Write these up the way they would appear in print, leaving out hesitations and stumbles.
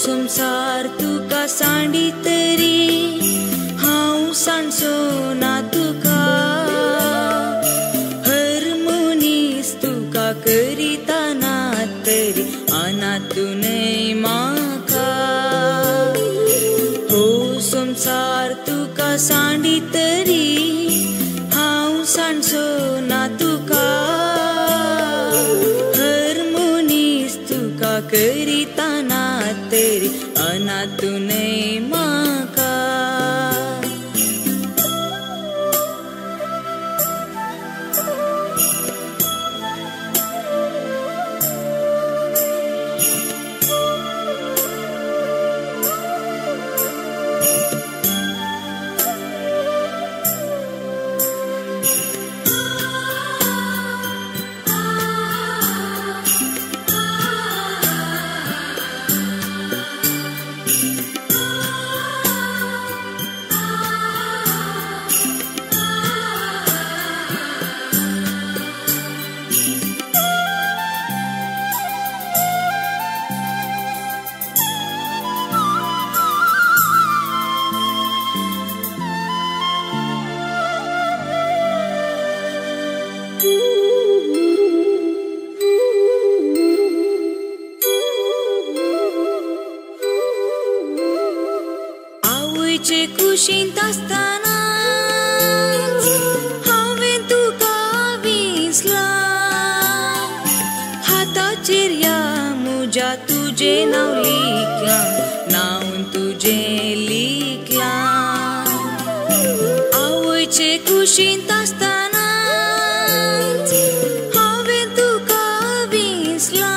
संवसार तुका सांडी तरी हांव सांडचो ना तुका। हर मनीस तुका करिता ना तरी अनातूनय म्हाका। हो संवसार तुका सांडी तरी हांव सांडचो ना तुका। हर मनीस तुका करिता ना तरी अनातूनय म्हाका। आवयचे कुशींत आसतना हांवें तुका विसलां। हाताचेर ह्या म्हज्या तुजें नांव लिखलां, नांव तुजें लिखलां। आवयचे कुशींत आसतना हांवें तुका विसलां।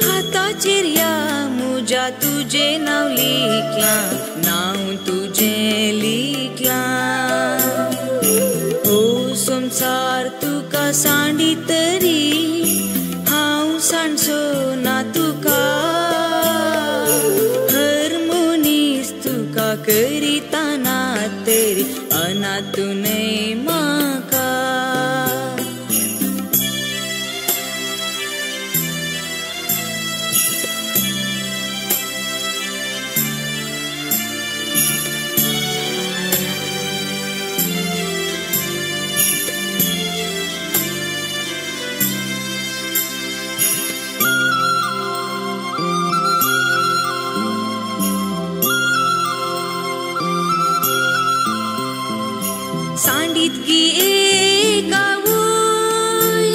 हाताचेर ह्या म्हज्या तुजें नांव लिखलां, नांव तुजें लिखलां। हो संवसार तुका सांडी तरी हांव सांडचो ना तुका। हर मनीस तुका करिता ना तरी अनातूनय म्हाका। सांडीत एक आवय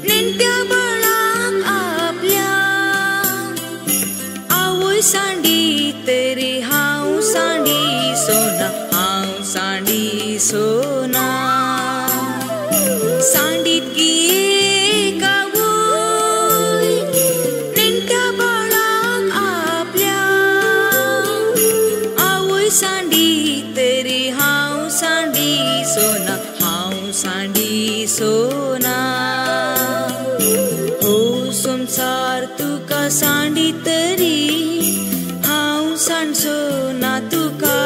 नेणट्या बाळाक आपल्या। आवय सांडी तरी हांव सांडी सोना, हांव सांडी सोना। सांडीत एक आवय नेणट्या बाळाक आपल्या। आवय सांडी तरी हांव सांडी सोना, हांव सांडी सोना। हो संवसार तुका सांडी तरी हांव सांडचो ना तुका।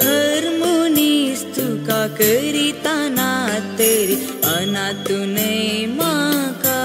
हर मनीस तुका करिता ना तरी अनातूनय म्हाका।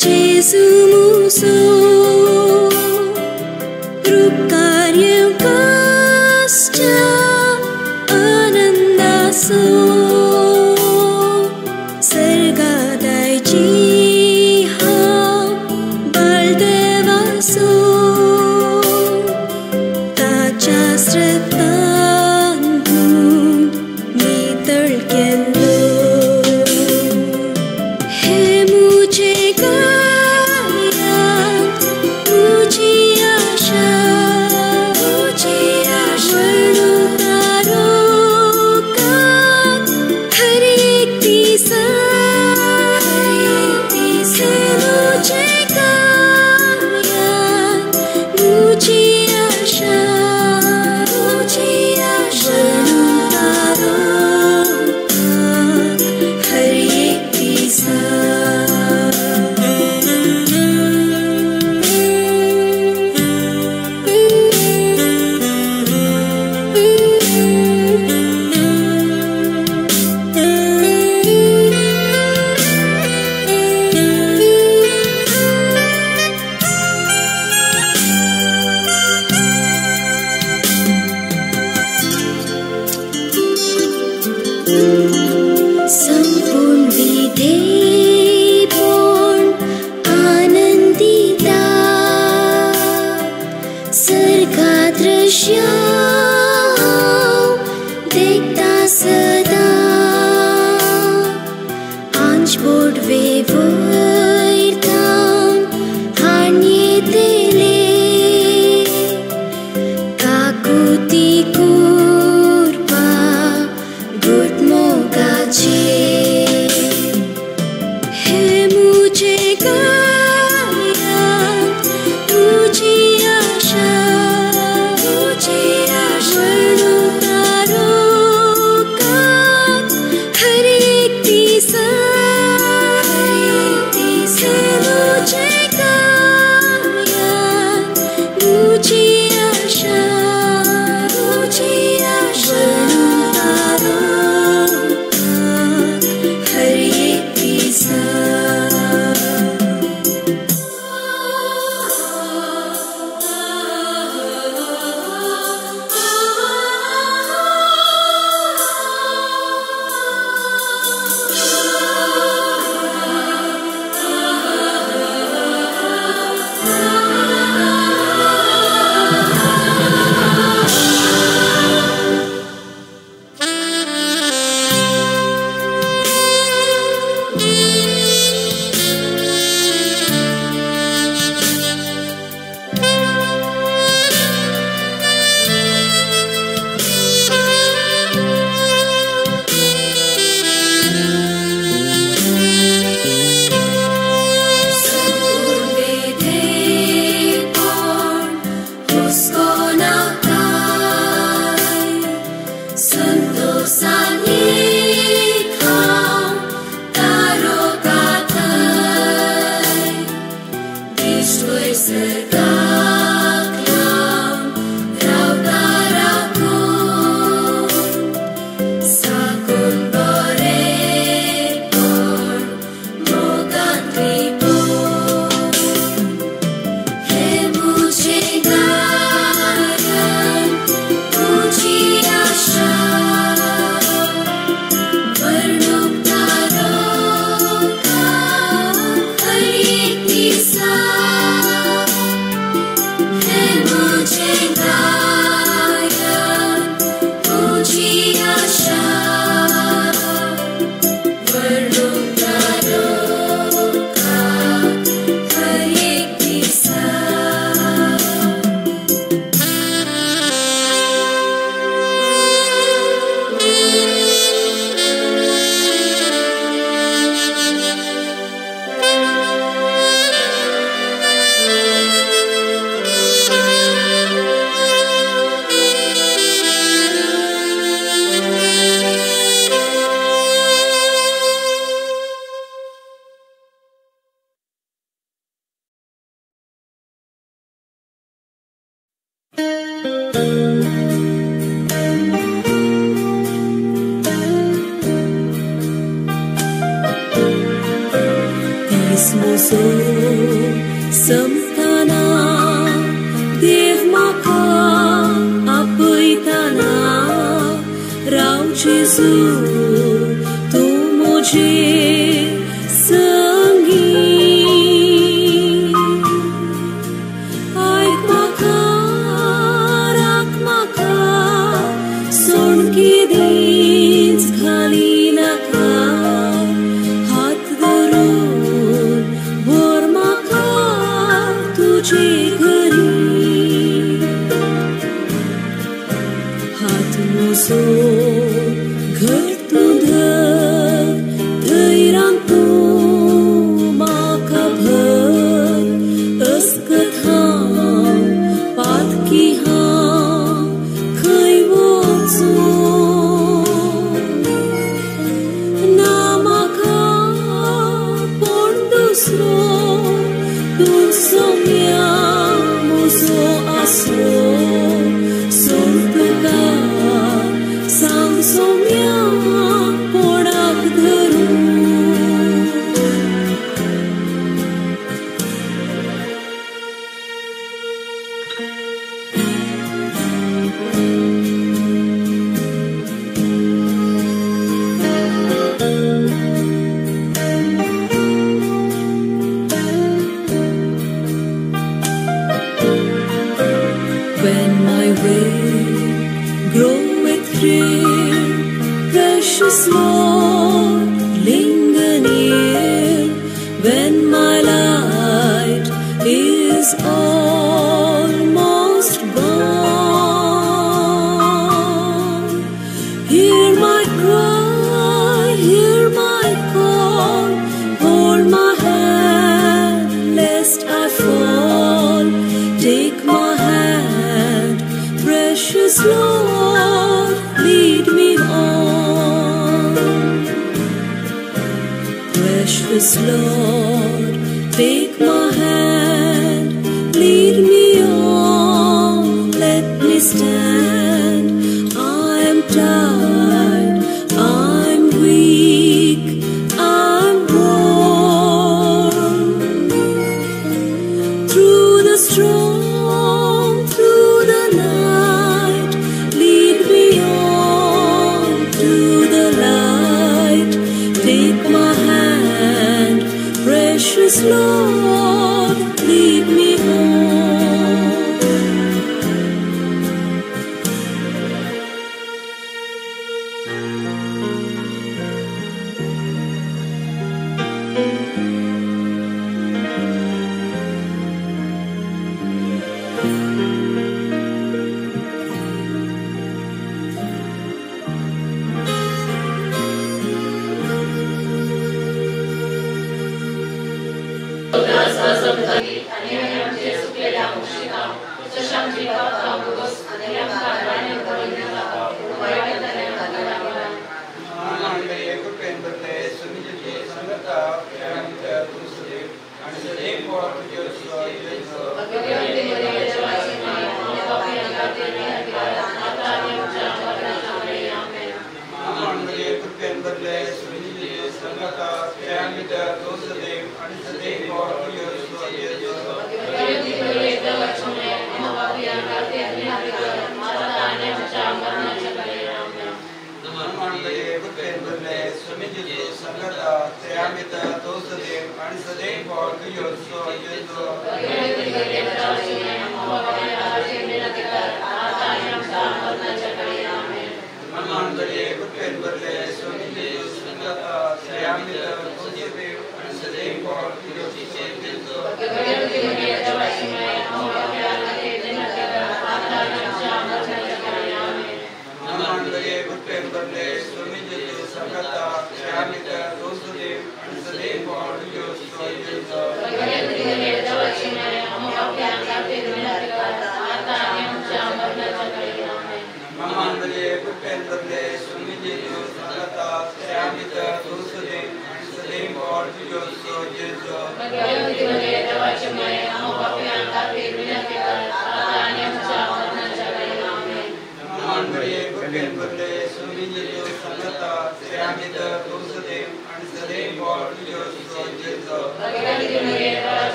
Gesù muso, आसो ताच्या रक्तान धुवन नितळ केल्लो हे मुझे गायन मुझी आशा मुझी आशा तारो का हर एक दिसा मुझे गायन मुझी आशा मुझी आशा तारो का हर एक दिसा। संपूर्ण विधेयपण आनंदिता सर्गा दृश्य देखता सदा आंच बोडवे वयर हाणयेतले काकुती कुरपा गुटमोगाचे हे मुझे गायन मुझी आशा मुझी आशा तारो का हर एक दिसा मुझे गायन मुझी आशा मुझी आशा तारो का हर एक दिसा। Muso samtana Dev maka apăitana Rau Jesu tu moje sangi तुजे घरी हात म्हजो घट तूं धर धैर्यान तूं म्हाका भर अस्कत हांव पातकी हांव खंय वचूं ना म्हाका कोण दुसरो तूं सोम्या म्हजो आसरो सोड तुका सांग सोम्या कोणाक धरूं. When my way groweth drear, precious Lord, linger near. When my light is almost gone, hear my cry, hear my call, hold my hand lest I fall. Take my hand, precious Lord, lead me on. Precious Lord, take my hand, lead me on, let me stand. I'm tired, I'm weak, I'm worn. Through the storm, through the night, lead me on to the light. Take my hand, precious Lord, lead me on.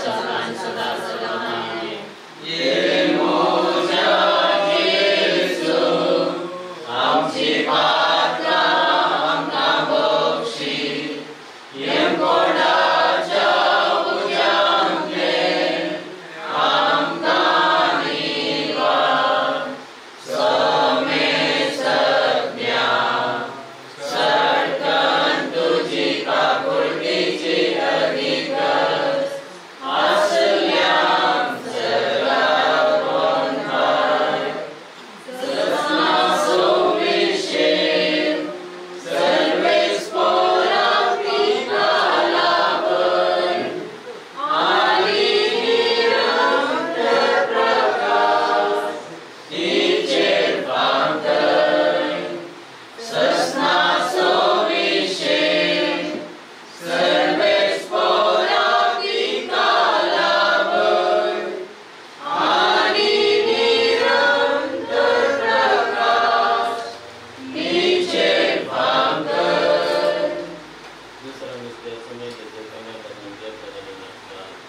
सदा सदा सदा. आमची पात्रां आमकां बक्षी यमकोंडाच्या उज्यांतले आमकां निवार समेसज्ञा सटकन तुजी काकुळटीची अधिगज आसल्यान सगळ्या कोंठाय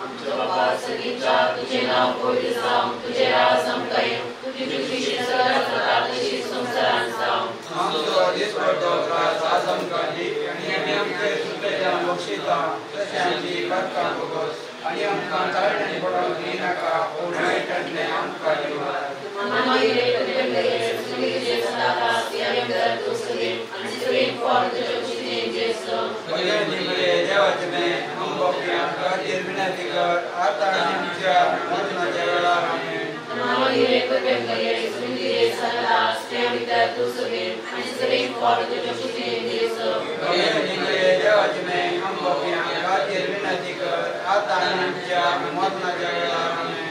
आमच्या बापा सगळीच्या तुझे नाव पवित्र जावं, तुझे राज आमकां येवं, तुजी खुशी सगळ्या जाता तशी संवसारांत जावं. आमचो दिसपट्टो त्रास आज आमकां दी आनी आमी आमचे चुकलेल्यांक बक्षिता तशें आमची पातकां भोगोस आनी आमकां चाळण्यान पडोवंक दिनाका, पूण वायटांतलें आमकां निवार. देवाचे विनंती कर आता आनी आमच्या मरणाच्या वेळार. आमेन. देवाचे आमकां विनंती कर आता आनी आमच्या मरणाच्या वेळार. आमेन.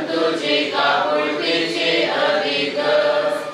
तुझी काकुळटीची अधिगज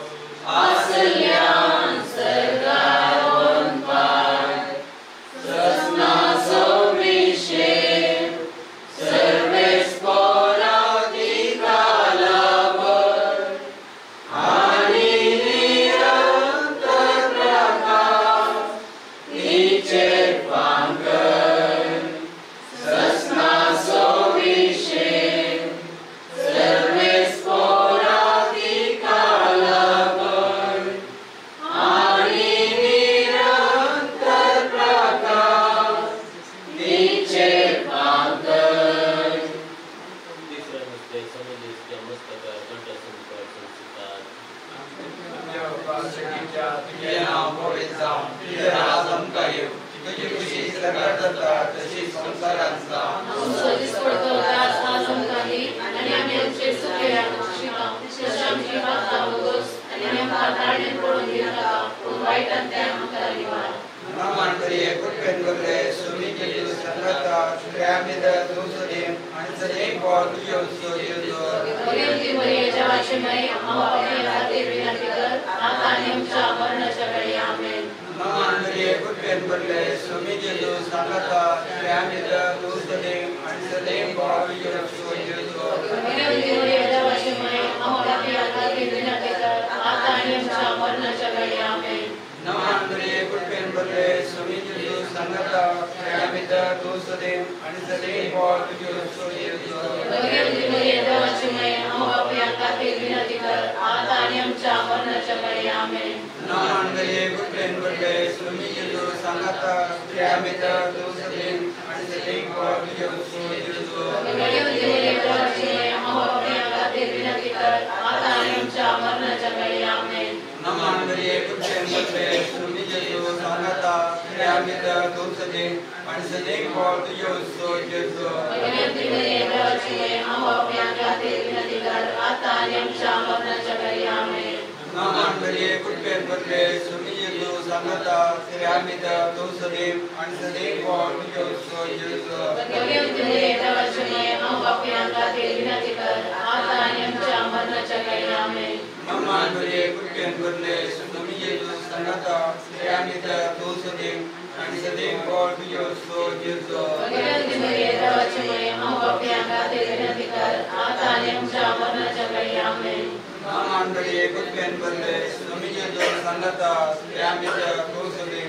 सगळींच्या तुझे नाव पवित्र जावं, तुझे राज आमकां येवं, तुजी खुशी स्वर्गात जाता तशी संवसारांत जावं. आमचो दिसपडतो घास आज आमकां दी आनी आमी आमचे चुकलेल्यांक बक्षिता तशें आमची पापा भोगोस आनी आमकां ताळणेन पडून दिनाका, पूण वायटांतल्यान आमकां निवार. नमांतरी कृपेन भरले सुमी जेजू संगता प्रेमिद दुसरे आणि सदैव पाव तुझे उत्सव जेजू. भगवती मरियेच्या वाचेमय हांव आपणे खातीर विनंती कर, आतां आनी आमच्या मरणाच्या वेळी. आमेन. नमांतरी कृपेन भरले सुमी जेजू संगता प्रेमिद दुसरे आणि सदैव पाव तुझे उत्सव जेजू. भगवती मरियेच्या वाचेमय हांव आपणे खातीर विनंती कर, आतां आनी आमच्या मरणाच्या वेळी. आमेन. नमांतरी कृपेन भरले सुमी जेजू संगता प्रेमिद दुसरे आणि सदैव पाव तुझे उत्सव जेजू. भगवती मरियेच्या वाचेमय हांव आपणे खातीर विनंती कर, आतां आनी आमच्या मरणाच्या वेळी. आमेन. नमांतरी कृपेन भरले सुमी जेजू संगता प्रेमिद दुसरे आणि सदैव पाव तुझे उत्सव जेजू. भगवती मरियेच्या वाचेमय हांव आपणे खातीर विनंती कर, आतां आनी आमच्या मरणाच्या वेळी. आमेन. नमांतरी कृपेन भरले सुमी जेजू संगता प्रेमिद दुसरे आणि सदैव पाव तुझे उत्सव जेजू. भगवती मरियेच्या वाचेमय हांव आपणे खातीर विनंती कर, आतां आनी आमच्या मरणाच्या वेळी. आमेन. नमांतरी कृपेन भरले सुमी जेजू संगता प्रेमिद दुसरे आणि सदैव पाव तुझे उत्सव जेजू. भगवती मरियेच्या वाचेमय हांव आपणे खातीर विनंती कर, आतां आनी आमच्या मरणाच्या वेळी. आमेन. नमांतरी कृपेन भरले सुमी जेजू संगता प्रेमिद दुसरे आणि सदैव पाव तुझे उत्सव जेजू. भगवती मरियेच्या वाचेमय हांव आपणे खातीर विनंती कर, आतां आनी आमच्या मरणाच्या वेळी. आमेन. नमांतरी कृपेन भरले सुमी जेजू संगता प्रेमिद दुसरे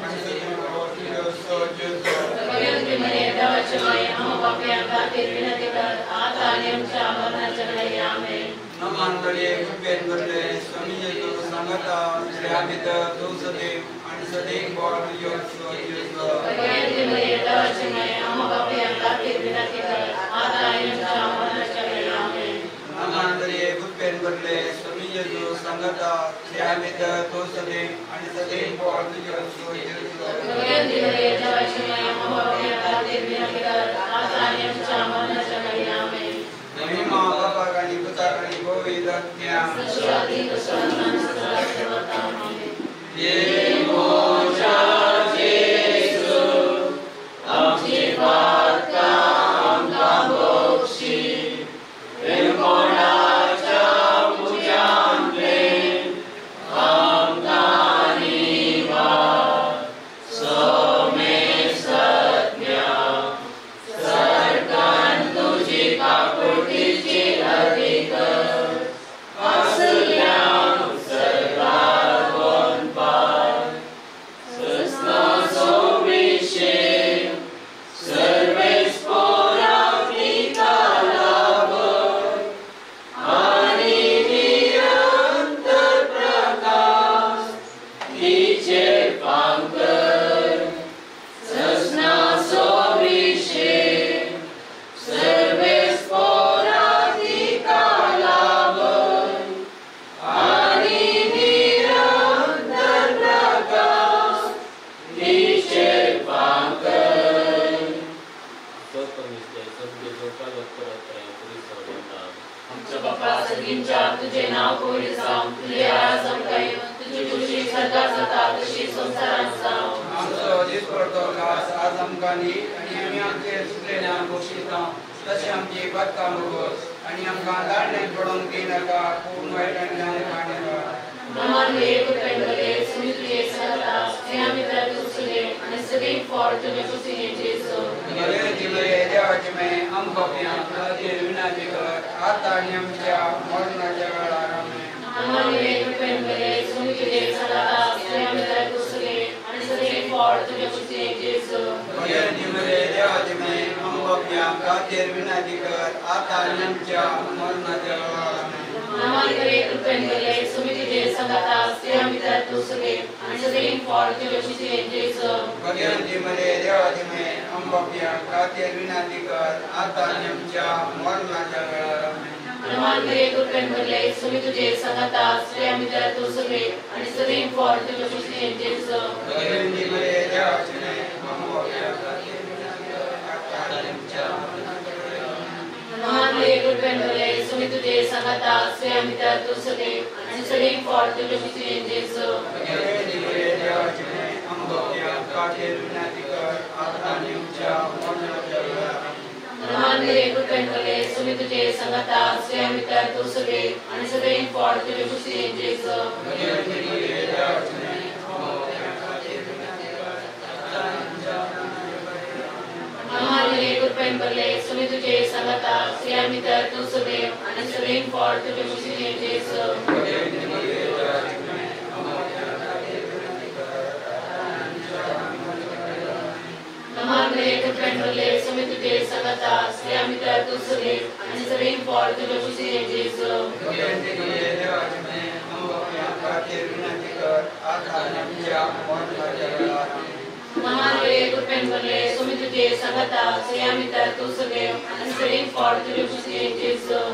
आणि सदैव पाव तुझे उत्सव जेजू. भगवती मरियेच्या वाचेमय हांव आपणे खातीर विनंती कर, आतां आनी आमच्या मरणाच्या वेळी. आमेन. नमांतरी कृपेन भरले सुमी जेजू संगता प्रेमिद दुसरे आणि सदैव पाव तुझे उत्सव जेजू. भगवती मरियेच्या वाचेमय हांव आपणे खातीर विनंती कर, आतां आनी आमच्या मरणाच्या वेळी. आमेन. नमांतरी कृपेन भरले सुमी जेजू संगता प्रेमिद दुसरे आणि सदैव पाव तुझे उत्सव जेजू. भगवती मरियेच्या वाचेमय हांव आपणे खातीर विनंती कर, आतां आनी आमच्या मरणाच्या वेळी. आमेन. महिमा बापाक आणि पुताक आणि पवित्र आत्म्याक. सश्वाती तसो सदा सर्वथा. आमेन. आमच्या बापा सगळींच्या तुझे नाव पवित्र जावं, तुझे राज आमकां येवं, तुजी खुशी स्वर्गात जाता तशी संवसारांत जावं. आमचो दिसपडतो घास आज आमकां दी आनी आमी आमचे चुकलेल्यांक बक्षिता तशें आमची पातकां भोगोस आनी आमकां ताळणेन पडोवंक दिनाका, पूण वायटांतल्यान आमकां निवार. नमांतरी कृपेन भरले सुमी तुझे संगता, स्त्रियां भितर तूं सुले आनी सदैव फळ तुजे कुशीन जेजू. भगवती मरिये देवाची माय, आमकां खातीर विनंती कर, आतां आनी आमच्या मरणाच्या वेळार. आमेन. नमांतरी कृपेन भरले सुमी तुझे संगता, स्त्रियां भितर तूं सुले आनी सदैव फळ तुजे कुशीन जेजू. भगवती मरिये देवाची माय, आमकां खातीर विनंती कर, आतां आनी आमच्या मरणाच्या वेळार. आमेन. नमांतरी कृपेन भरले सुमी तुझे संगता, स्त्रियां भितर तूं सुले आनी सदैव फळ तुजे कुशीन जेजू. भगवती मरिये देवाची माय, आमकां खातीर विनंती कर, आतां आनी आमच्या मरणाच्या वेळार. आमेन. नमांतरी कृपेन भरले सुमी तुझे संगता, स्त्रियां भितर भितर तूं सुबेक आनी सदैव फळ तुज्या कुशीन जेजू. सुमी तुझे सांगाता स्त्रियां भितर तूं सुबेक आनी सदैव फळ तुज्या कुशीन जेजू. सुमी तुझे सांगाता स्त्रियां भितर तूं सुबेक आनी सदैव फळ तुज्या कुशीन जेजू. सुमी तुझे सांगाता स्त्रियां भितर तूं सुबेक आनी सदैव फळ तुज्या कुशीन जेजू. सुमी तुझे सांगाता स्त्रियां भितर तूं सुबेक आनी सदैव फळ तुज्या कुशीन जेजू. सुमी तुझे सांगाता स्त्रियां भितर तूं सुबेक आनी सदैव फळ तुज्या कुशीन जेजू.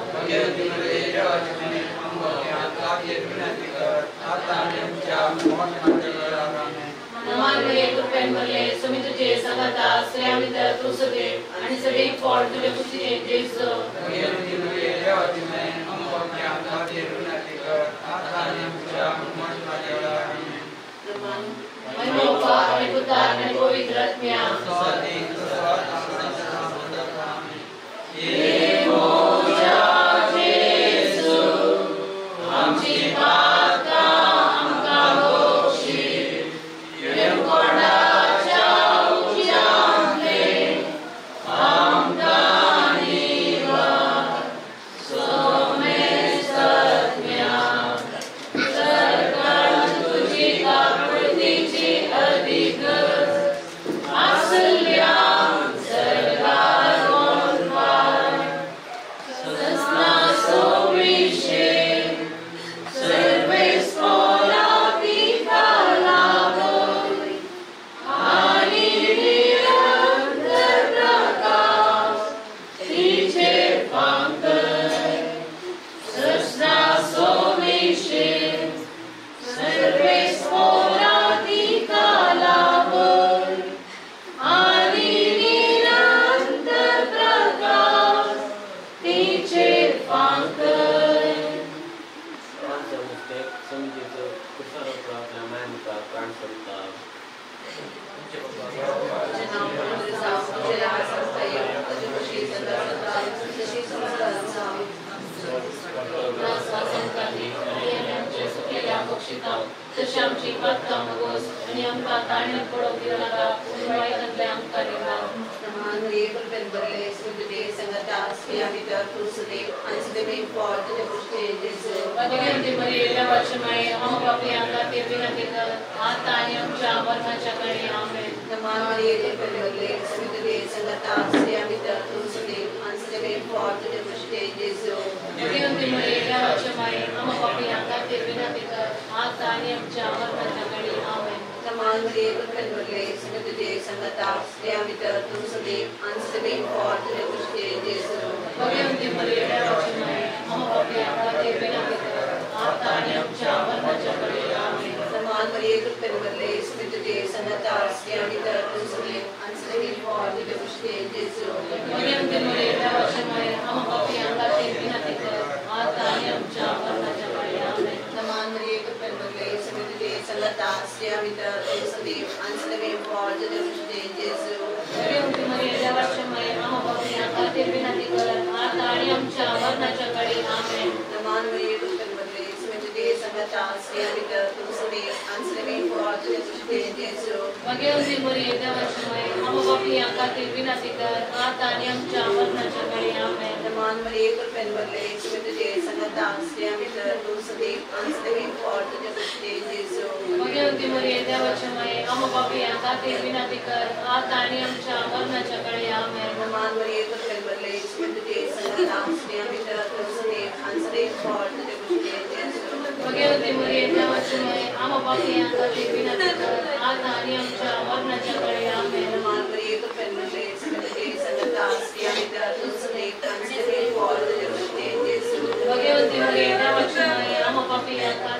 सुमी तुझे सांगाता स्त्रियां भितर तूं सुबेक आनी सदैव फळ तुज्या कुशीन जेजू. महिमा आनी पुता आनी पवित्र आत्म्या.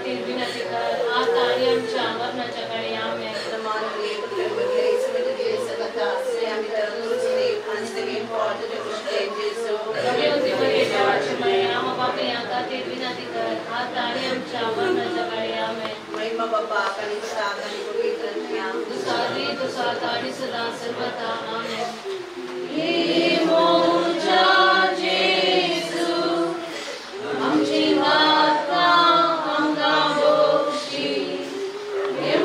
Thank you. जेजू. देवाची माया बापया खातीर विनंती कर आता आनी आमच्या मरणाच्या वेळी. आमेन. महिमा बापाक आनी पुताक आनी पवित्र आत्म्याक. दुसारी दुसाता आनी सदां सर्वता. आमेन. जेजू आमची माता आमकां बक्षी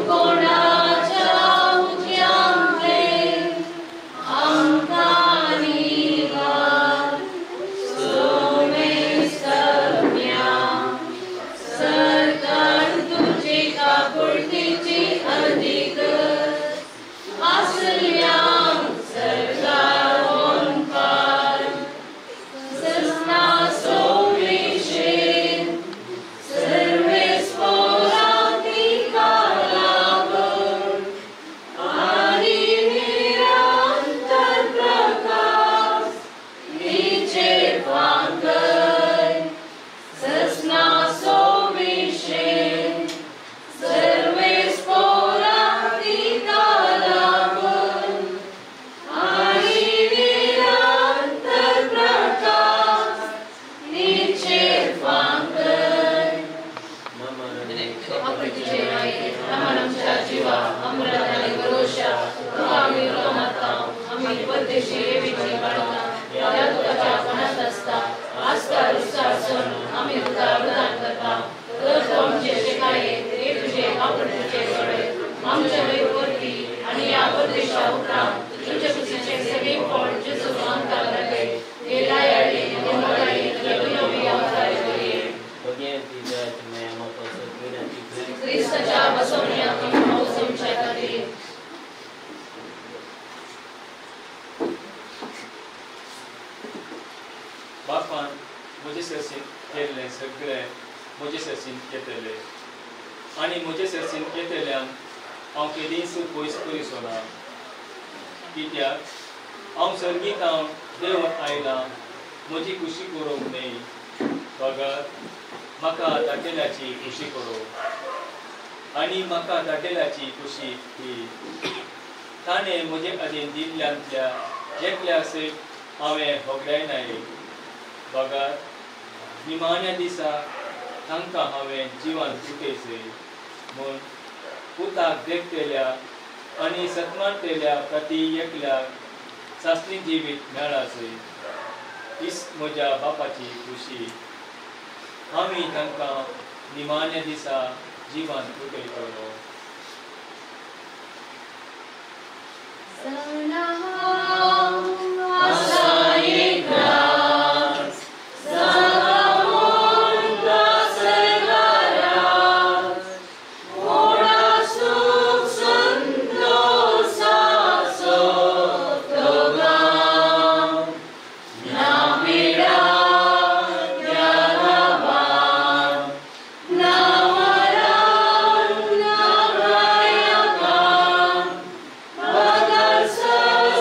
कोणाच्या उज्यांतले आमकां निवार सोमेस्तम्या सरकार तुजी काकुळतीची अधिक आसल्यां सरकार ओंकार ससना सोमेशे सर्वेस्पोराती लागून आनी निरंतर प्रकाश निचे फांकर ससना सोमेशे सर्वेस्पोराती लागून आनी निरंतर प्रकाश निचे फांकर. आकृतीचे माये आम्हाला आमच्या जीवा अमृत आणि भरोशा तू आम्ही माता आम्ही परदेशी येवीची बाळकां ह्या तुकाच्या पणात आसता आस्था रुस्ता आसून आम्ही तुका अनुदान करता. तर तूं आमचे शिकाये हे तुजे आकृतीचे दोळे आमच्या वयर वरती आनी ह्या परदेशा उपरांत तुमच्या कुशीचे सगळेपण जेजू आमकां घालय हे लायाळी आनी मोगाळी तुज्या दुर्लभी अवतार करये. क्रिस्ताच्या बसवण्या तुमच्या खातीर. बापान म्हजे सरशीन केल्लें सगळें म्हजे सरशीन येतलें आनी म्हजे सरशीन येतल्यान हांव केदींच पयस करिसो ना. कित्याक हांव सर्गीत हांव देंवन आयलां म्हजी खुशी करूंक न्हय बगर म्हाका धाडलेल्याची खुशी करूंक. आनी म्हाका धाडलेल्याची खुशी ही ताणें म्हजे अधीन दिल्ल्यांतल्या एकल्या सयत हांवें होगडायनाय बगर निमाण्या दिसा तांकां हांवें जिवान उठयचें म्हूण पुताक देखतल्या आनी सत्मानतल्या प्रती एकल्याक सासणी जिवीत मेळाचें हीच म्हज्या बापाची खुशी. आमी तांकां निमाण्या दिसा जिवान उठयतलो. Sir.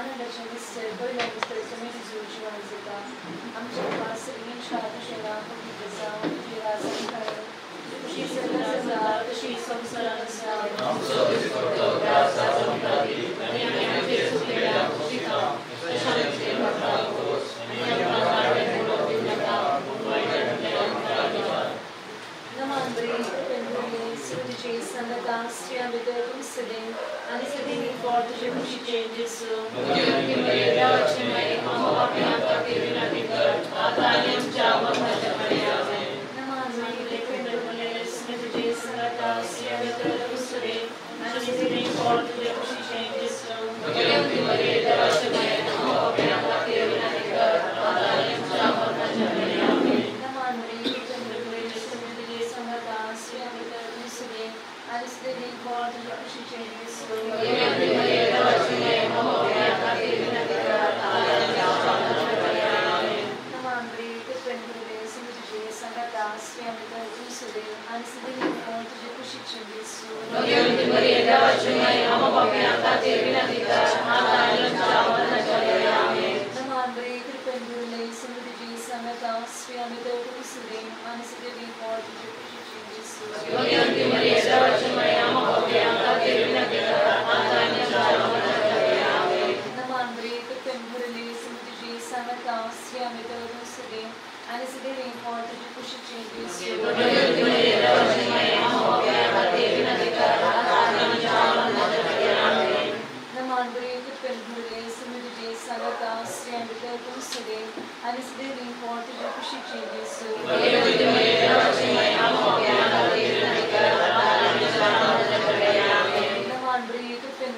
आनंदाचे मिस्टर पयलो मिस्टर सुमी जिवन जाता आमच्या पास रिंगच्या तुजें नांव पवित्र जावं तुजें राज आमकां तुजी सगळं जाता तशी संवसारांत जावं. आमचो दिसपट्टो ग्रास आज आमकां दी आनी आमी आमचे चुकलेल्यांक बक्षिता तशें आमचे पात्रांक खोस आनी आमकां ताळें पडोवंक दिवं नाका पूण वायटांतल्यान आमकां निवार. नमान बरी पेंडुले सुरतीचे संगता स्त्रियां भितर तूं सदेव आनी सदेवी फळ तुजे कुशीचें जेजू. भगवती मरिये देवाची माई आमकां पापयांक खातीर विनंती कर आतां आनी आमच्या मरणाच्या घडये. आमेन. नमान बरी पेंडुले सुरतीचे संगता स्त्रियां भितर तूं सदेव आनी सदेवी फळ तुजे कुशीचें जेजू. भगवती मरिये देवाची माई आमकां पापयांक खातीर विनंती कर आतां आनी आमच्या मरणाच्या घडये. आमेन. नमान बरी पेंडुले सुरतीचे संगता स्त्रियां भितर तूं सदेव आनी सदेवी फळ तुजे कुशीचें जेजू. भगवती मरिये देवाची माई आमकां पापयांक खातीर विनंती कर आतां आनी आमच्या मरणाच्या घडये. आमेन. नमान बरी पेंडुले सुरतीचे संगता स्त्रियां भितर तूं सदेव आनी सदेवी फळ तुजे कुशीचें जेजू. भगवती मरिये देवाची माई आमकां पापयांक खातीर विनंती कर आतां आनी आमच्या मरणाच्या घडये. आमेन. नमान बरी कृपेन समृद्धीची संगता स्त्रियां भितर तूं सदेव आनी सदेवी फळ तुजे कुशीचें जेजू. भगवती मरिये देवाची माई आमकां पापयांक खातीर विनंती कर आतां आनी आमच्या मरणाच्या घडये. आमेन. नमान बरी कृपेन समृद्धीची संगता स्त्रियां भितर तूं सदेव आनी सदेवी फळ तुजे कुशीचें जेजू. भगवती मरिये देवाची माई आमकां पापयांक खातीर विनंती कर आतां आनी आमच्या मरणाच्या घडये. आमेन. नमान बरी कृपेन समृद्धीची संगता स्त्रियां भितर तूं सदेव आनी सदेवी फळ तुजे कुशीचें जेजू. भगवती मरिये देवाची माई आमकां पापयांक खातीर विनंती कर आतां आनी आमच्या मरणाच्या घडये. आमेन. नमान बरी कृपेन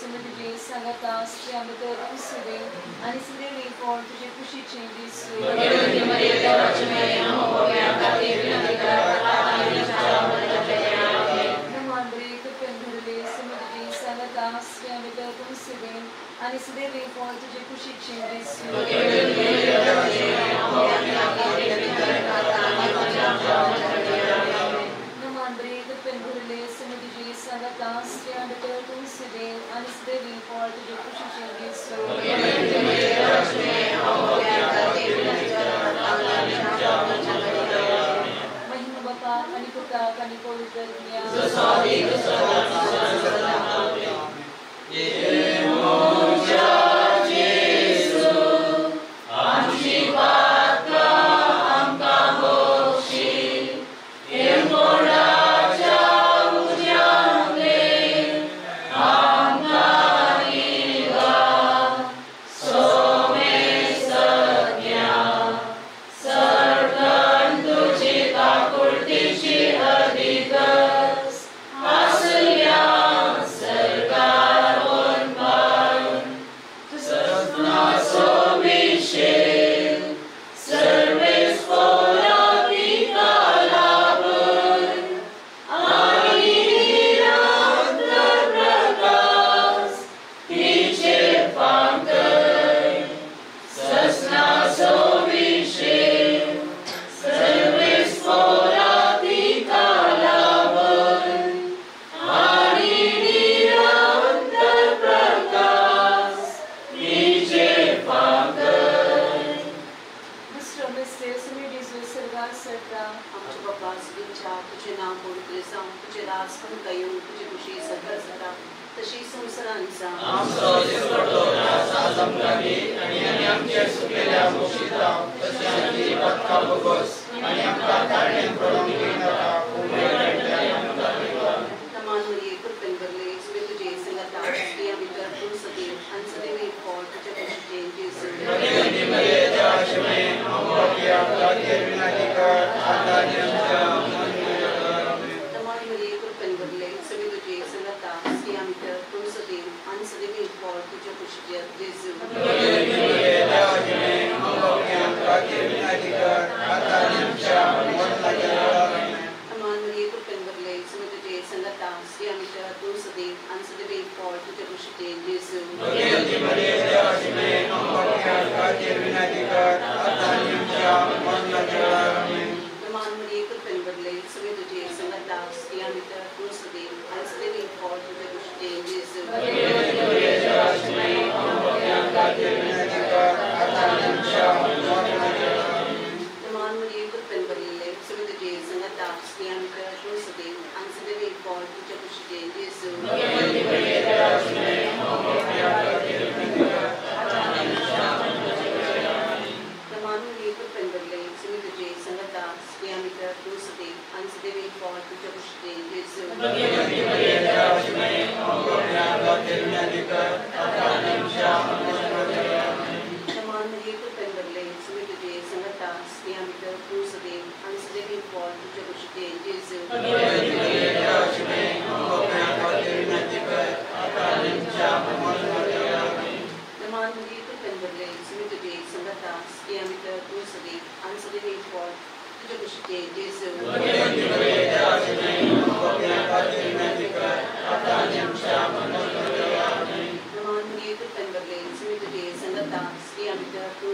समृद्धीची संगता स्त्रियां भितर तूं सदेव आनी सदेवी फळ तुजे कुशीचें जेजू. भगवती मरिये देवाची माई आमकां पापयांक खातीर विनंती कर आतां आनी आमच्या मरणाच्या घडये. आमेन. नमान बरी कृपेन समृद्धीची संगता स्त्रियां भितर तूं सदेव आनी सदेवी फळ तुजे कुशीचें जेजू. भगवती मरिये देवाची माई आमकां पापयांक खातीर विनंती कर आतां आनी आमच्या मरणाच्या घडये. आमेन. नमान बरी कृपेन समृद्धीची संगता स्त्रियां भितर तूं सदेव आनी सदेवी फळ तुजे कुशीचें जेजू. भगवती मरिये देवाची माई आमकां पापयांक खातीर विनंती कर आतां आनी आमच्या मरणाच्या घडये. आमेन. महिमा बापाक आनी पुताक आनी पवित्र आत्म्याक. जसो आदी तसो आतां आनी सदां. आमेन. दुसरो मिस्टर सुमी जेजू सर्गात सरता. आमच्या बापा सुदींच्या तुझे नाव पवित्र जावं तुझे राज आमकां येवं तुजी खुशी सगळं जाता तशी संवसारांत जावं. आमचो दिसपट्टो ग्रास आज आमकां दी आनी आमी आमचे चुकलेल्यांक बक्षिता तशें आमची पातकां भोगोस आनी आमकां ताळणेंत पडोवंक दिनाका पूण वायटांतल्यान आमकां निवार. नमान मरिये कृपेन भरले सुवे तुजे संगता स्त्रियां भितर तूं सदेव आनी सदेवी फळ तुज्या कुशीचें जेजू. भगवती मरिये देवाची माई आमकां पापयांक खातीर विनंती कर आतां आनी आमच्या मरणाच्या घडये. आमेन. नमान मरिये कृपेन भरले सुवे तुजे संगता स्त्रियां भितर तूं सदेव आनी सदेवी फळ तुज्या कुशीचें जेजू. भगवती मरिये देवाची माई आमकां पापयांक खातीर विनंती कर आतां आनी आमच्या मरणाच्या घडये. आमेन. नमान मरिये कृपेन भरले सुवे तुजे संगता स्त्रियां भितर तूं सदेव आनी सदेवी फळ तुज्या कुशीचें जेजू. भगवती मरिये देवाची माई आमकां पापयांक खातीर विनंती कर आतां आनी आमच्या मरणाच्या घडये. आमेन. नमान मरिये कृपेन भरले सुवे तुजे संगता स्त्रियां भितर तूं सदेव आनी सदेवी फळ तुज्या कुशीचें जेजू. भगवती मरिये देवाची माई आमकां समान मरिये कृपेन भरले सुमी तुझे संगता स्त्रियां भितर तूं सदैव आनी सदैव पोट तुजे कुशीचें जेजू. नमान मरिये कृपेन भरले सुमी तुझे संगता स्त्रियां भितर तूं सदैव आनी सदैव पोट तुजे कुशीचें जेजू. नमान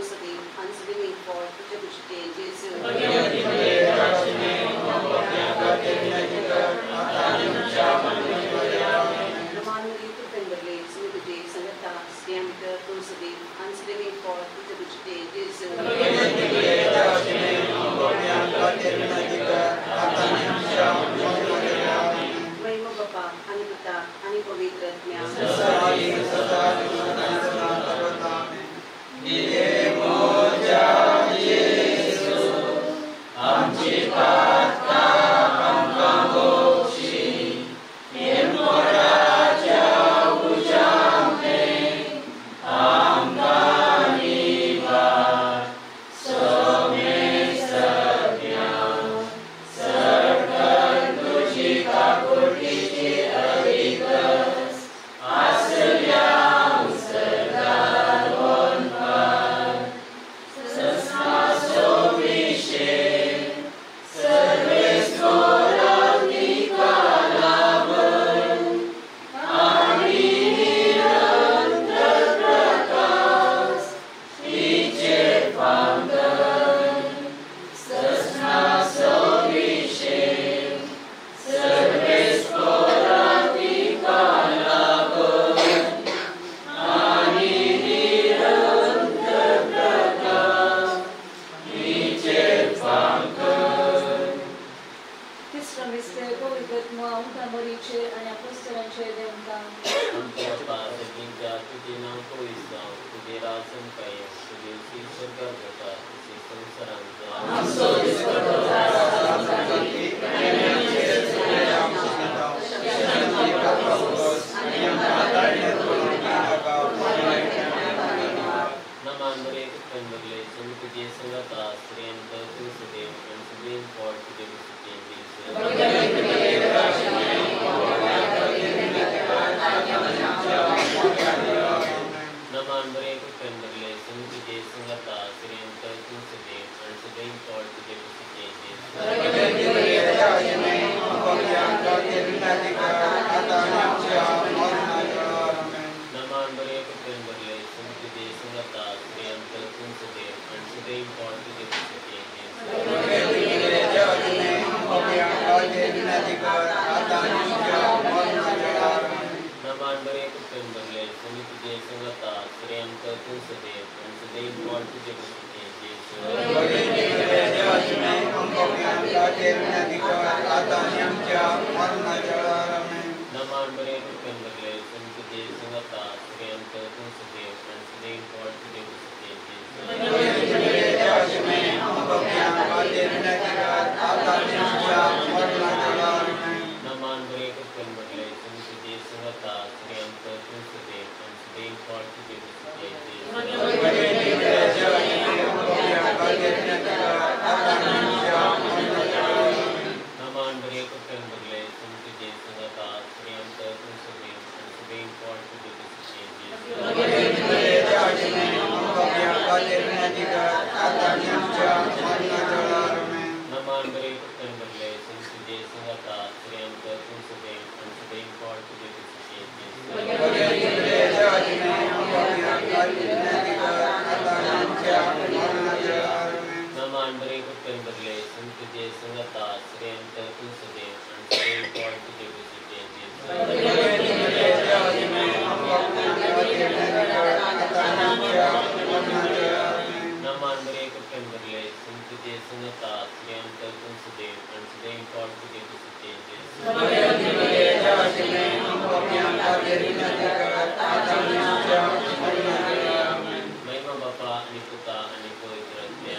मरिये कृपेन भरले सुमी तुझे संगता स्त्रियां भितर तूं सदैव आनी सदैव पोट तुजे कुशीचें जेजू. नमान मरिये कृपेन भरले सुमी तुझे संगता स्त्रियां भितर तूं सदैव आनी सदैव पोट तुजे कुशीचें जेजू. महिमा बापा आनी पुता आनी पवित्र आत्म्या.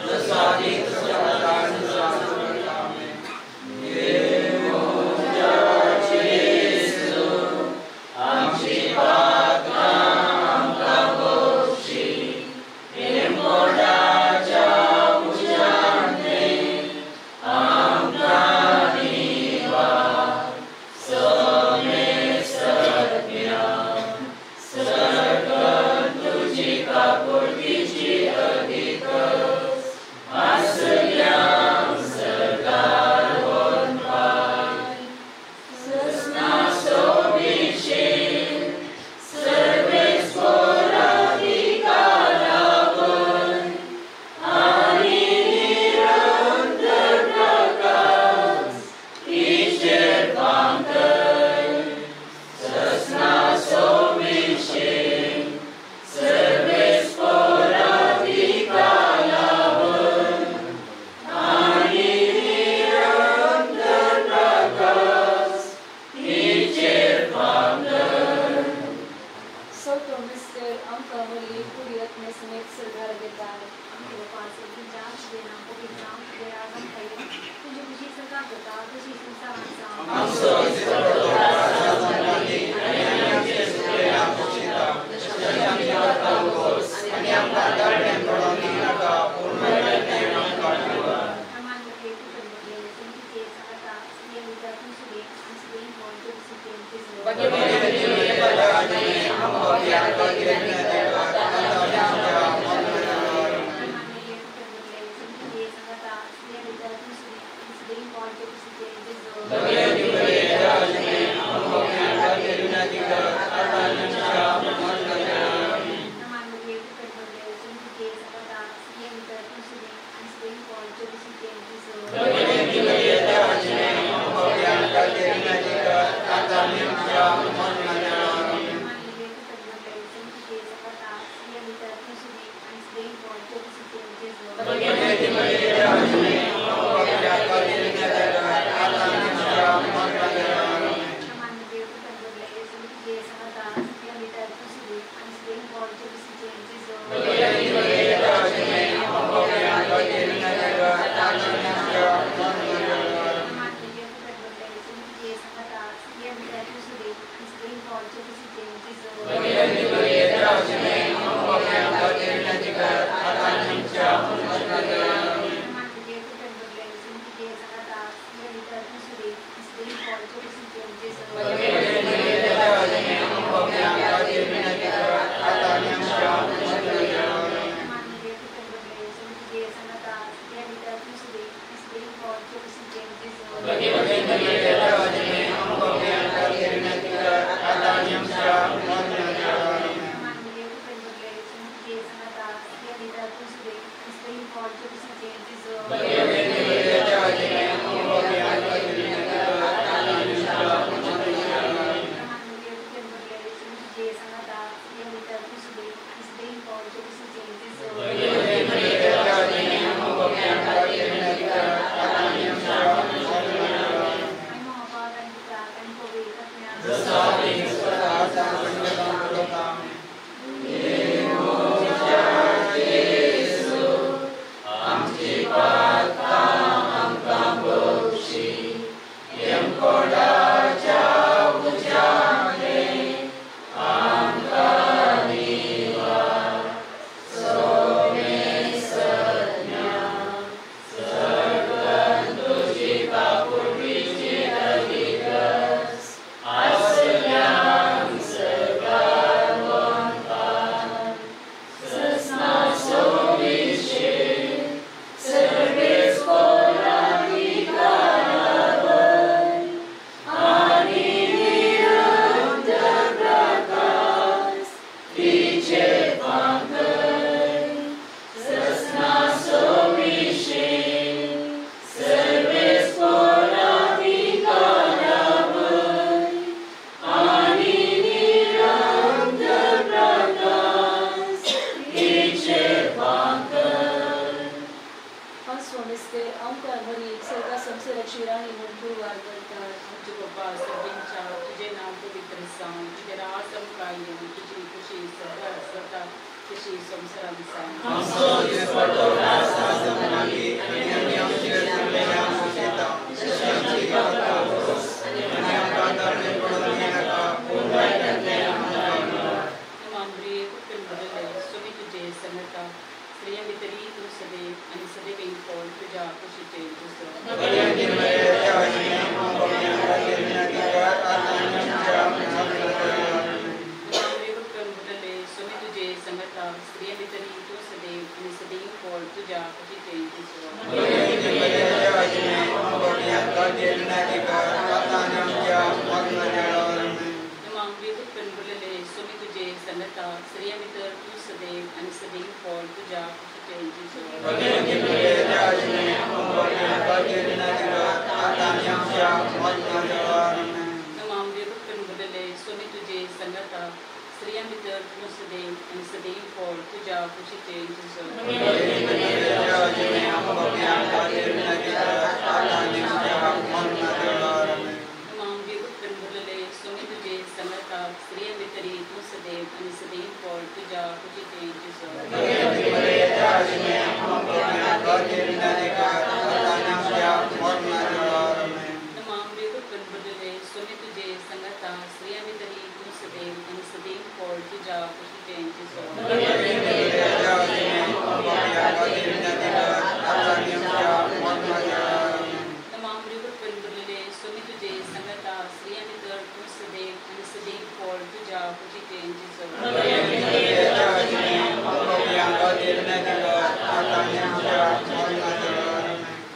स्त्रियां भितर तूं सदैव आनी सदैव फळ तुज्या कुशीचें जेजू.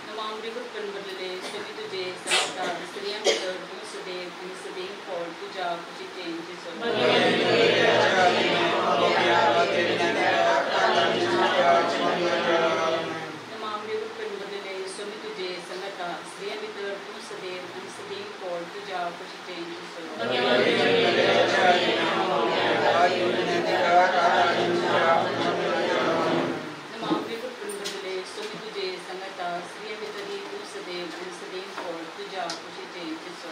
नमामि कृपेन भरलेले स्वामी तुजे संगता, स्त्रियां भितर तूं सदैव आनी सदैव फळ तुज्या कुशीचें जेजू. नमामि कृपेन भरलेले स्वामी तुजे संगता, स्त्रियां भितर तूं सदैव आनी सदैव फळ तुज्या कुशीचें जेजू. नमामि कृपेन भरलेले स्वामी तुजे संगता, स्त्रियां भितर तूं सदैव आनी सदैव फळ तुज्या कुशीचें जेजू.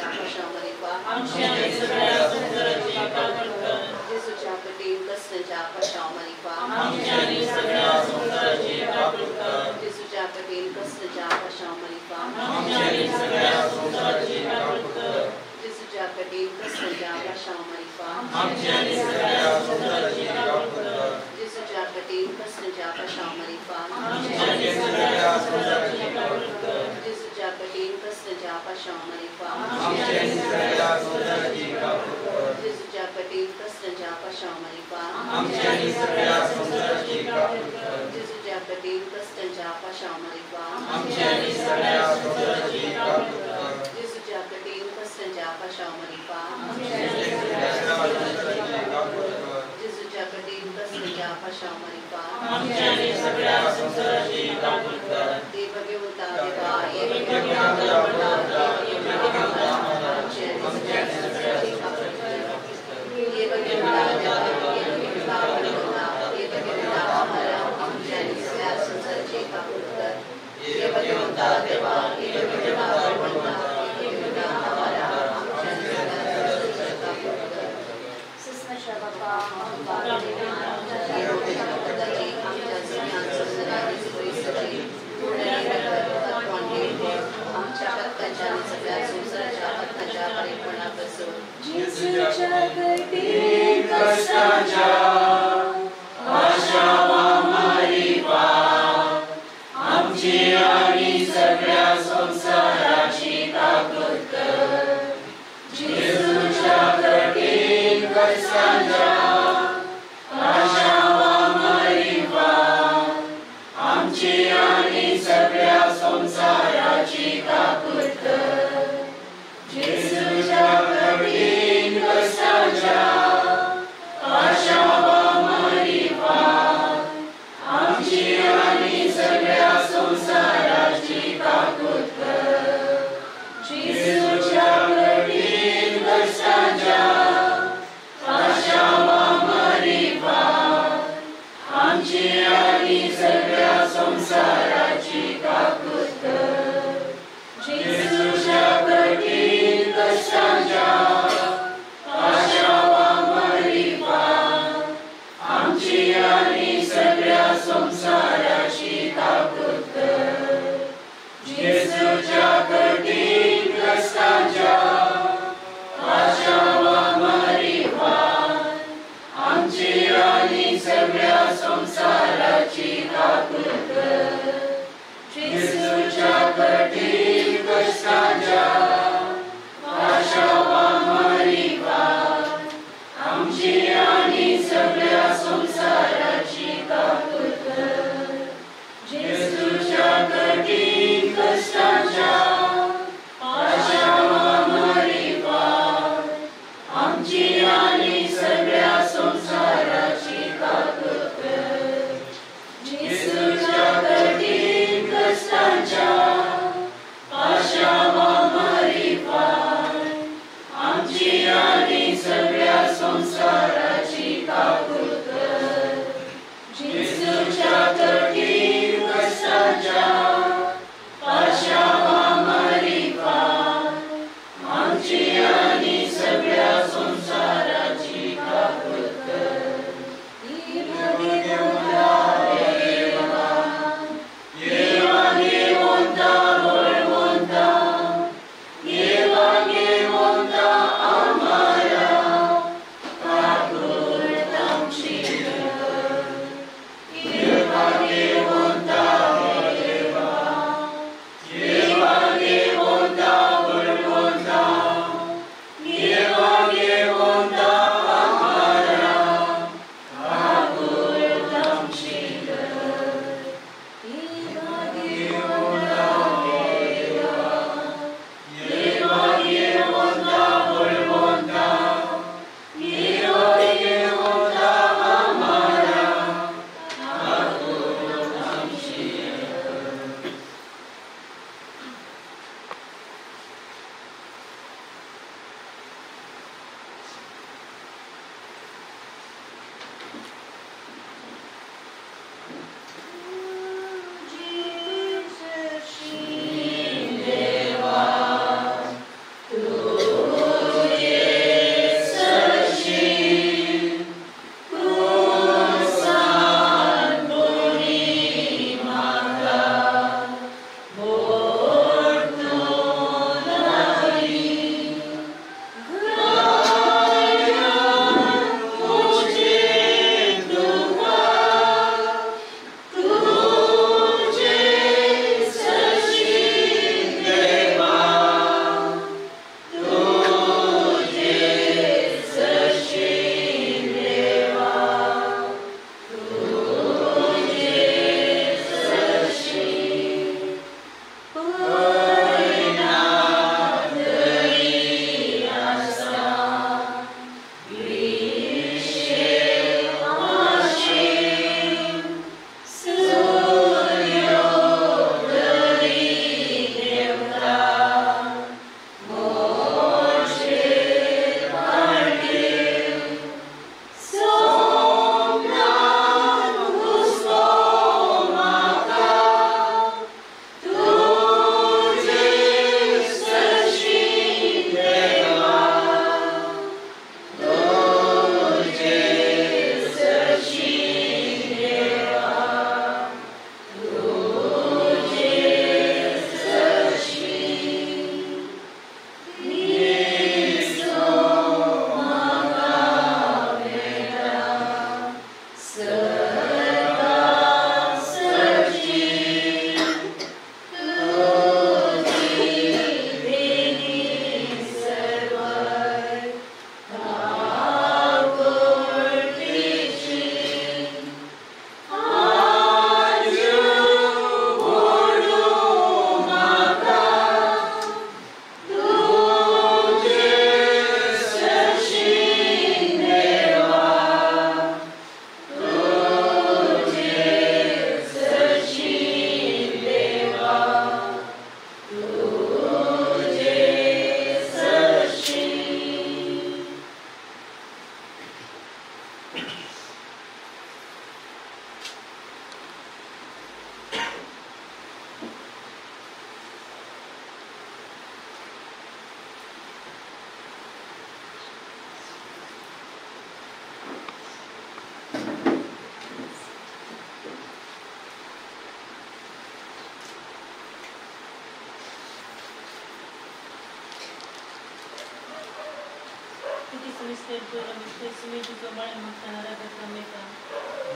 पाशांव मारिफा आमची आनी सगळ्या संवसाराची काकूट कर. जेजूच्या कठीण कश्टांच्या पाशांव मारिफा आमची आनी सगळ्या संवसाराची काकूट कर. जेजूच्या कठीण कश्टांच्या पाशांव मारिफा आमची आनी सगळ्या संवसाराची काकूट कर. जेजूच्या कठीण कश्टांच्या पाशांव मारिफा आमची आनी सगळ्या संवसाराची काकूट कर. जेजूच्या कठीण कश्टांच्या पाशांव मारिफा आमची आनी सगळ्या संवसाराची काकूट कर. जेजूच्या कठीण कश्टांच्या पाशांव मारिफा आमची आनी सगळ्या संवसाराची काकूट कर. जेजूच्या कठीण कश्टांच्या पाशांव मारिफा आमची आनी सगळ्या संवसाराची काकूट कर. जेजूच्या कठीण कश्टांच्या पाशांव मारिफा सगळ्या संवसाराची काकूट कर. जेजूच्या कठीण कश्टांच्या पाशांव मारिफा आमची आनी सगळ्या संवसाराची काकूट कर. देव घेवता देवा देव घेवता देवा आमची आनी सगळ्या संवसाराची काकूट कर. देव घेवता देवा देव घेवता देवा देव घेवता आमची आनी सगळ्या संवसाराची काकूट कर. देव घेवता देवा देव घेवता देवा देव घेवता आमची आनी सगळ्या संवसाराची काकूट कर. सुस्मशा बापा जेजूच्या कठीण कश्टांच्या पाशांवा मारिफा आमची आनी सगळ्या संवसाराची काकूट कर. जेजूच्या कठीण कश्टांच्या पाशांवा मारिफा आमची आनी सगळ्या संवसाराची काकूट कर. जेजूच्या कठीण कश्टांच्या पाशांवा मारिफा आमची आनी सगळ्या संवसाराची काकूट कर. जेजूच्या कठीण कश्टांच्या पाशांवा मारिफा आमची आनी सगळ्या संवसाराची काकूट कर. जेजूच्या कठीण कश्टांच्या पाशांवा मारिफा आमची आनी सगळ्या संवसाराची काकूट कर. जेजूच्या कठीण कश्टांच्या पाशांवा मारिफा आमची आनी सगळ्या संवसाराची काकूट कर. जेजूच्या कठीण कश्टांच्या पाशांवा मारिफा आमची आनी सगळ्या संवसाराची काकूट कर. जेजूच्या कठीण कश्टांच्या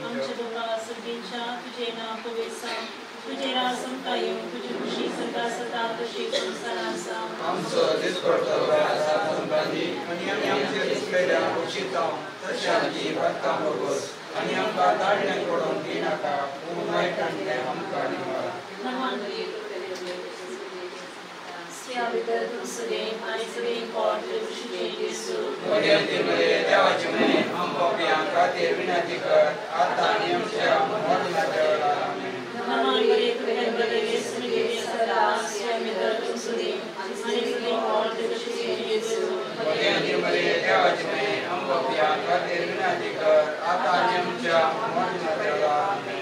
आमच्या देवा सर्गींच्या तुझे नाव पवित्र तुझे राज आमकां येवं तुजी खुशी सर्गां जाता तशी संवसारांत आसा. आमचो दिसपडतो राज आमकां दी आनी आमी आमचे दिसलेल्या बक्षिता तशें आमची पातकां भोगोस आनी आमकां ताळण्याक पडोवंक दिनाका पूण वायटांतलें आमकां निवार. देवाची विनंती कर आता आनी आमच्या मरणाच्या वेळार. आमेन. देवाची विनंती कर आता आनी आमच्या मरणाच्या वेळार. आमेन.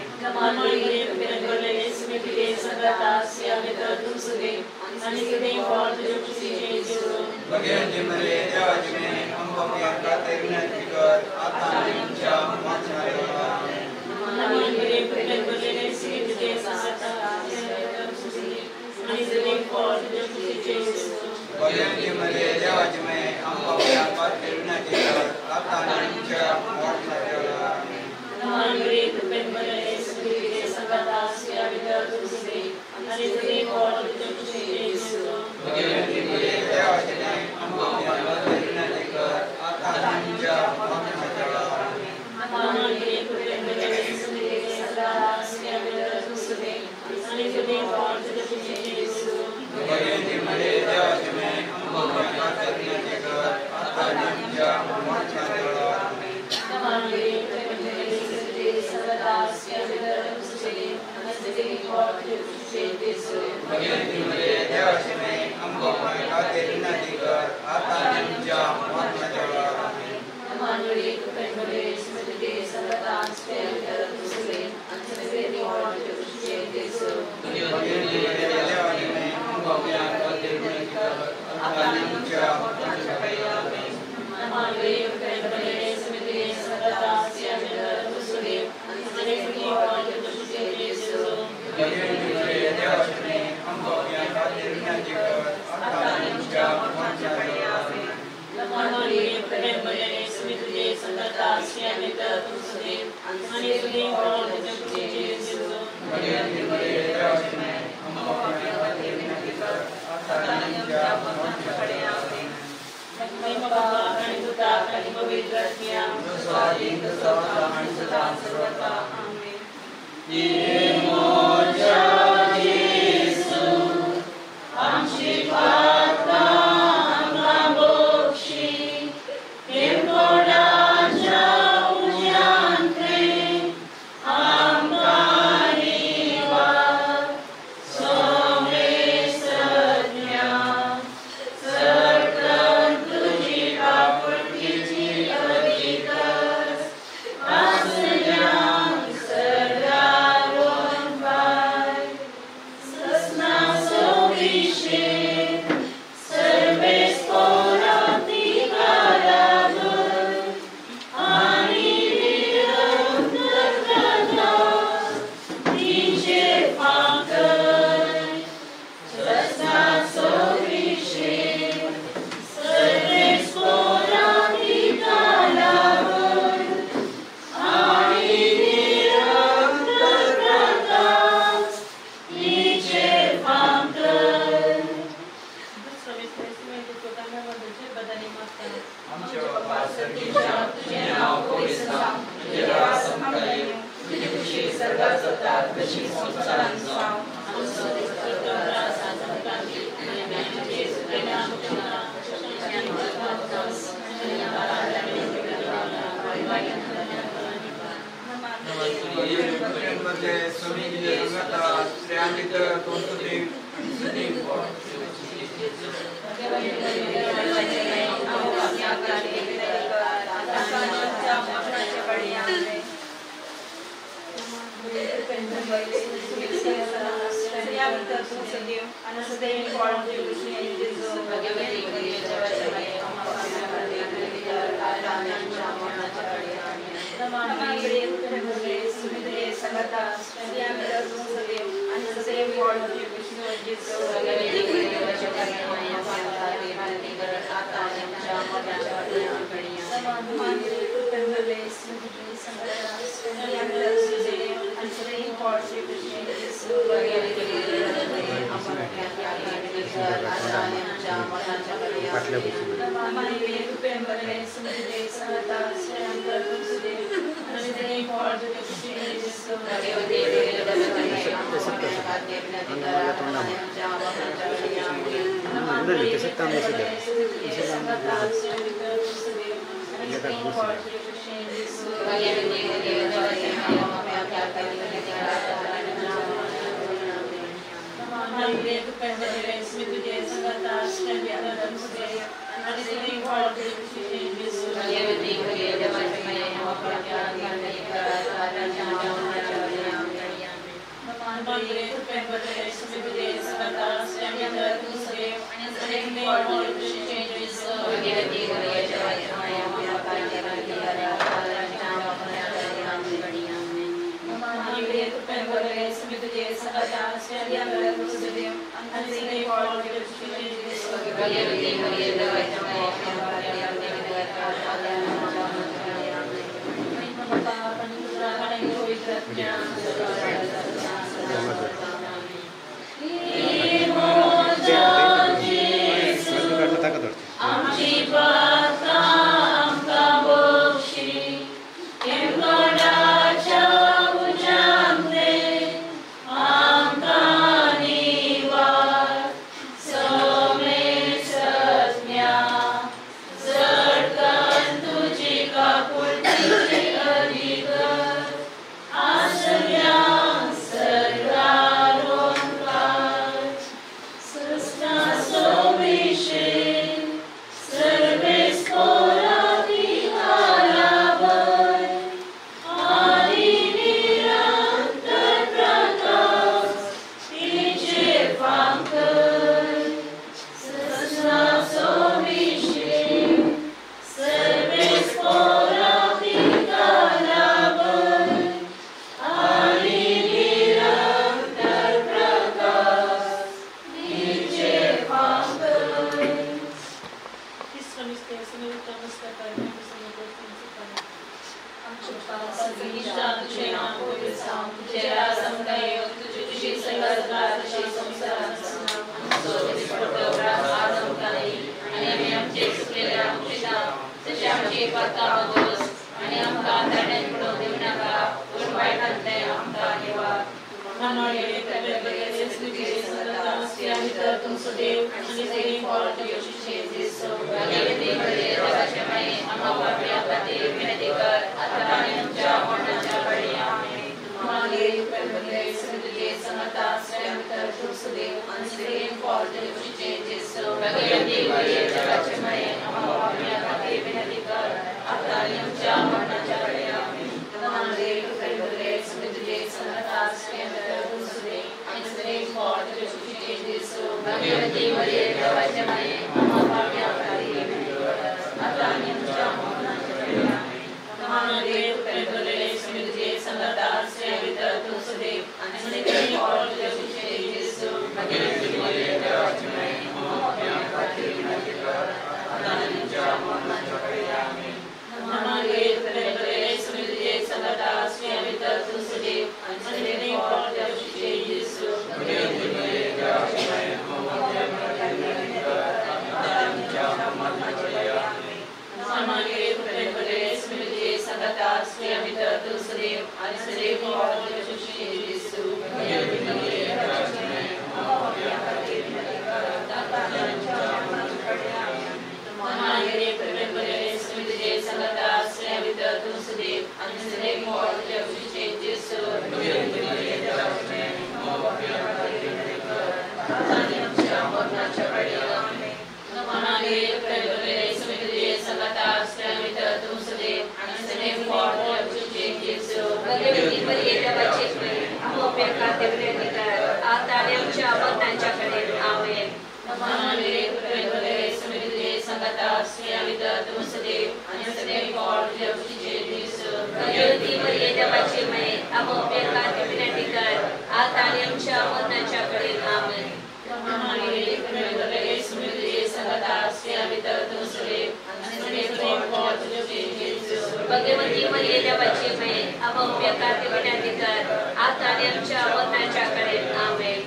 भगवती मरिये देवाची माये, आमकां खातीर विनंती कर, आतां आनी आमच्या मरणाच्या कडेन. आमेन.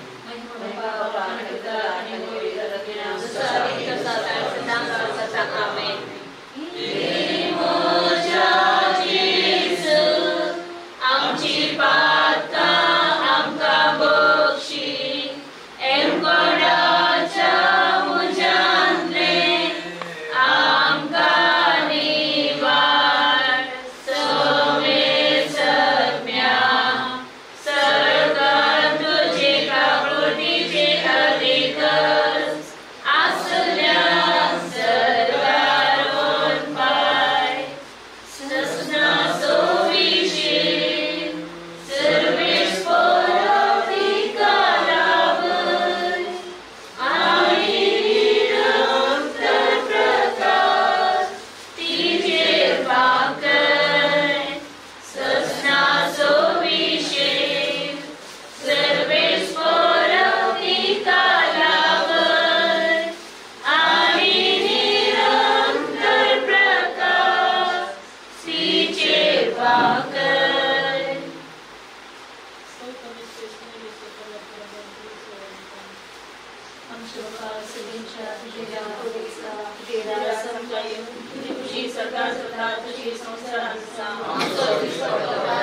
आमेन. आमची पातकां आमकां बक्षी, एमकोडाच्या उज्यांतलें आमकां निवार. समेसम्या सरकार तुजे काकुळटीचे अधिकार आसल्या सरकार पाय ससना सोविशी सर्वेस पोराधिकारावर आणि निरंतर प्रकाश तिजेर पाकय. ससना सोविशी सर्वेस पोराधिकारावर आणि निरंतर प्रकाश तिजेर पाकय. तुझी खुशी सरकार स्वतः तुझी संसारांचा आमकां निवार.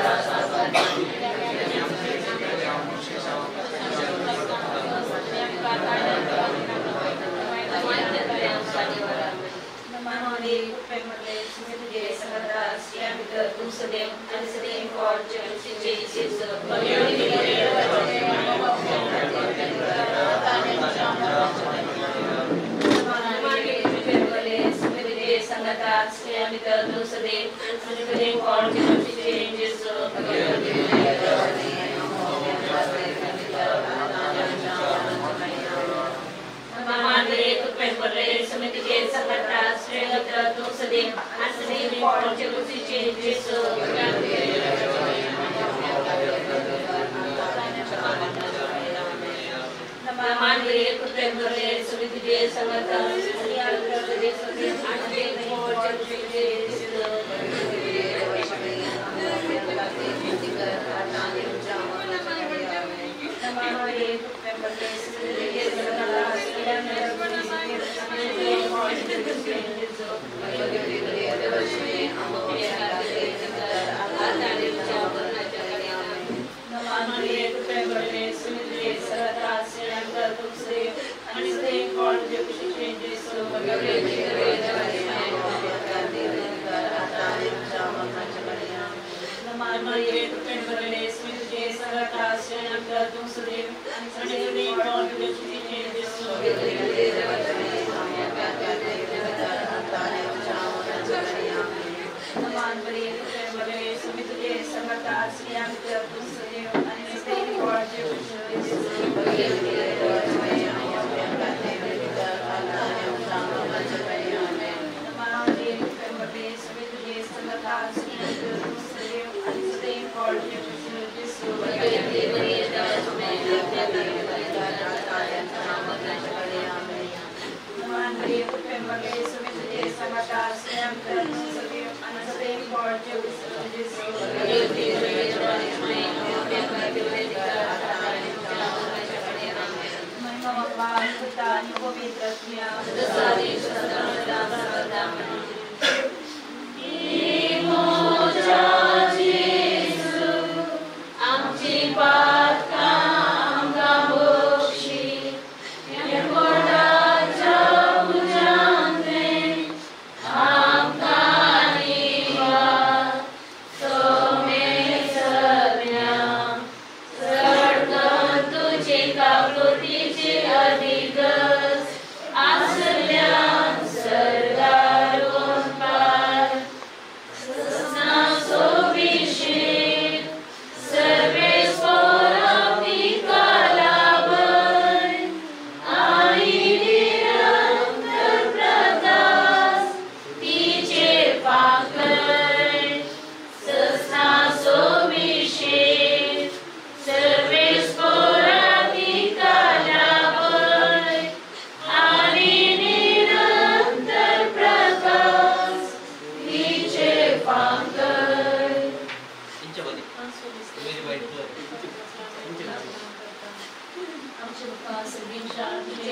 तुझे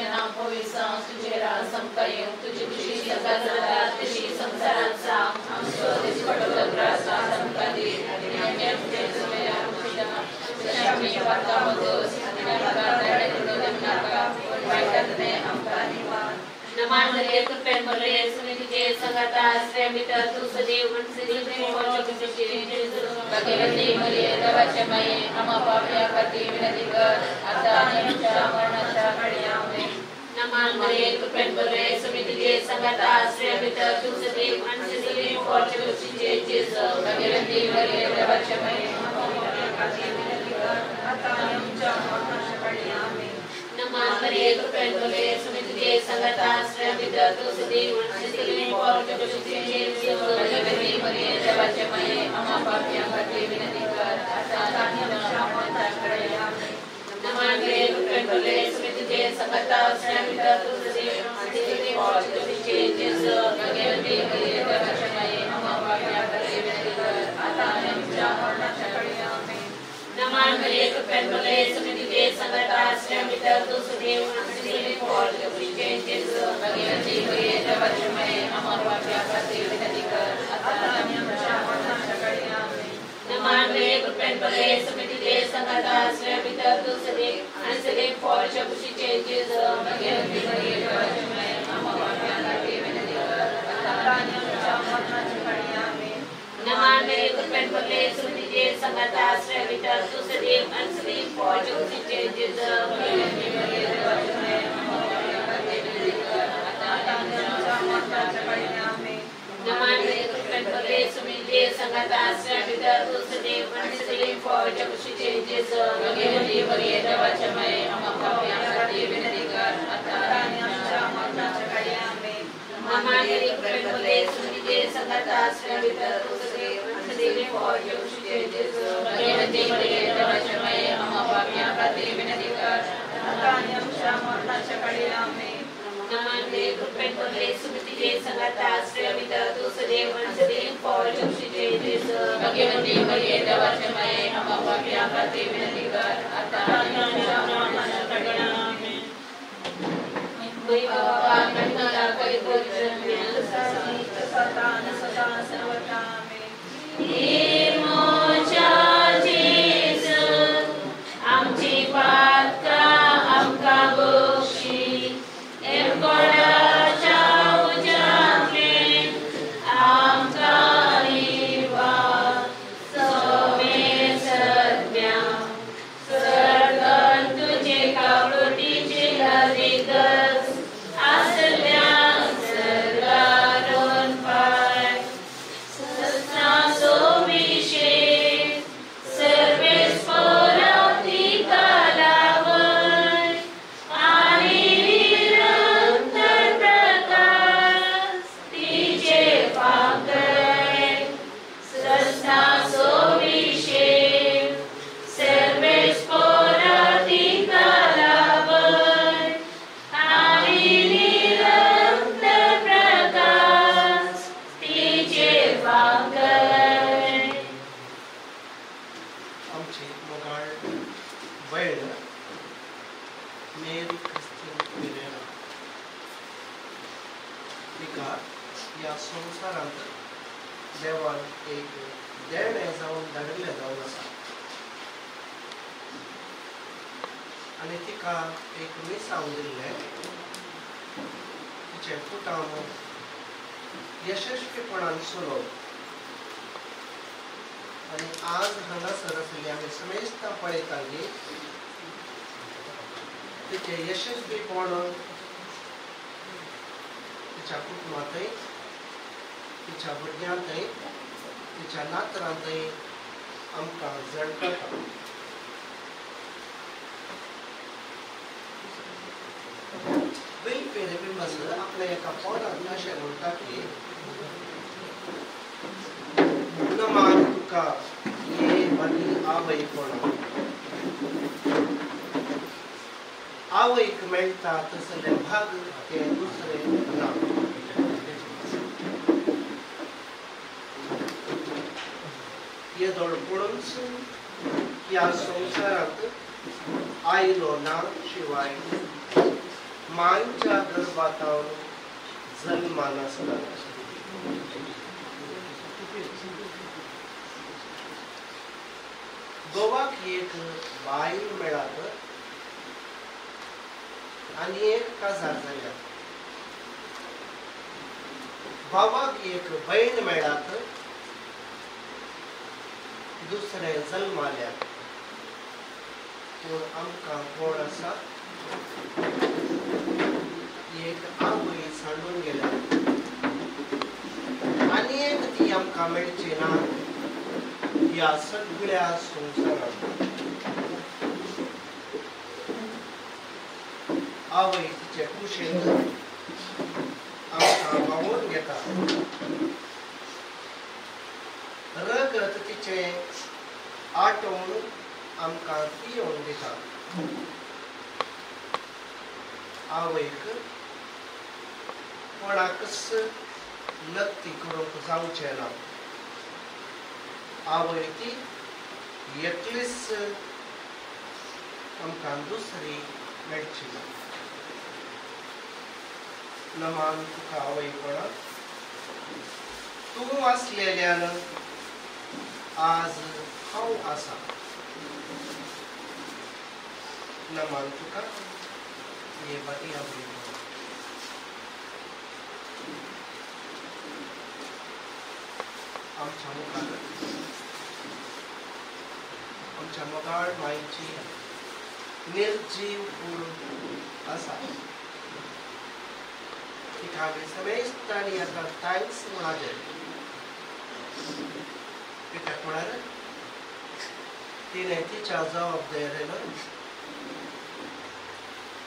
नाव पवित्र जावं, तुझे राज आमकां येवं, तुजी खुशी स्वर्गात जाता तशी संवसारांत जावं. आमचो दिसपट्टो ग्रास आज आमकां दी आनी आमच्या चुकल्या तशें आमी पातकां भोगोस आनी आमकां दाडें पडूं नाका पूण वायटांतलें आमकां निवार. नमान मरिये कृपेन भरले येसू तुजे संगाता आश्रय भितर तूं सदैव भगवती मरिये देवाचे माये आम्हा पाप्या खातीर विनंती कर आता आनी आमच्या मरणाच्या घडये आमेन. नमान मरिये कृपेन भरले येसू तुजे संगाता आश्रय भितर तूं सदैव भगवती मरिये देवाचे माये आम्हा पाप्या खातीर विनंती कर आता आनी आमच्या मरणाच्या घडये आमेन. नमान मरिये कृपेन भरले येसू तुजे संगाता आश्रय भितर तूं सदैव भगवती मरिये देवाचे माये आम्हा पाप्या खातीर विनंती कर आता आनी आमच्या मरणाच्या घडये आमेन. नमान मरिये कृपेन भरले येसू तुजे संगाता आश्रय भितर तूं सदैव भगवती मरिये देवाचे माये आम्हा पाप्या खातीर विनंती कर आता आनी आमच्या मरणाच्या घडये आमेन. नमान मरिये कृपेन भरले येसू तुजे संगाता आश्रय भितर तूं सदैव भगवती मरिये देवाचे माये आम्हा पाप्या खातीर विनंती कर आता आनी आमच्या मरणाच्या घडये आमेन. नमान मरिये कृपेन भरले येसू तुजे संगाता आश्रय भितर तूं सदैव आनी सदैव फळाच्या कुशीचे भगवती मरिये देवाचे माये आम्हा पाप्या खातीर विनंती कर आता आनी आमच्या मरणाच्या घडये आमेन. नमान मरिये कृपेन भरले येसू तुजे संगाता आश्रय भितर तूं सदैव आनी सदैव फळाच्या कुशीचे भगवती मरिये देवाचे माये आम्हा पाप्या खातीर विनंती कर आता आनी आमच्या मरणाच्या घडये आमेन. नमान मरिये कृपेन भरले येसू तुजे संगाता आश्रय भितर तूं सदैव आनी सदैव फळाच्या कुशीचे भगवती मरिये देवाचे माये आम्हा पाप्या खातीर विनंती कर आता आनी आमच्या मरणाच्या घडये आमेन. नमान मरिये कृपेन भरले येसू तुजे संगाता आश्रय भितर तूं सदैव आनी सदैव फळाच्या कुशीचे भगवती मरिये देवाचे माये आम्हा पाप्या खातीर विनंती कर आता आनी आमच्या मरणाच्या घडये आमेन. नमान मरिये कृपेन भरले येसू तुजे संगाता आश्रय भितर तूं सदैव आनी सदैव फळाच्या कुशीचे भगवती मरिये देवाचे माये आम्हा पाप्या खातीर विनंती कर आता आनी आमच्या मरणाच्या घडये आमेन. आमची पातकां आमकां बक्षी एरकोडाच्या उज्यांतलें आमकां निवार समे सद्म्या सर्गान तुजे कावळटीचे लागींच आसल्या सर्गारून पाय सस्नाचो विशेष सर्वेस परतिका लावय आनी निरंतर प्रकाश तिचे पाकय सस्नाचो विशेष सर्वेस परतिका लावय आनी निरंतर प्रकाश तिचे पाकय. आमची मोगाळ भयण मेरी क्रिस्तीन पिरेरा तिका ह्या संवसारांत देवान एक देणें जावन धाडिल्लें जावन आसा आनी तिका एक मिसांव दिल्लें तिचें कुटाम यशस्वीपणान चलोवप आनी आज हांगासर आशिल्ली आमी समेस्तां पळयता की तिचें यशस्वीपण तिच्या कुटुंबांतय तिच्या भुरग्यांतय तिच्या नातरांतय आमकां झळकता. वेलफेर बिंबस आपल्या एका पोरांत अशें म्हणटा की नमान तुका ये बरी आवयपणा आवयक मेळटा तसलें भाग तें दुसरें ना. येदोळपणूच ह्या संवसारांत आयलो ना शिवाय मांयच्या गर्भांत जल्मानासतना गोवाक एक बायल मेळात आनी एक काजार जाल्या, भावाक एक बहीण मेळात दुसरे जल्माल्या, पूण आमकां कोण आसा एक आवय सांडून गेल्या आनी एक ती आमकां मेळची ना ह्या सगळ्या संवसारांत। आवय तिचे कुशीन आमकां व्हांवोवन घेता, रगत तिचे आटोवन आमकां पियोवन दिता। आवयक कोणाकच लत्ती करूंक जावचें ना, आवय ती एकलीच आमकां दुसरी मेळची ना। नमान तुका आवयपणा, तूं आसलेल्यान आज हांव आसा। नमान तुका ये बरी आवयपणा। आमच्या मुखार आमच्या मोगाळ मायची निर्जीव कूड आसा, तिका आमी समेस्तांनी आतां thanks म्हणचें। कित्याक म्हळ्यार तिणें तिच्या जबाबदारेन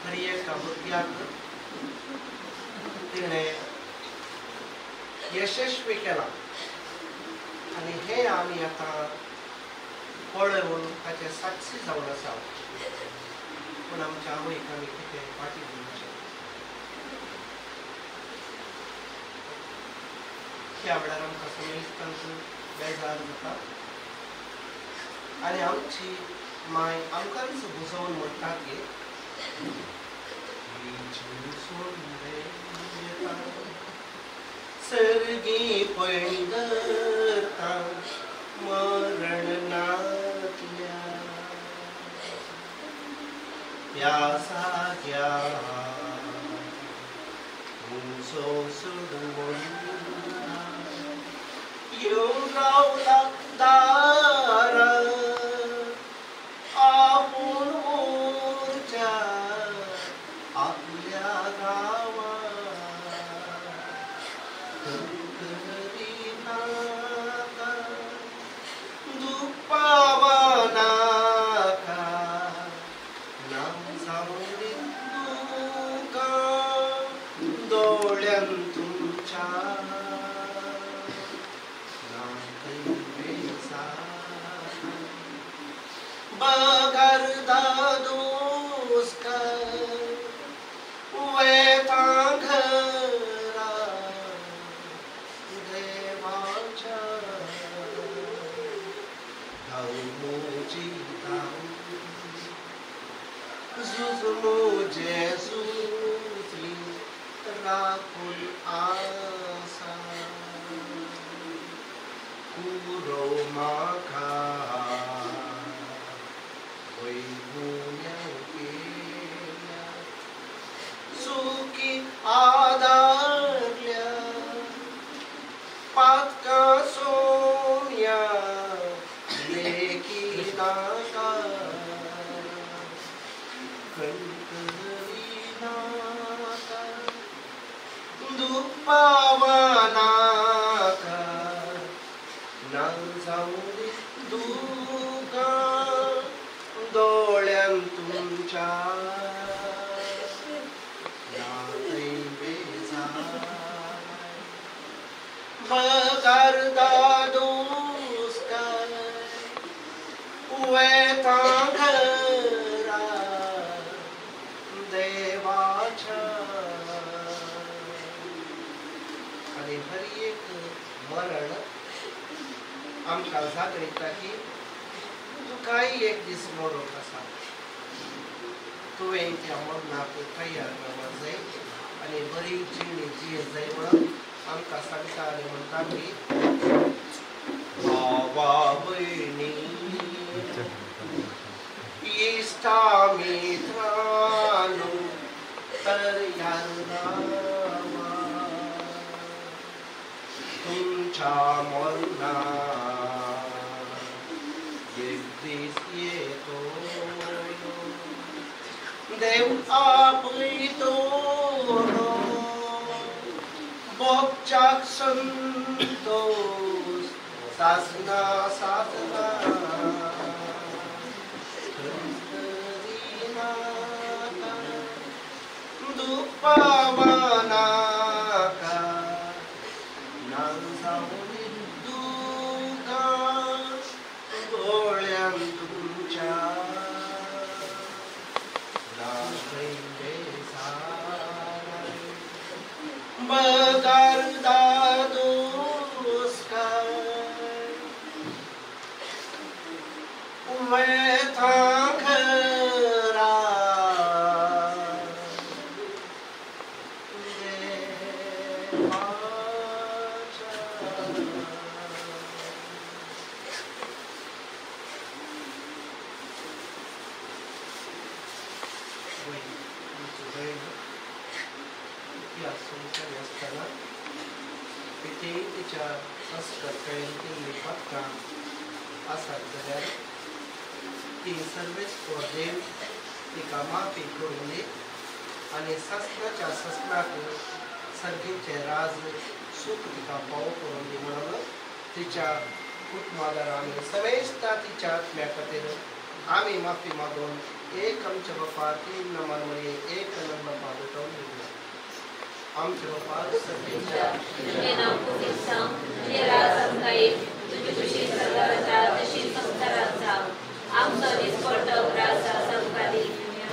हर एका भुरग्याक तिणें यशस्वी केलां आनी हें आमी आतां पळोवन ताचे साक्षी जावन आसा। पूण आमच्या आवयक आमी कितें फाटीं दिवचें? ह्या वेळार आमकां समेस्तांक बेजार जाता आनी आमची माय आमकांच बुजोवन म्हणटा की सर्गी पैंगरता मरण नातल्या प्यासाग्या तुमचो सोडून येवन रावला दारा आपूण उरच्या आपल्या गांवा नाका दुखपावा नाका ना जावं दी दुकां दोळ्यान तुमच्या बगर दादोस वेता घरा देवाच्या धाव मोजी धाव झुज मोजे झुजली राखून आसा कुरो म्हाका सुखी आदारल्या पातका सोम्या लेखी नाका कणकरी नाका दुखपावा नाका ना जावं दी दुकां दोळ्यान तुमच्या बगर दादोस वेता घरा देवाच्या। आनी हर एक मरण आमकां जागयता की तुकाय एक दीस मरूंक आसा. तुवें त्या मरणाक तयार रावपाक जाय आनी बरी जिणी जिये जाय म्हणून आमकां सांगता आनी म्हणटा की भावा भयणी इश्टा मित्रांनो तयार रावा तुमच्या मरणाक एक दीस येतो देव आपयतलो भोगच्याक संतोष सासना सासना दुःख ना जावनी दुकां दोळ्यां तुमच्या बगार दादोस्कार व्यथा खरा संसारी आसतना कितेंय तिच्या संस्कार केल्ली पात्रां आसात जाल्यार ती सर्वेस्पर देव तिका माफी करून दी आनी सासणाच्या सासणाक सर्गीचें राज सूख तिका पाव करून दी म्हणून तिच्या कुटुंबादार आमी समेस्ता तिच्या आत्म्या खातीर आमी माफी मागून एक आमच्या बापा तीन नंबर मरे एक नंबर बापा भेटोवन दिवया. आमच्या बापा सर्गीच्या तुझे नाव पुनीत जावं, तुझे राज आमकां येवं, तुजी खुशी स्वर्गात जाता तशी संवसारात जावं. आमचो दिसपट्टो ग्रास आमकां दी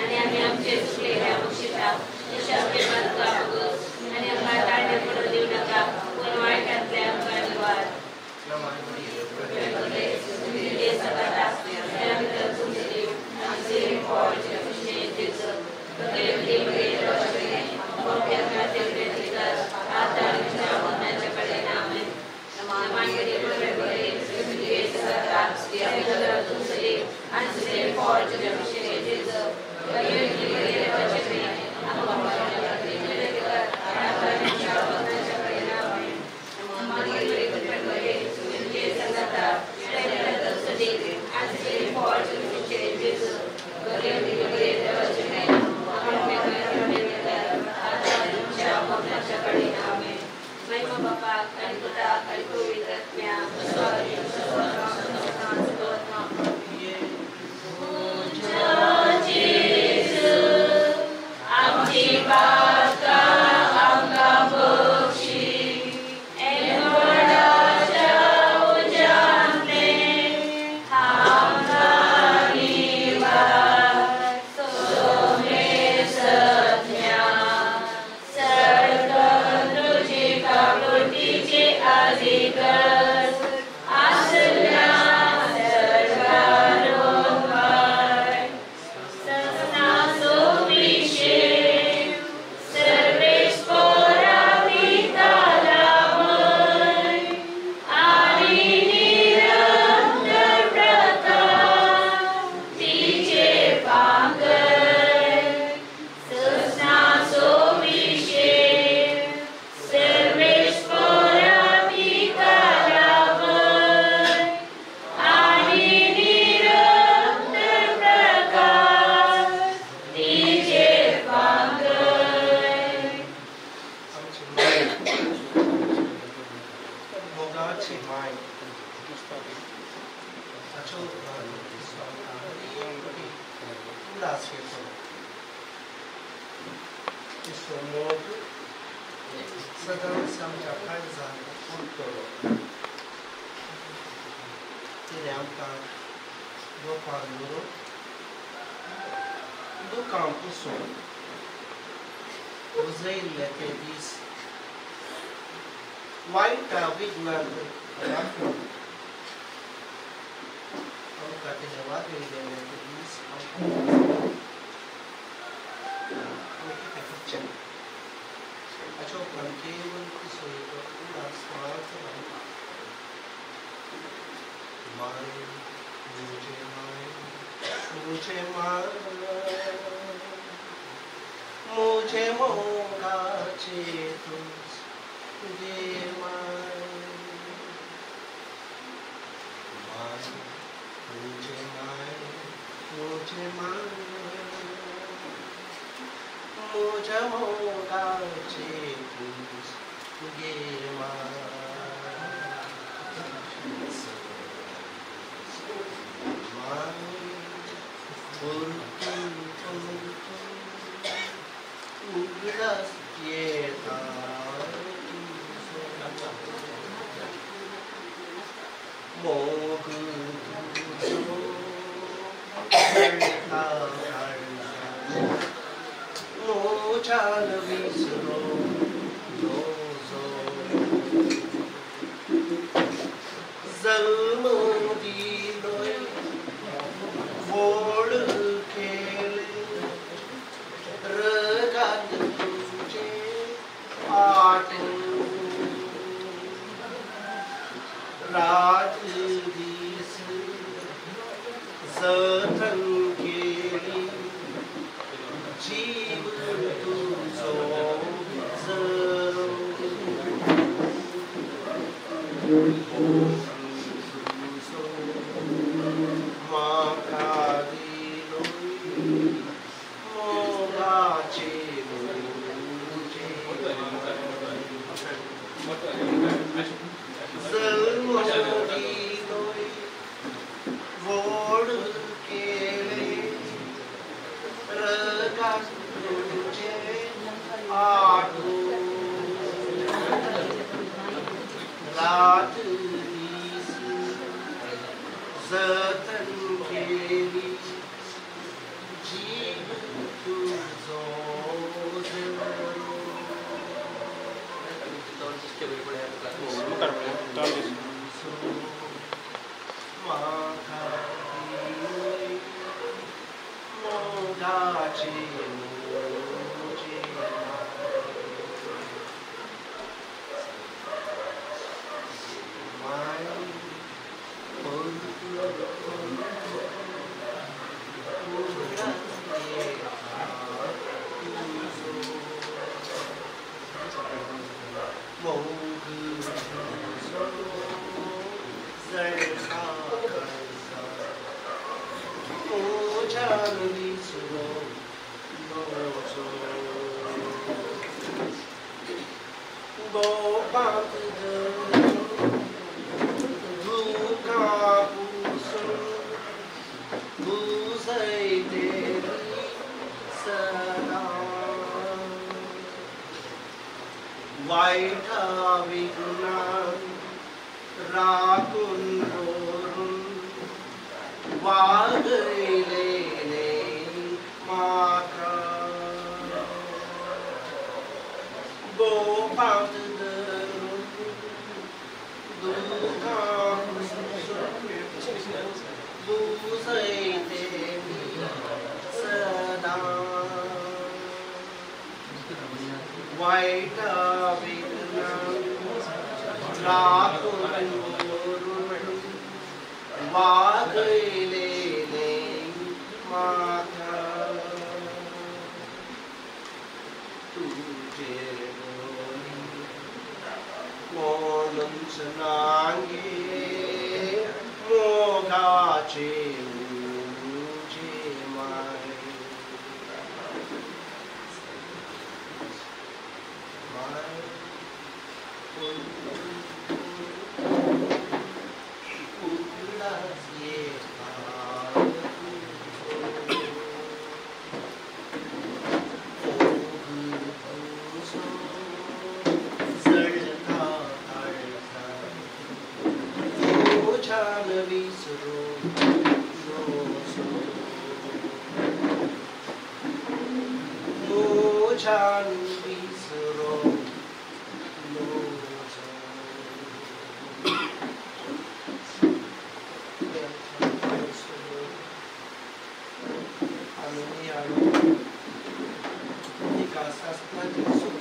आनी आमी आमचे चुकलेल्या बक्षिता तशें आमचे पातकां भोगस आनी आमकां ताळण्या पडून दिवं नाका, पूण वायटांतल्या आमकां निवार. सदांच आमच्या काळजांत उरतलो. तिणें आमकां गोपान दवरून दुकां पुसून उजयल्ले ते दीस वायटा विघ्नांत राखून वागयलेले ते दीस हांव आमी कितें करचें हाच्या उपरांत केवल तिसरो उडास मात रावता. माय मुझे माय मुझे माय मुझे मोगाचे तुझे माय माय मुझे माय मुझे माय मुझे मोगाचे तुझे माय माय उगडास येता मोग तुजो जळटा मोजान विसरो नजो जल्म दिलोय वोड केले रगात तुझे आठवून रात दीस जतन केली जीव तुझो जरो म्हाका दिलोय मोगाचे तुझे जल्म दिलोय वोड केले रगात तुझे आठवून रात दीस जतन केली जीव तुझो जरो. म्हाका दिलोय मोगाचे मुझे माय मोग तुझो जळटा मोजान विसरो नजो गोपांत दुखां पुसून पुसयतली सदां वायटा विघ्नान राखून दवरून वागयलेले म्हाका गोपांत धरून दुखां पुसून पुसयतली सदां वायटा विघ्नान राखून दवरून वागयलेले म्हाका तुजे कोणूच ना गे मोगाचे मुझे माय माय उगडास येता मोग तुझो जळटा काळजा मोजान विसरो नजो मोजान विसरो नजो. आमी नियाळून तिका शास्त्राचें सूख,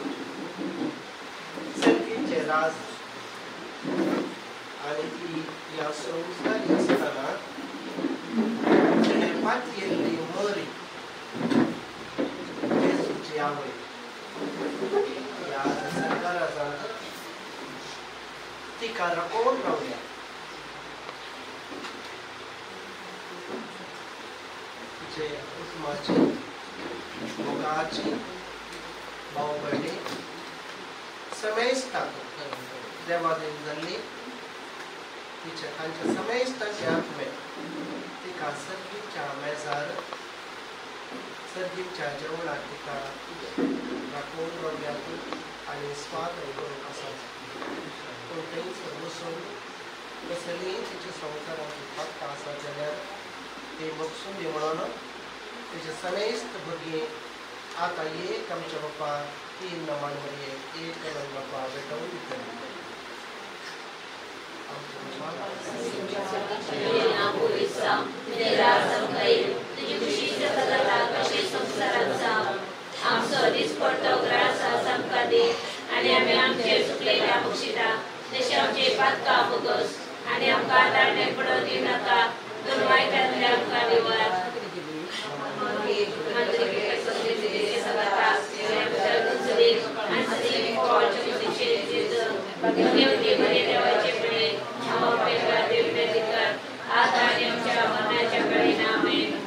सर्गीचें राज आनी ती ह्या संवसारी आसतना तिणें पातयेल्ली मरी जेजूची आवय ह्या सरकारांत तिका राखून रावल्या. तिचे कुटुंबाची, मोगाची, भाव भयणी समेस्ताक देवादीन जाल्ली तिच्या तांच्या समेस्तांचे आत्मे तिका सर्गीच्या मेजार सर्गीच्या जेवणाक तिका राखून रावल्यात आनी स्वाद करूंक आसा. पूण थंयच बसून कसलीय तिच्या संवसाराची फक्त आसा जाल्यार ती बगसून दी म्हणून तिचे समेस्त भुरगीं आतां एक आमच्या बाप्पा 3 नमान मरये एक कलम बाप्पा भेटोवन दितले. आमचो दिसपडतो ग्रास आमकां दी आनी आमी आमचे चुकलेल्या बक्षिता तशें आमचे पातकां भोगस आनी आमकां ताळणे पडोवंक दिवनाका, पूण वायटांतले आमकां निवार. आता आनी आमच्या मरणाच्या वेळी आमेन.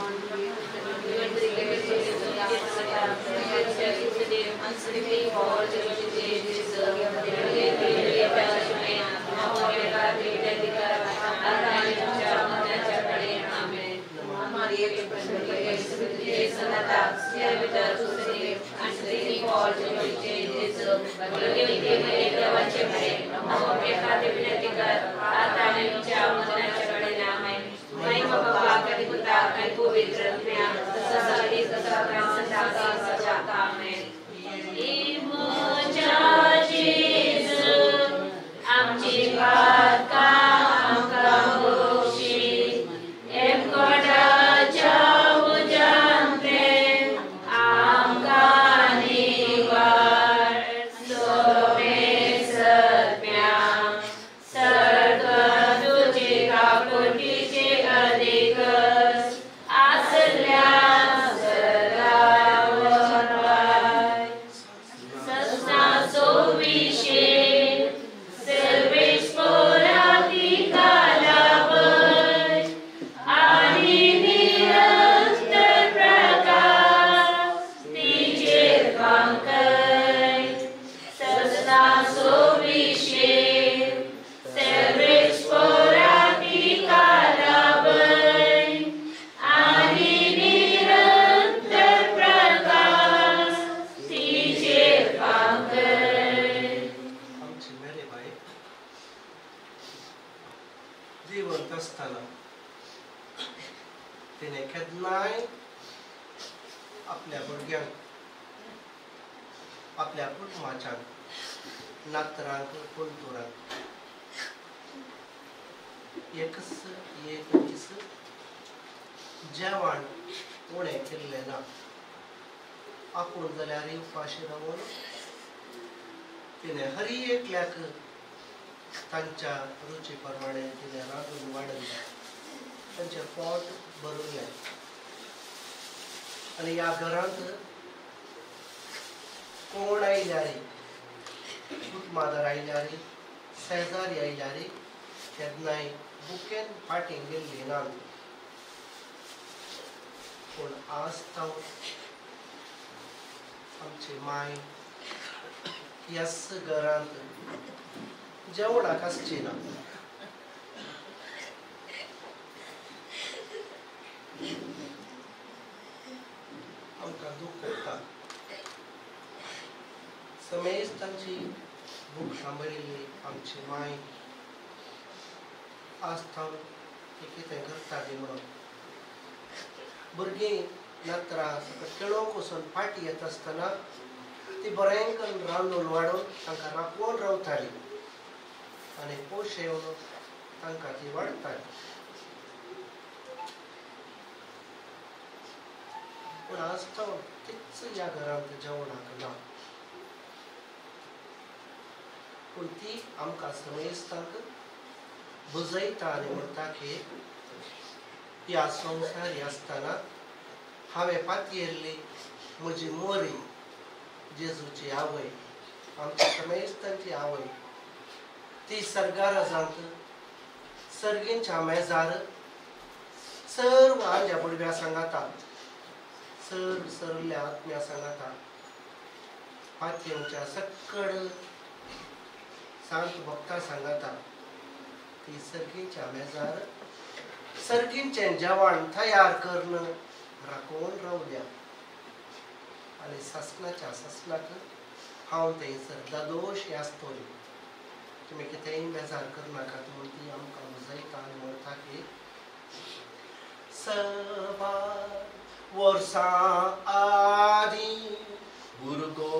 जिवंत आसतना तिणें केन्नाय आपल्या भुरग्यांक, आपल्या कुटुंबाच्यांक, नातरांक, पणतुरांक एकच एक दीस जेवण उणें केल्लें ना. आपूण जाल्यार उपाशी रावन तिणें हर एकल्याक तांच्या रुची प्रमाणे तिणें रांदून वाडयलें, तांचें पोट भरलें. आनी ह्या घरांत कोण आयल्यार, कुटुंबादार आयल्यार, शेजारी आयल्यार केन्नाय बुकेन फाटीं गेल्ली ना. पूण आज ताव आमची माय ह्याच घरांत जेवणाक आसची ना. आमकां दूख पडटा. समेस्तांची भूक सांबाळिल्ली आमची माय आज थावन ती कितें करता ती म्हणून भुरगीं नातरां सकट खेळोवंक वचून फाटीं येता आसतना ती बरें करून रांदून वाडून तांकां राखून रावताली आनी पोशेवन तांकां ती वाडटाली. पूण आज तीच ह्या घरांत जेवणाक ना. पूण ती आमकां समेस्तांक बुजयता आनी म्हणटा की ह्या संवसारी आसतना हांवें पातयेल्ली म्हजी मोरी जेजूची आवय, आमच्या समेस्तांची आवय, ती सर्गाराजांत सर्गींच्या मेजार सर्व आंज्या बुडव्या सांगाता, सर्व सरल्या आत्म्या सांगाता, पातयेंच्या सक्कड सांत भक्ता सांगाता, ती सर्गींच्या मेजार सर्गींचें जेवण तयार करून राखून रावल्या. आनी सासणाच्या सासणाक हांव थंयसर दादोश आसतली, तुमी कितेंय बेजार करनाकात म्हूण ती आमकां बुजयता आनी म्हणटा की सबार वर्सां आदीं भुरगो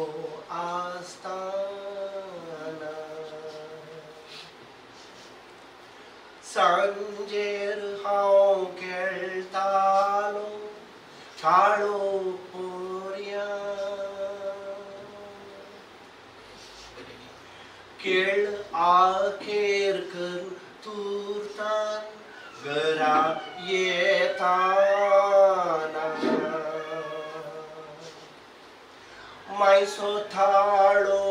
आसतना सांजेर हांव खेळटालो काळो पोरया, खेळ आखेर करून तुरतान घरा येताना मायसो थाळो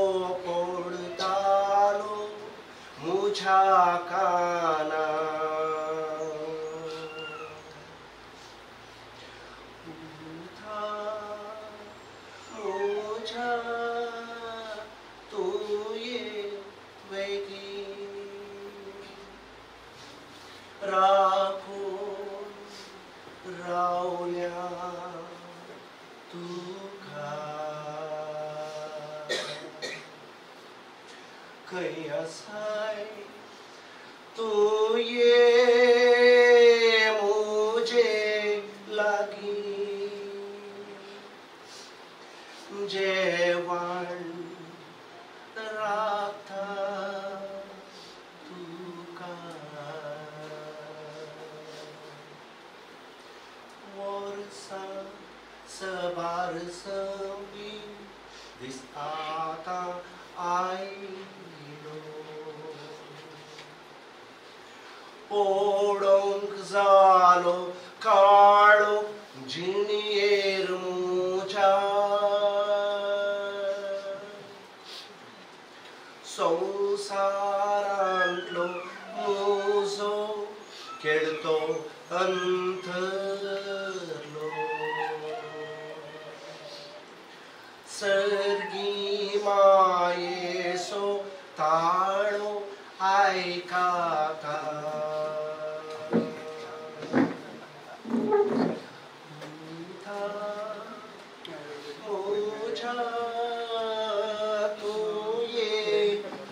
पडटालो मुझ्या काना. मुझ्या तुये वेगी राखून रावल्या तुका, खंय आसाय तूं ये म्हजे लागीं, जेवण राखता तुका, वर्सां सबार संपी दीस आतां आयलो, पडोवंक जालो काळो जिणयेर म्हज्या, संवसारांतलो म्हजो खेळतो अंथरलो, सर्गी मायेसो ताळो आयकाता. मुझ्या तुये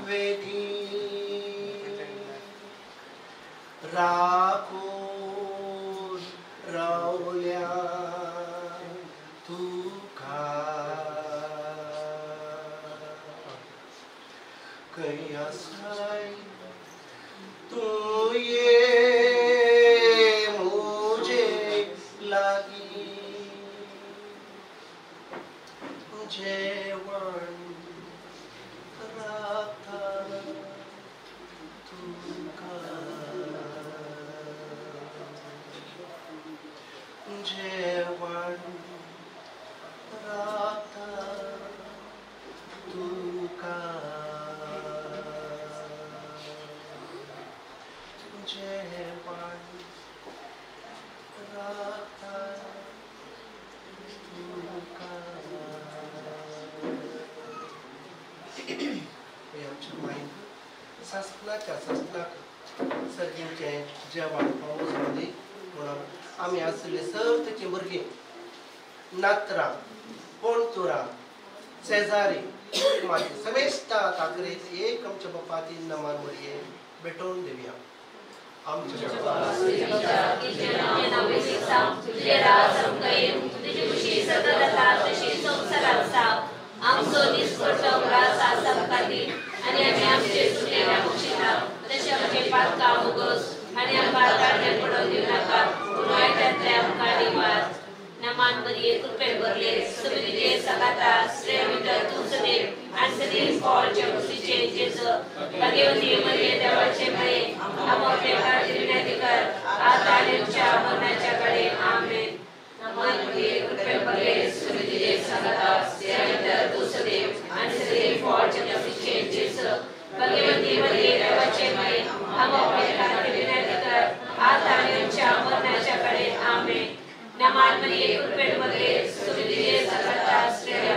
वेगी राखून रावल्या तुका, खंय आसाय तूं ये म्हजे लागीं, जेवण राखता तुका, जेवण राखता तुका, जेवण राखता तुका. आमच्या मायन सासणाच्या सासणाक सर्गींचें जेवण पावस दी म्हणून आमी आसले सर्तची भुरगीं, नात्रां, पोणतुरां, शेजारी, माती समेस्ता ताकरेच एक आमच्या बापा तीन नमान मरये भेटोवन दिवया. आमच्या आमचो निस्पश्ट ग्रास आमकां दी आनी आमी आमचे चुकलेल्या बक्षिता तशें आमचे पातकां उगस आनी आमकां ताळण्याक पडोवन दिवं नाका, पूण वायटांतल्यान आमकां रिवाज. नमान नमान मरिये कृपे भरले समितीचे सगाता श्रेय तूं सदैव आनी सदैव फॉलच्या कुशीचे जेजू भाग्यवती मरिये देवाचे माये आमच्या खातीर विनंती कर आता आनी आमच्या मरणाच्या कडे आमेन. नमान मरिये कृपे भरले समितीचे सगाता श्रेय तूं सदैव आनी सदैव फॉलच्या कुशीचे जेजू भाग्यवती मरिये देवाचे माये आमच्या खातीर विनंती कर आता आनी आमच्या मरणाच्या कडे आमेन. नमान मरिये कृपे भरले समितीचे सगाता श्रेय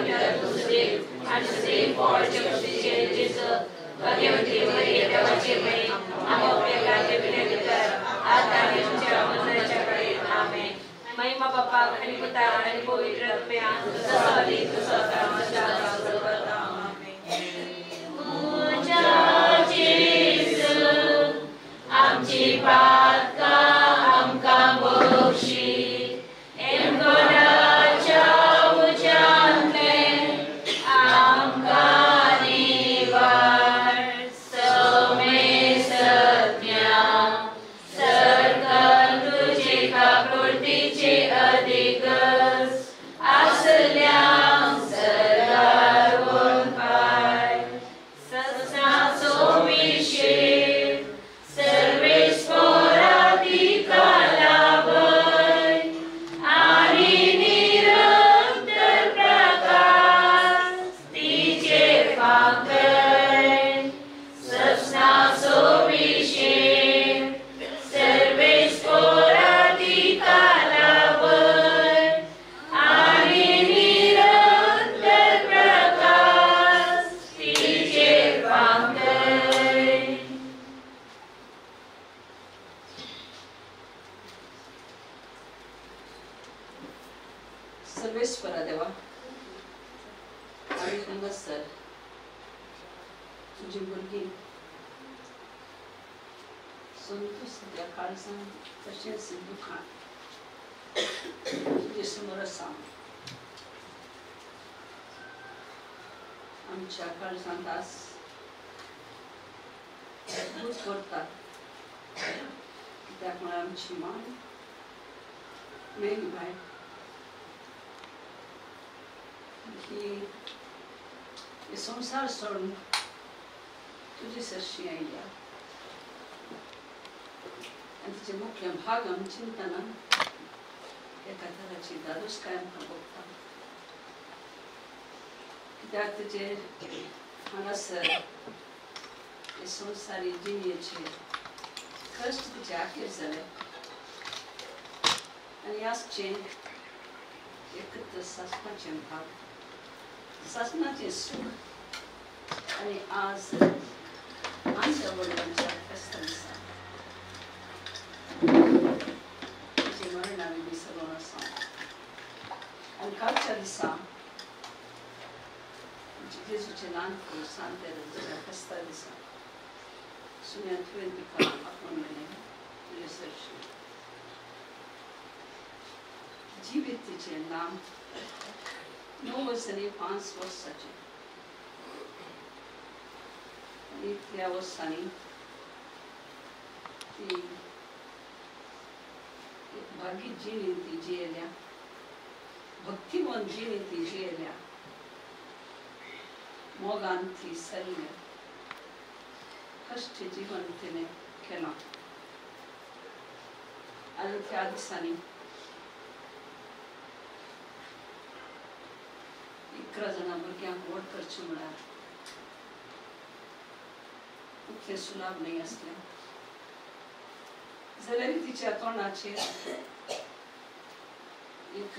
तूं सदैव आनी सदैव फॉलच्या कुशीचे जेजू भाग्यवती मरिये देवाचे माये आमच्या खातीर विनंती कर आता आनी आमच्या मरणाच्या कडे आमेन. महिमा बापाक आनी पुताक आनी पवित्र आत्म्याक जसो आदी तसो आतां सदां आमेन. म्हज्या जेजू आमची पातकां आमकां बक्षी एमगोडाच्या उज्यांतलें आमकां निवार समेसज्ञा सरकार तुजे काकुळतीचे अधिकच आसल्या सरदार वनपाय ससनाचो विशेष सर्वेस्पोरा तिका लाभय आनी निरंतर प्रकाश तिचेर फांकय ससनाचो विशेष सर्वेस्पोरा तिका लाभय आनी निरंतर प्रकाश तिचेर फांकय. सर्वेश्वरा देवा आमी हांगासर तुजी भुरगीं संतोष त्या काळजान तशेंच दुखान तुजे समोर आसा. आमच्या काळजांत आज दूख करतात कित्याक म्हळ्यार आमची माय मेली बाय ही संवसार सोडून तुजे सरशी आयल्या आनी तिचे मुखेल भाग आमी चिंतना एका तराची धादोसकाय आमकां भोगता कित्याक तिचे हांगासर हे संवसारी जिणेचे कश्ट तिचे आखेर जाले आनी आजचें एकत्र सासणाचें भाग सासणाचें सूख आनी आज आमच्या वडिलांच्या फेस्ता दिसा तिचे मरण आमी विसरून आसा. आनी कालच्या दिसा जेजूचें ल्हानपण सांतेराच्या फेस्ता दिसा सुन्या तुवें तिका आपोवन व्हेलें तुजे सरशी जिवीत तिचें लांब 9 वर्सांनी 5 वर्साचें आनी त्या वर्सांनी ती एक भागी जिणी ती जियेल्या भक्तिवंत जिणी ती जियेल्या मोगान ती सरल्या कश्ट जीवन तिणें केलां. आनी त्या दिसांनी 11 जाणां भुरग्यांक व्हड करचें म्हळ्यार इतलें सुलाभ न्हय आसलें जाल्यार तिच्या तोंडाचेर एक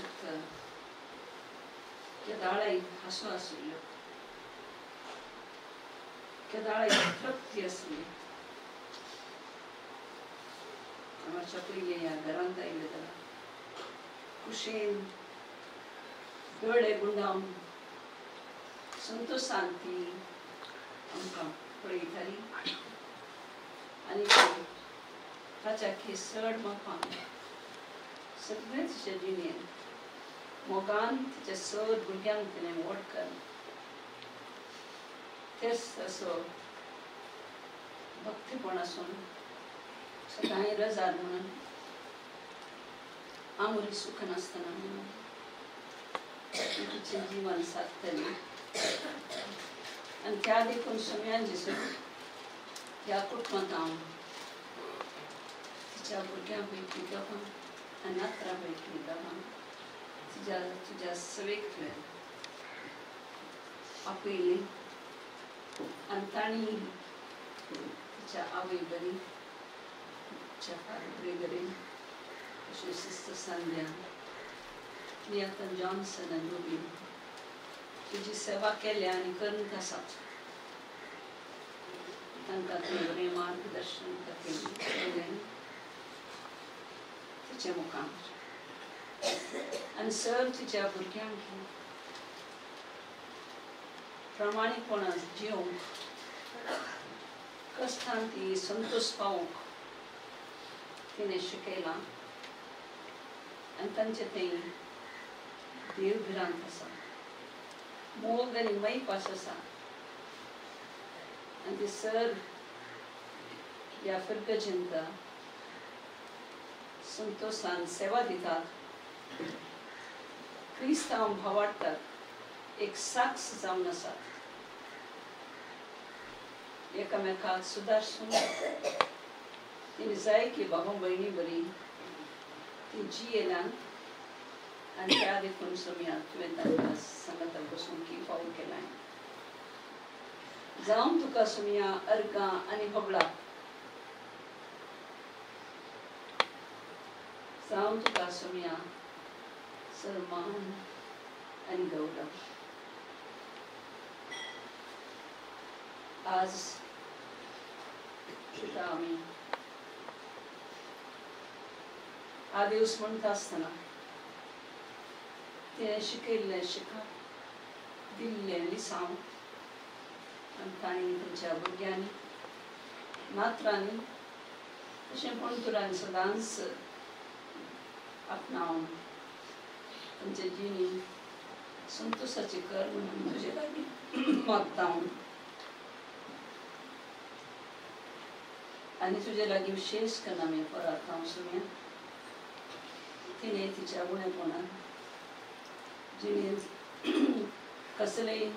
केदाळाय हांसो आशिल्ल्यो केदाळाय तृप्ती आसली. आमच्या पयलीं ह्या घरांत आयले जाल्यार कुशेन दोळे गुंडावन संतोशान ती आमकां पळयताली आनी ताच्या केस चड मापान सगळें तिच्या जिणेन मोगान तिच्या चड भुरग्यांक तिणें व्हड कर तेच असो भक्तीपण आसून सदांय रजार म्हणून आमोरी सुख नासतना म्हणून तिचें जिवन सादतली आनी त्या देखून सुम्यान जेजू ह्या कुटुंबांत हांव तिच्या भुरग्यां भयकी दोगां आनी नातरां भयकी दोगां तुज्या तुज्या सवेक तुवें आपयली आनी तांणी तिच्या आवय बरी तिच्या फादर बरी अशें सिस्टर संध्या नियतन जॉन्सन आनी रुबी तुजी सेवा केल्या आनी करत आसात. तांकां तुवें बरें मार्गदर्शन केलें तिच्या मुखार आनी सर तिच्या भुरग्यांक प्रामाणीकपणान जिवंक कश्टान ती संतोश पावूंक तिणें शिकयलां आनी तांचें तें देव भिरांत आसा, मोग आनी मैपास आसा आनी ती सर ह्या फिर्गजेंत संतोशान सेवा दितात, क्रिस्तांव भावाडटात, एक साक्ष जावन आसात, एकामेकाक सुदारसून तिणें जाय की बाबा भयणी बरी ती जियेल्यान आनी त्या देखून सोम्या तुवें तांकां सांगाता बसून की फावल केलां. जावं तुका सोम्या अर्गां आनी होबळा, जावं तुका सोम्या सन्मान आनी गौरव. आज तुका आमी आदेस म्हणटा आसतना तिणें शिकयल्लें शिकप, दिल्लें लिसांव आनी तांणी तांच्या भुरग्यांनी नातरांनी तशें पणतुरांनी सदांच आपणावन तांच्या जिणी संतोशाची कर म्हणून तुजे लागीं मागता आनी तुजे लागीं विशेश करून आमी परत हांव सुम्या तिणें तिच्या उणेपणान जिणेंत कसलेंय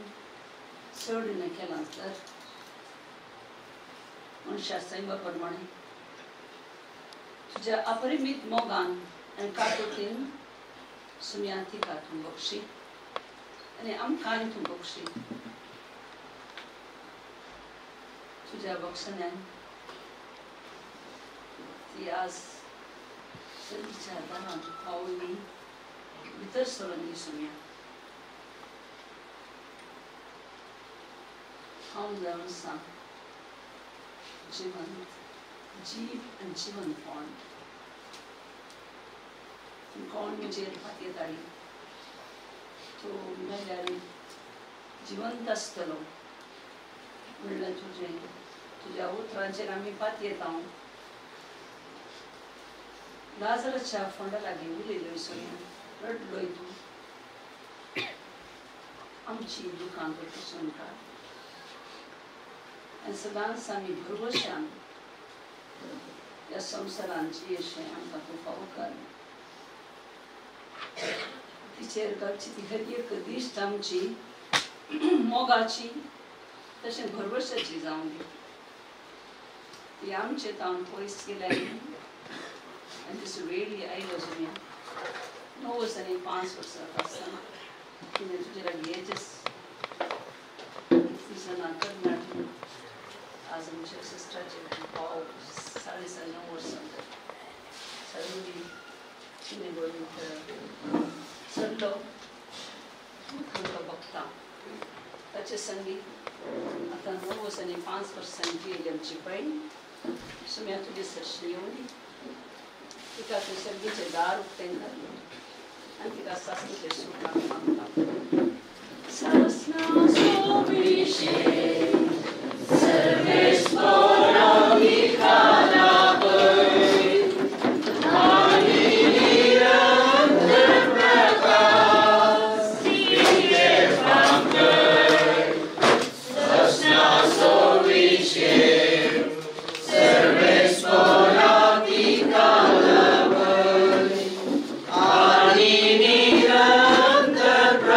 चड न केलां तर मनशा सैमा प्रमाणें तुज्या अपरिमीत मोगान आनी काकुळटीन सुम्या तिका तूं बक्षी आनी आमकांय तूं बक्षी. तुज्या बक्षण्यान ती आज तिच्या दारांत पावली भितर सरून दी सुम्या. हांव जावन आसा जिवंत जीव आनी जिवंतपण कोण म्हजेर फातयताली तूं मेल्यार जिवंत आसतलो म्हणल्यार तुजें तुज्या उतरांचेर आमी पातयेता. लाजराच्या फोंडा लागीं उलयलोय सोया रडलोय तूं आमची दुकां तूं पुसून काड आनी सदांच आमी भरवशान ह्या संवसारान जियेशें आमकां तूं फावो कर. तिचेर घालची ती हर एक दिश्ट आमची मोगाची तशें भरवशाची जावं दी. ती आमचे तावन पयस गेल्या आनी तिचो वेळी आयलो सुम्या 9 वर्सांनी 5 वर्सां आसतना तिणें तुजे लागीं येचेच कितलीं जाणां तरणाटीं आज आमच्या सिस्टराचे भाव 7.5 9 वर्सां सगळी तिणें बरोवन चडलो तूं तांकां बघता ताचे संगी आतां 9 वर्सांनी 5 वर्सांनी जियेली आमची भयण सुम्या तुजे सरशी येवन तिका तूं सर्गीचें दार उक्तें कर आनी तिका सासणीचें सूख आमी मागता. सासणा सोबिशें सर्वेस्पोरा Ani nirantar.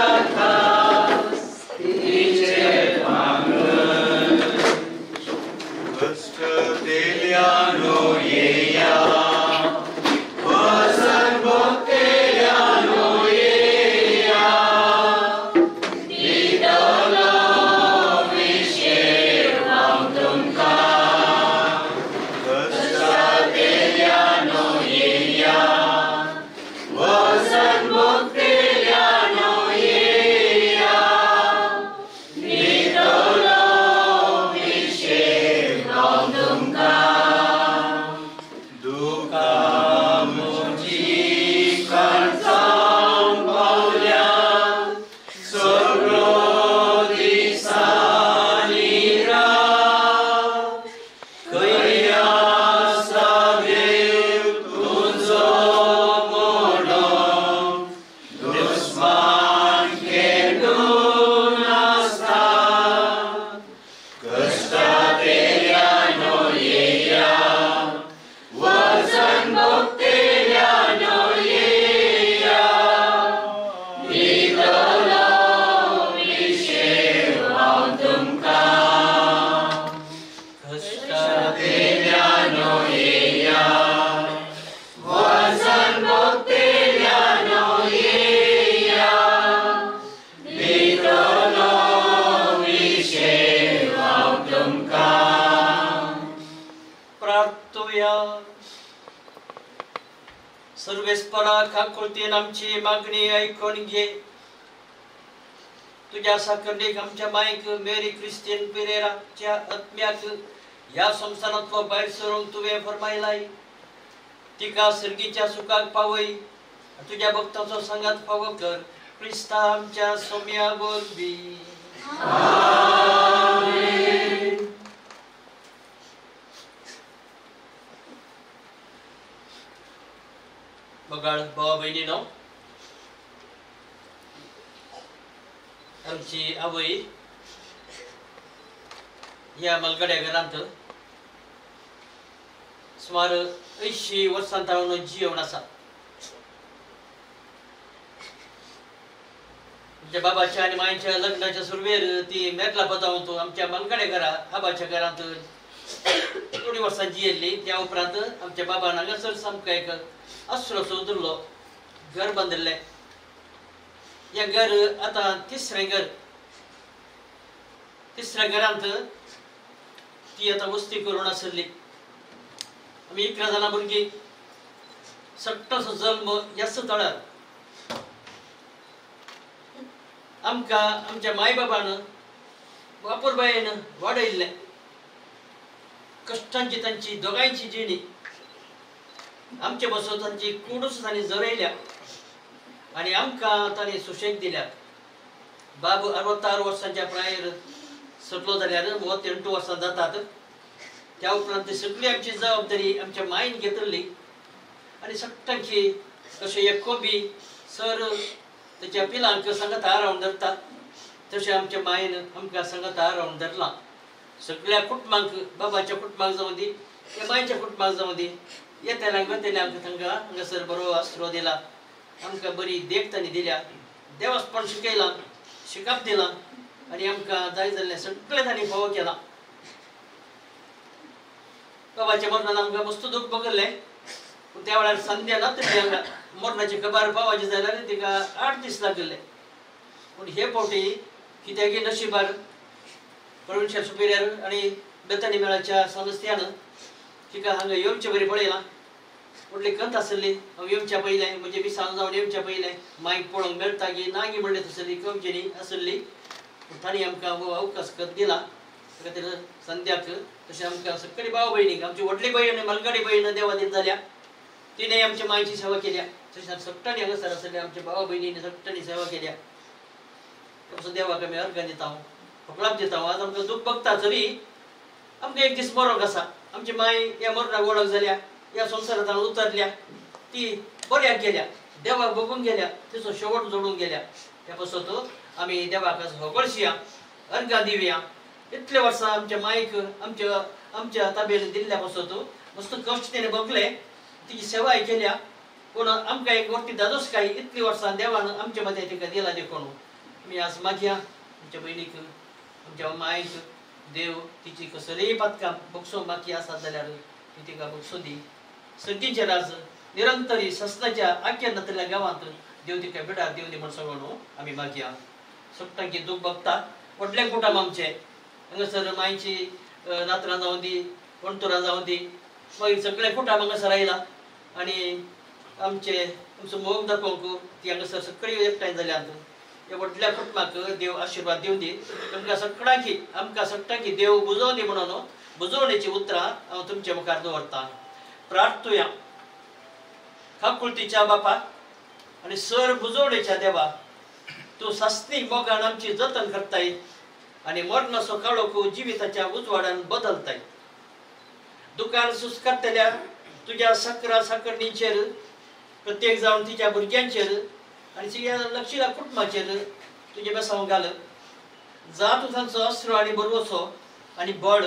सर्वेस्परा काकुळतीन आमची मागणी आयकून घे. तुज्या साकरणीक आमच्या मायक मेरी क्रिस्तीन पिरेराच्या आत्म्याक ह्या संवसारांतलो भायर सरूंक तुवें फरमायलाय. तिका सर्गीच्या सुखाक पावय, तुज्या भक्ताचो सांगात फावो कर. क्रिस्ता आमच्या सोम्या वरवीं. बगाळ भावा भयणीनो, आमची आवय ह्या मलगड्या घरांत सुमार 80 वर्सां तावन जियेवन आसा. आमच्या बाबाच्या आनी मांयच्या लग्नाच्या सुरवेर ती मेटला पदावंत आमच्या मलगड्या घरा आबाच्या घरांत थोडी वर्सां जियेल्ली. त्या उपरांत आमच्या बाबान हांगासर सामको एक आसरो उरलो, घर बांदिल्लें. हें घर आतां तिसरें घर. तिसऱ्या घरांत ती आतां वस्ती करून आसली. आमी 11 जाणां भुरगीं, सट्टाचो जल्म ह्याच तळार. आमकां आमच्या माय बाबान वापुरबायेन वाडयल्लें. कश्टांची तांची दोगांयची जिणी आमचे बसून तांची कूडूच तांणी जरयल्या आनी आमकां तांणी सुशेग दिल्या. बाब 66 वर्सांच्या प्रायेर सटलो जाल्यार 8 वर्सां जातात. त्या उपरांत ती सगळी आमची जबाबदारी आमच्या मायन घेतली आनी सगळ्यांची कशें एक कोबी सर तेच्या पिलांक सांगात आरावन धरता तशें आमच्या मायन आमकां सांगात आरावन धरलां. सगळ्या कुटुंबांक, बाबाच्या कुटुंबाक जावं दी, त्या मायच्या कुटुंबाक जावं दी, येतल्यांक वतल्यांक तांकां हांगासर बरो आसरो दिला, आमकां बरी देख तांणी दिल्या, देवासपण शिकयलां, शिकप दिलां आनी आमकां जाय जाल्लें सगळें तांणी फावो केलां. बाबाच्या मरणान आमकां मस्त दूख भोगल्लें. पूण त्या वेळार संध्या नातली हांगा मरणाची खबर पावाची जाल्यार तिका 8 दीस लागिल्ले. पूण हे फावटी कित्याकी नशिबार प्रोविन्शियल सुपिरियर आनी बेतानी मेळाच्या संस्थ्यान तिका हांगा येवचे बरी पळयलां. व्हडली कंत आसली, हांव येवच्या पयलें म्हजें मिसांव जावन येवच्या पयलें मायक पळोवंक मेळटा की ना गी म्हणलें तसली कमजेनी आसली. पूण तांणी आमकां हो अवकाश कत दिला. त्या खातीर संध्याक तशें आमकां सगळी भाव भयणीक, आमची व्हडली भयण मलगाडी भयण देवादीन जाल्या, तिणें आमच्या मायची सेवा केल्या. तशें सगळ्यांनी हांगासर आसले आमच्या भावा भयणींनी सगळ्यांनी सेवा केल्या. तसो देवाक आमी अर्गां दिता, फकळाप दिता. आज आमकां दूख भोगता तरी आमकां एक दीस मरोंक आसा. आमची माय ह्या मरणाक वळख जाल्या, ह्या संवसारांत उतरल्या, ती बऱ्याक गेल्या, देवाक भोगूंक गेल्या, तिचो शेवट जोडूंक गेल्या. त्या पासत आमी देवाक होगळशिया, अर्गां दिवया. इतले वर्सां आमच्या मायक आमच्या आमच्या ताबेन दिल्ल्या पासत मस्त कश्ट तिणें भोगले, तिची सेवाय केल्या. पूण आमकां एक व्हडली दादोसकाय इतलीं वर्सां देवान आमच्या मदें तिका दिला देखून आमी आज मागया आमच्या भयणीक, आमच्या मायक देव तिची कसलीय पातकां भोगसूंक बाकी आसात जाल्यार ती तिका भोगसूं दी. सर्गीचें राज निरंतरी ससनाच्या आख्या नातल्या गांवांत देव तिका बिडार दिवं दी म्हण सगळो आमी मागया. सगळ्यांकी दूख भोगता व्हडलें कुटुंब आमचें. हांगासर मांयची नातरां जावं दी, पणतुरां जावं दी, मागीर सगळें कुटुंब हांगासर आयलां आनी आमचे आमचो मोग दाखोवंक ती हांगासर सगळीं एकठांय जाल्यांत. ह्या व्हडल्या कुटुंबाक देव आशिर्वाद दिवं दी. तुमकां सगळ्यांकी, आमकां सगळ्यांकी देव बुजोवं दी म्हणून बुजवणेची उतरां हांव तुमच्या मुखार दवरतां. प्रार्थुया. काकुळतीच्या बापा आनी सर बुजवणेच्या देवा, तूं सासणी मोगान आमची जतन करताय आनी मरणाचो काळोख जिविताच्या उजवाडान बदलताय. दुकान सुस्कारतल्या तुज्या साकरा साकरणींचेर, प्रत्येक जावन तिच्या भुरग्यांचेर आनी तिच्या लक्षिला कुटुंबाचेर तुजें बेसांव घाल. जा तूं तांचो अस्त्र आनी बरवसो आनी बळ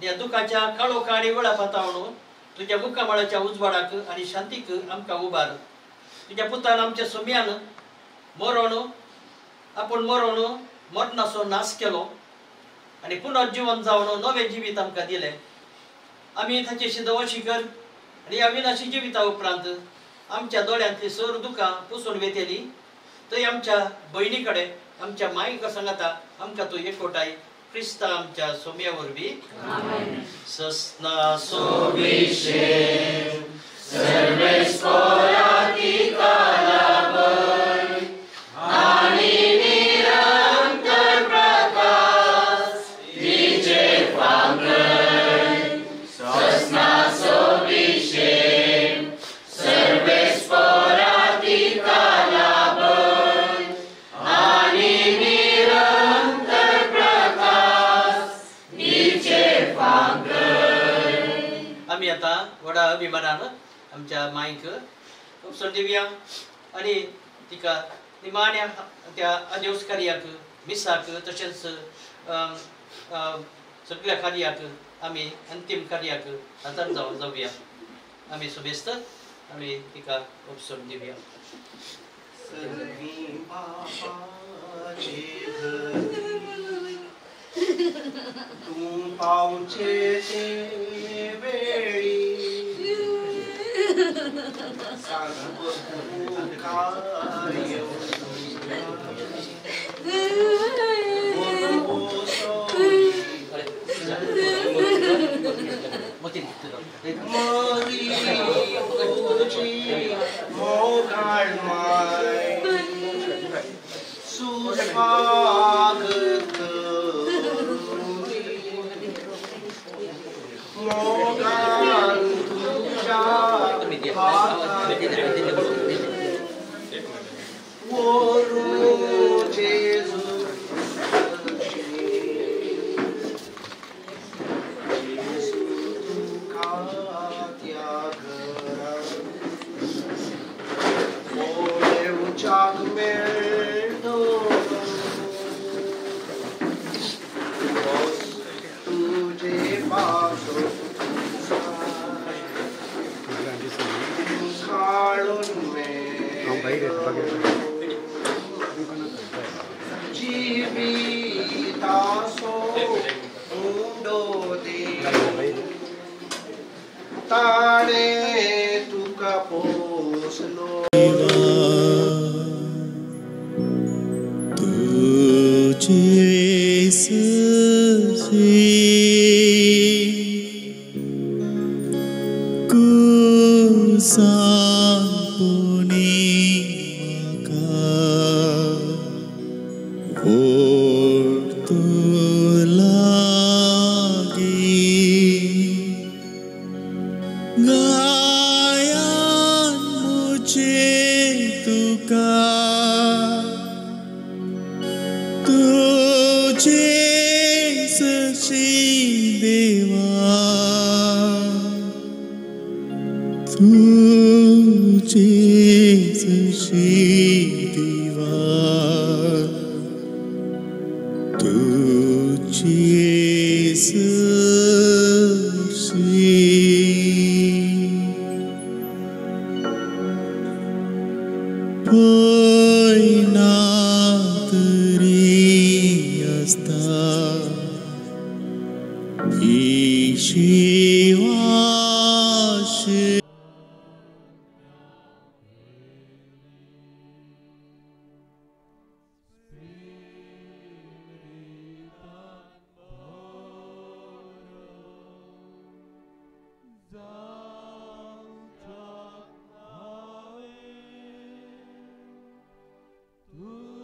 ह्या दुखाच्या काळोखा आनी वेळा पातावण तुज्या मुखामळाच्या उजवाडाक आनी शांतीक आमकां उबार. तुज्या पुतान आमच्या सोम्यान मरण आपूण मरण मरणाचो नाश केलो आनी पुनर्जिवन जावन नवें जिवीत आमकां दिलें. आमी ताची शिदवशी कर आनी ह्या विनाशी जिविता उपरांत आमच्या दोळ्यांतली सर दुकां पुसून वेतली. थंय आमच्या भयणी कडेन, आमच्या मायक सांगाता आमकां तूं एकवटाय. क्रिस्ता आमच्या सोम्या वरवीं. ससना सोबिशे व्हडा अभिमानान आमच्या मायक उपसर दिवया आनी तिका निमाण्या त्या आदेवस कार्याक मिसाक तशेंच सगळ्या कार्याक आमी अंतीम कार्याक हातान जावया. आमी सुबेस्त आमी तिका उपसर दिवया. तूं पावचे ते वेळी सांग मोगाळ माय सुस्वागत मोगान तुझ्या वरू जेजू जेजू तुका त्या घरा पळोवच्याक मेळटलो तुजे पासो काळून जिवितासो उंडो दे ताणे तुका पोसलो तुझे कुसांपुनी म्हाका ओडतो लागी गायान मुझे तुका तुझे सशी देवा तुझे सशी देवा तुझे सशी पयना तरी आसता ही शिवाश Ooh.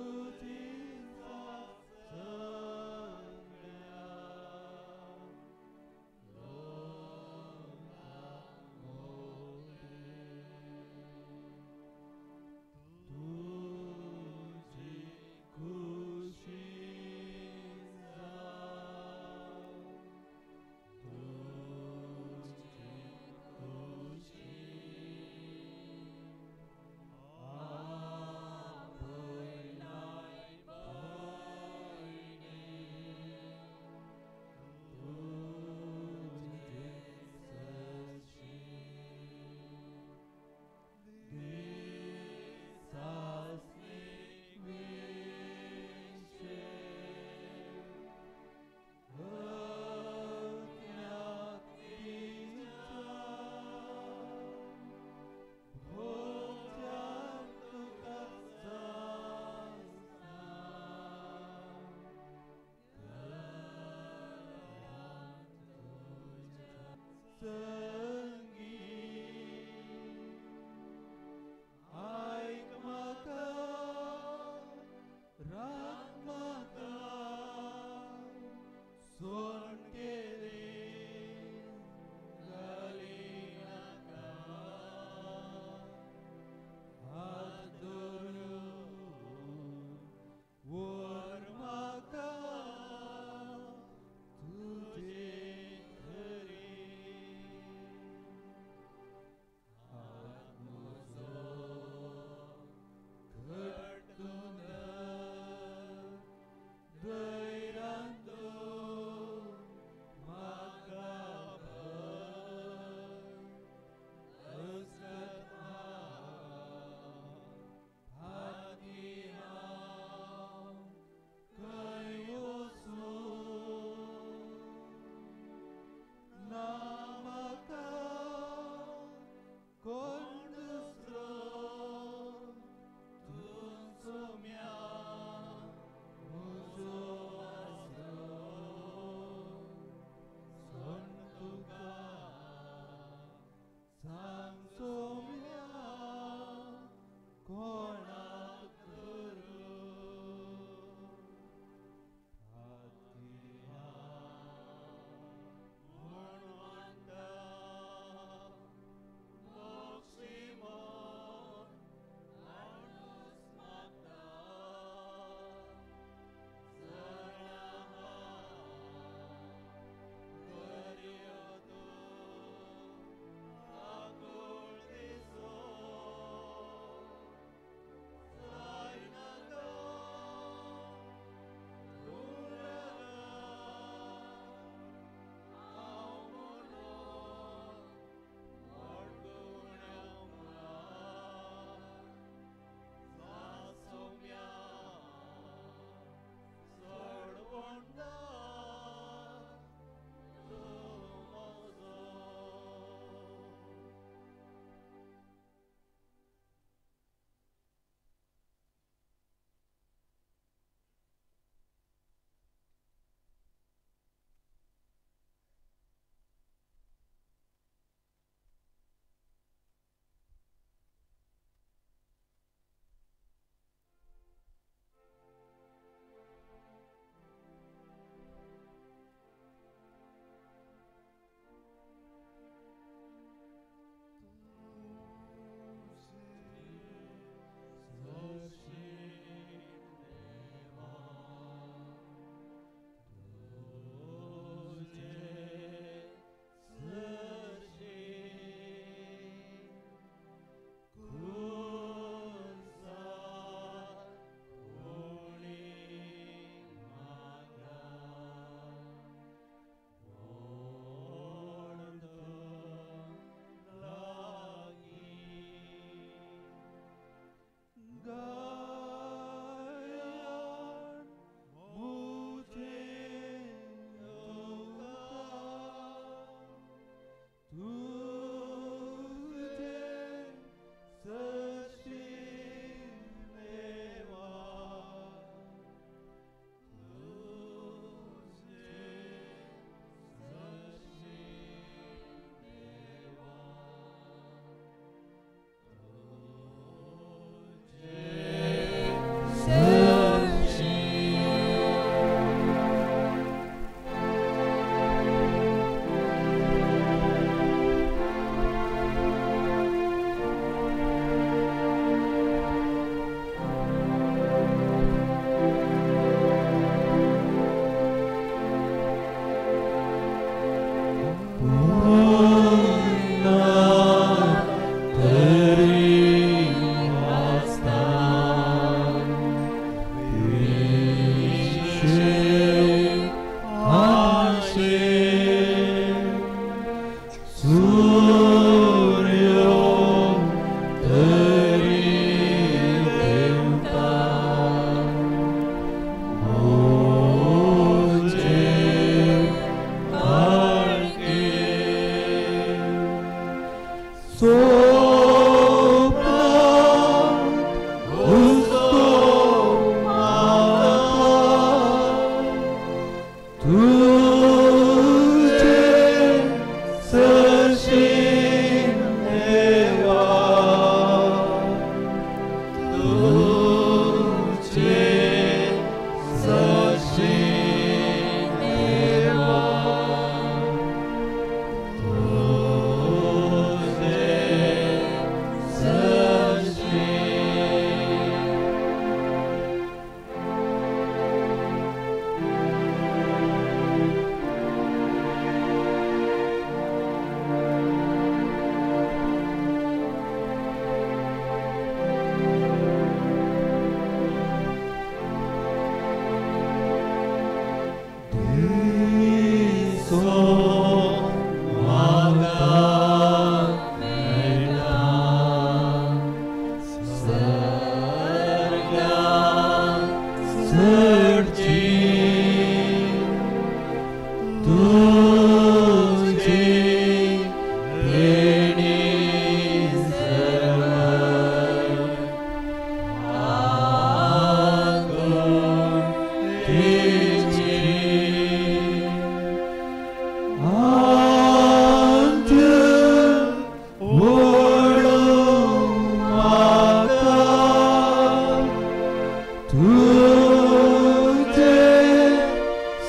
तुझे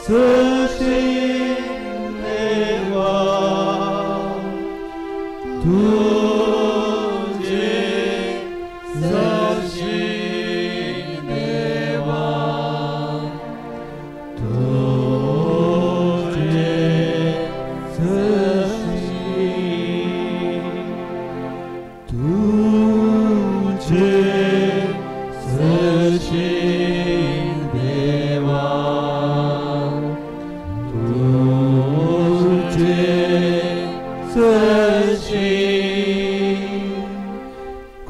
सशी देवा तुझे सशी देवा तुझे सशी तुझे सशी देवा तुझे सशी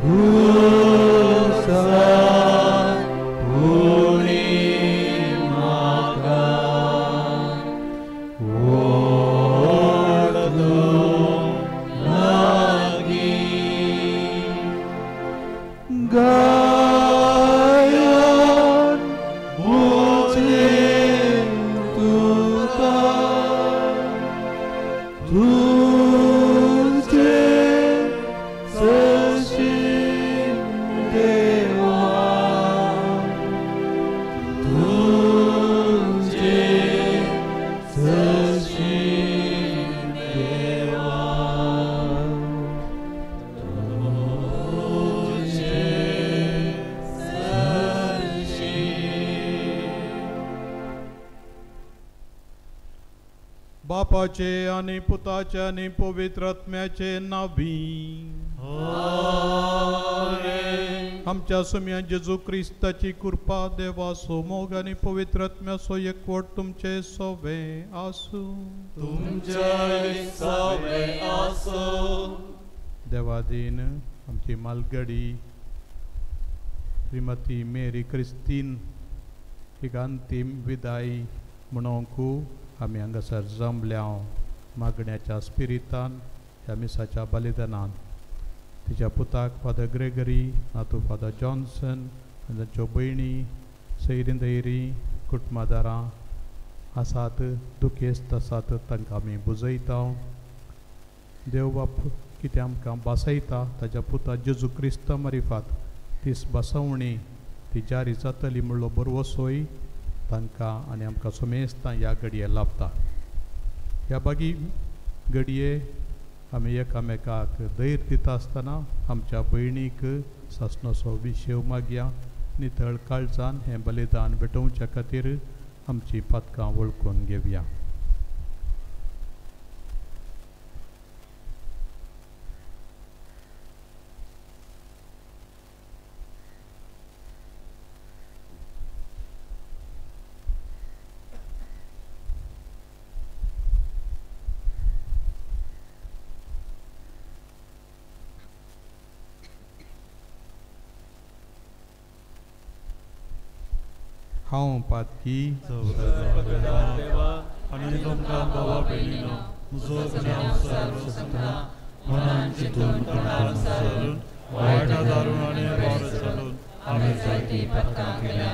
कुसा पुणी म्हाका वोडलो लागीं गायन मुझे तुका तुझे सशी देवा तुझे सशी देवा तुझे सशी. बापाचे आनी पुताचे आनी पवित्र आत्म्याचे नांवी आमच्या सुम्या जेजू क्रिस्ताची कृपा देवाचो मोग आनी पवित्र आत्म्याचो एकवट तुमचे सोवे आसूं. तुमचे सवे आसूं. देवादीन आमची मालगडी श्रीमती मेरी क्रिस्तीन हिका अंतीम विदाय म्हणोंक आमी हांगासर जमल्या मागण्याच्या स्पिरितान ह्या मिसाच्या बलिदानान. तिच्या पुताक फादर ग्रेगरी, नातू फादर जॉन्सन आनी तांच्यो भयणी सैरी दैरी कुटुंबादारां आसात, दुखेस्त आसात, तांकां आमी बुजयता. देव बाप कितें आमकां भासयता ताच्या पुता जेजू क्रिस्ता मारिफात तीच भासवणी ती जारी जातली म्हणलो बरवसोय तांकां आनी आमकां सुमेस्तां ह्या घडये लाभता. ह्या बागी घडये आमी एकामेकाक धैर्य दिता आसतना आमच्या भयणीक सासणाचो विशेव मागया. नितळ काळजान हें बलिदान भेटोवच्या खातीर आमची पातकां वळखून घेवया. हांव पातकी देवा आनी तुमकां भावा भयणीनो म्हजो गुन्यांव सर्व मनान चिंतून तोंडान सरून वायटा दारून आनी वावर चलून हांवें जायतीं पातकां केल्या.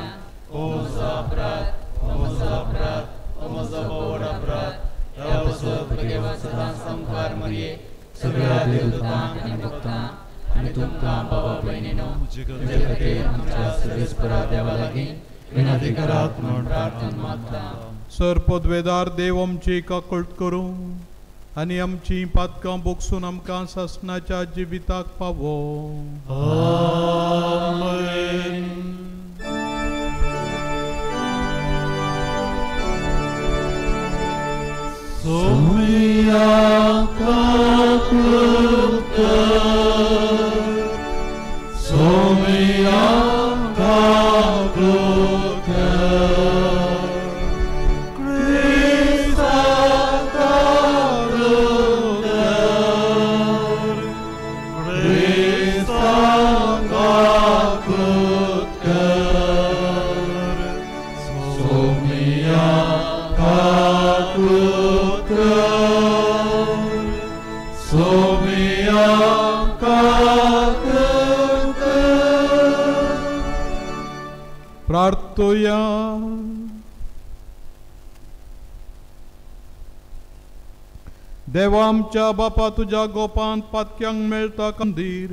ओ म्हजो अपराध, ओ म्हजो अपराध, ओ म्हजो व्हड अपराध. ह्या पासून भगेवत सदां सामकार मरये सगळ्या देवदूतांक आनी भक्तांक आनी तुमकां भावा भयणीनो म्हजे खातीर आमच्या सर्वेस्परा देवा लागीं विनंती करात म्हूण प्रार्थना मागता. सर पदवेदार देव आमची काकळट करूं आनी आमची पातकां बोगसून आमकां सासणाच्या जिविताक पावो. आमेन. सोमिया काकूत कर, सोमिया काकूत कर, क्रिस्ता काकूत कर, क्रिस्ता काकूत कर, सोमिया काकूत कर, सोमिया काकूत कर. प्रार्थोया. देवा आमच्या बापा तुज्या गोपांत पातक्यांक मेळटा कंदीर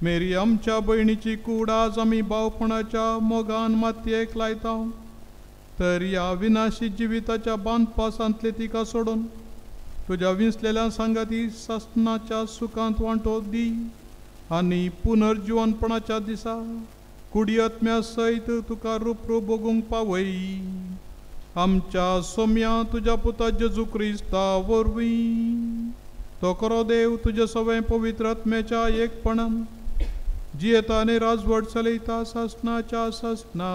मेरी आमच्या भयणीची कूड आज आमी भावपणाच्या मोगान मातयेक लायता तर ह्या विनाशी जिविताच्या बांदपासांतले तिका सोडून तुज्या विंचलेल्या सांगाती सासनाच्या सुखांत वांटो दी आनी पुनर्जिवनपणाच्या दिसा कुडी आत्म्या सयत तुका रूप भोगूंक पावय. आमच्या सोम्या तुज्या पुता जेजू क्रिस्ता वरवीं तो खरो देव तुज्या सवें पवित्र आत्म्याच्या एकपणान जियेता आनी राजवट चलयता सासनाच्या सासना.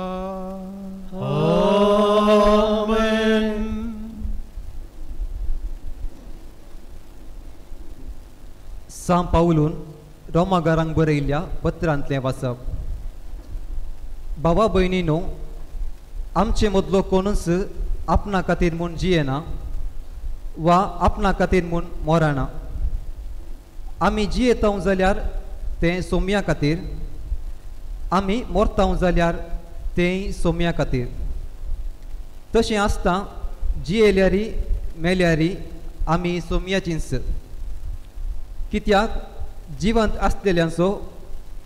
आमेन. सां पावलून रोमागारांक बरयल्ल्या पत्रांतलें वाचप. भावा भयणीनो, आमचे मदलो कोणूच आपणा खातीर म्हूण जियेना वा आपणा खातीर म्हूण मोराना. आमी जियेताव जाल्यार तें सोम्या खातीर, आमी मोरताव जाल्यार तेंय सोम्या खातीर. तशें आसता जियेल्यारी मेल्यारी आमी सोम्याचींच. कित्याक जिवंत आसलेल्यांचो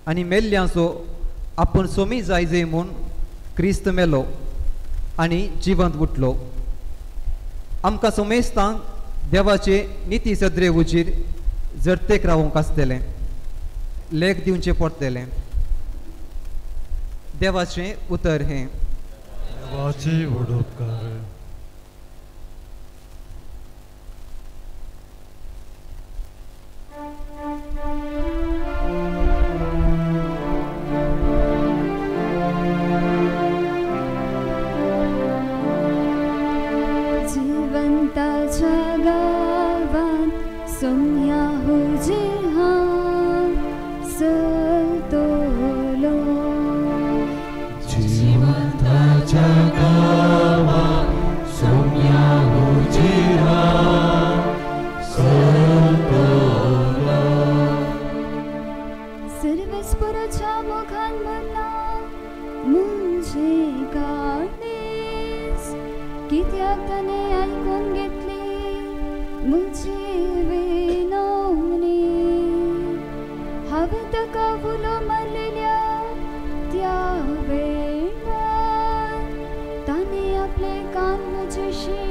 आनी मेल्ल्यांचो आपूण सोमी जाय जाय म्हूण क्रिस्त मेलो आनी जिवंत उठलो. आमकां सोमेस्तांक देवाचे निती सदरे उजीर जरतेक रावूंक आसतलें, लेख दिवचें पडटलें. देवाचें उतर हें. देवाची व्हड उपकार. जिवंताच्या गावात सोम्या हुजीर चलतलो. जिवंताच्या गावात सोम्या हुजीर चलतलो. सर्वेस्पराच्या मुखान भरला मुझे काळीज, कित्याक ताणें आयकून घेतली मुझी विनवणी. हांवें ताका उलो मारलेल्या त्या वेळार ताणें आपले कान म्हजेशी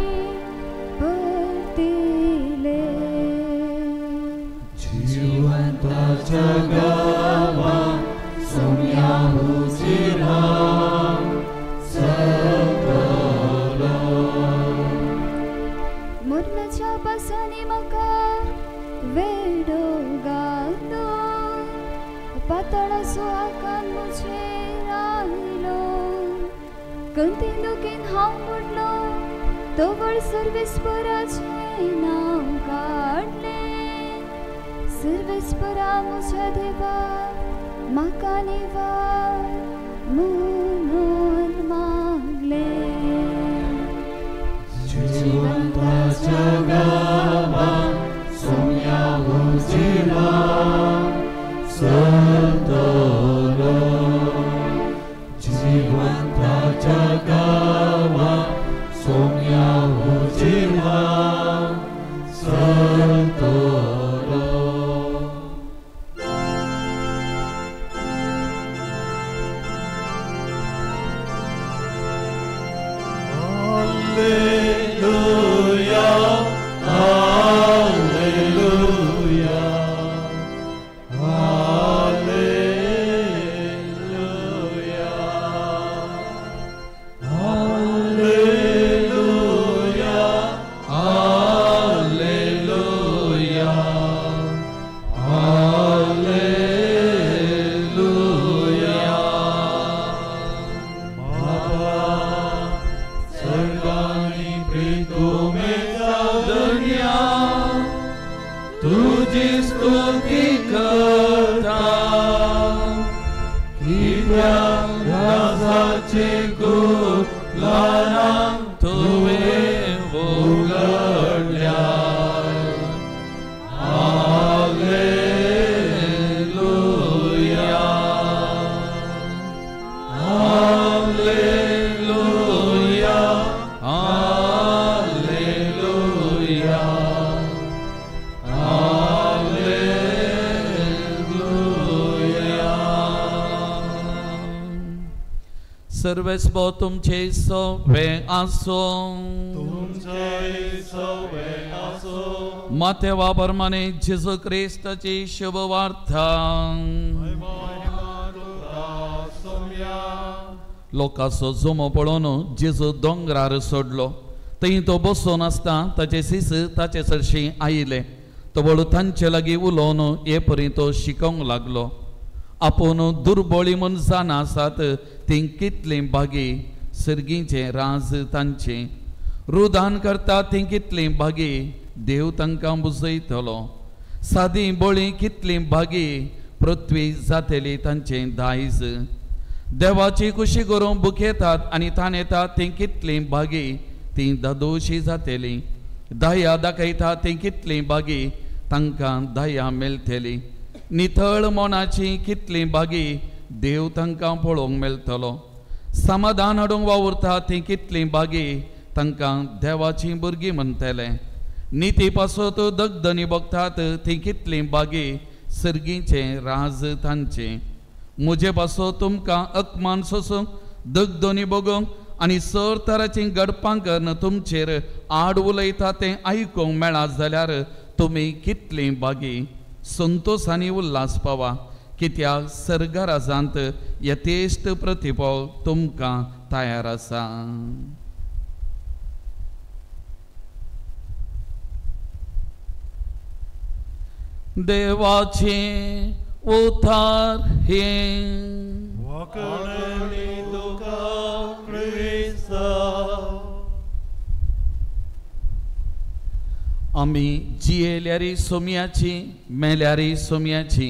परतिले. जिवंताच्या गावात सोम्या हुजीर चलतलो. मरणाच्या पासांनी म्हाका वेडो घालो, पातळाचो आकार म्हजेर आयलो. कंती दुखीन हांव पडलो तवळ सर्वेस्पराचें नांव काडलें. सर्वेस्परा म्हज्या देवा म्हाका निवार म्हणून मागलें. जिवंताच्या गावात सोम्या हुजीर चलतलो. जिवंताच्या गावात Saumya हुजीर चलतलो. Alleluia, Alleluia, Alleluia, Alleluia, Alleluia, Alleluia. बाबा स्वर्गानी प्रीतुमेचा धन्या तुझी स्तुती करता. कित्याक राजाचे गुलाम तुवें उगडल्या. Alleluia, Alleluia, Alleluia, Alleluia. सर्वेस्पो तुमचे सवे आसो तुमचे सवे आसो. मातेवा प्रमाणे जेजू क्रिस्ताची शुभवार्ता. लोकांचो जमो पळोवन जेजू दोंगरार सोडलो. थंय तो बसून आसता ताचे शिस ताचे सरशी आयले. तो वळू तांचे लागीं उलोवन हे परी तो शिकोवंक लागलो. आपूण दुर्बळी म्हूण जाणा आसात तीं कितलीं भागी सर्गीचें राज तांचें. रुदान करता तीं कितलीं भागी देव तांकां बुजयतलो. सादी बळी कितलीं भागी पृथ्वी जातली तांचें दायज. देवाची कुशी करूंक बुखेतात आनी ताणेतात तीं कितलीं भागी तीं दादोशी जातली. दया दाखयता तीं कितलीं भागी तांकां दया मेळटली. नितळ मनाची कितलीं भागी देव तांकां पळोवंक मेळटलो. समाधान हाडूंक वावुरता तीं कितलीं भागी तांकां देवाचीं भुरगीं म्हणटले. निती पासत दगदनी बगतात तीं कितलीं भागी सर्गीचें राज तांचें. म्हजे पासत तुमकां अपमान सोसूंक दगदनी बगोवंक आनी सर तराचीं गडपां करून तुमचेर आड उलयता तें आयकूंक मेळत जाल्यार तुमी कितलीं भागी संतोश आनी उल्हास पावा. कित्याक सर्गराजांत यथेश्ट प्रतिभाव तुमकां तयार आसा. देवाचें उतार हें. आमी जियेल्यारी सोम्याची मेल्यारी सोम्याची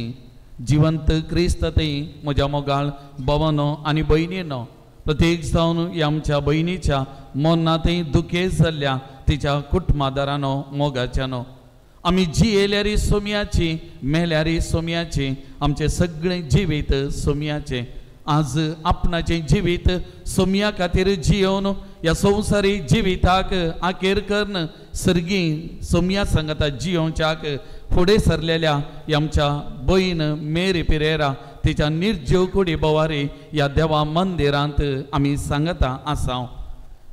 जिवंत क्रिस्त थंय म्हज्या मोगाळ भवनो आनी भयणीनो प्रत्येक जावन ह्या आमच्या भयणीच्या मना थंय दुखेस्त जाल्ल्या तिच्या कुटुंबादारानो मोगाच्यानो आमी जियेल्यारी सोम्याची मेल्यारी सोम्याची आमचें सगळें जिवीत सोम्याचें. आज आपणाचें जिवीत सोम्या खातीर जियोवन ह्या संवसारी जिविताक आखेर करून सर्गी सोम्या सांगता जियोवच्याक फुडें सरलेल्या ह्या आमच्या भयण मेरी पिरेरा तिच्या निर्जीव कुडी बोवारी ह्या देवा मंदिरांत आमी सांगता आसा.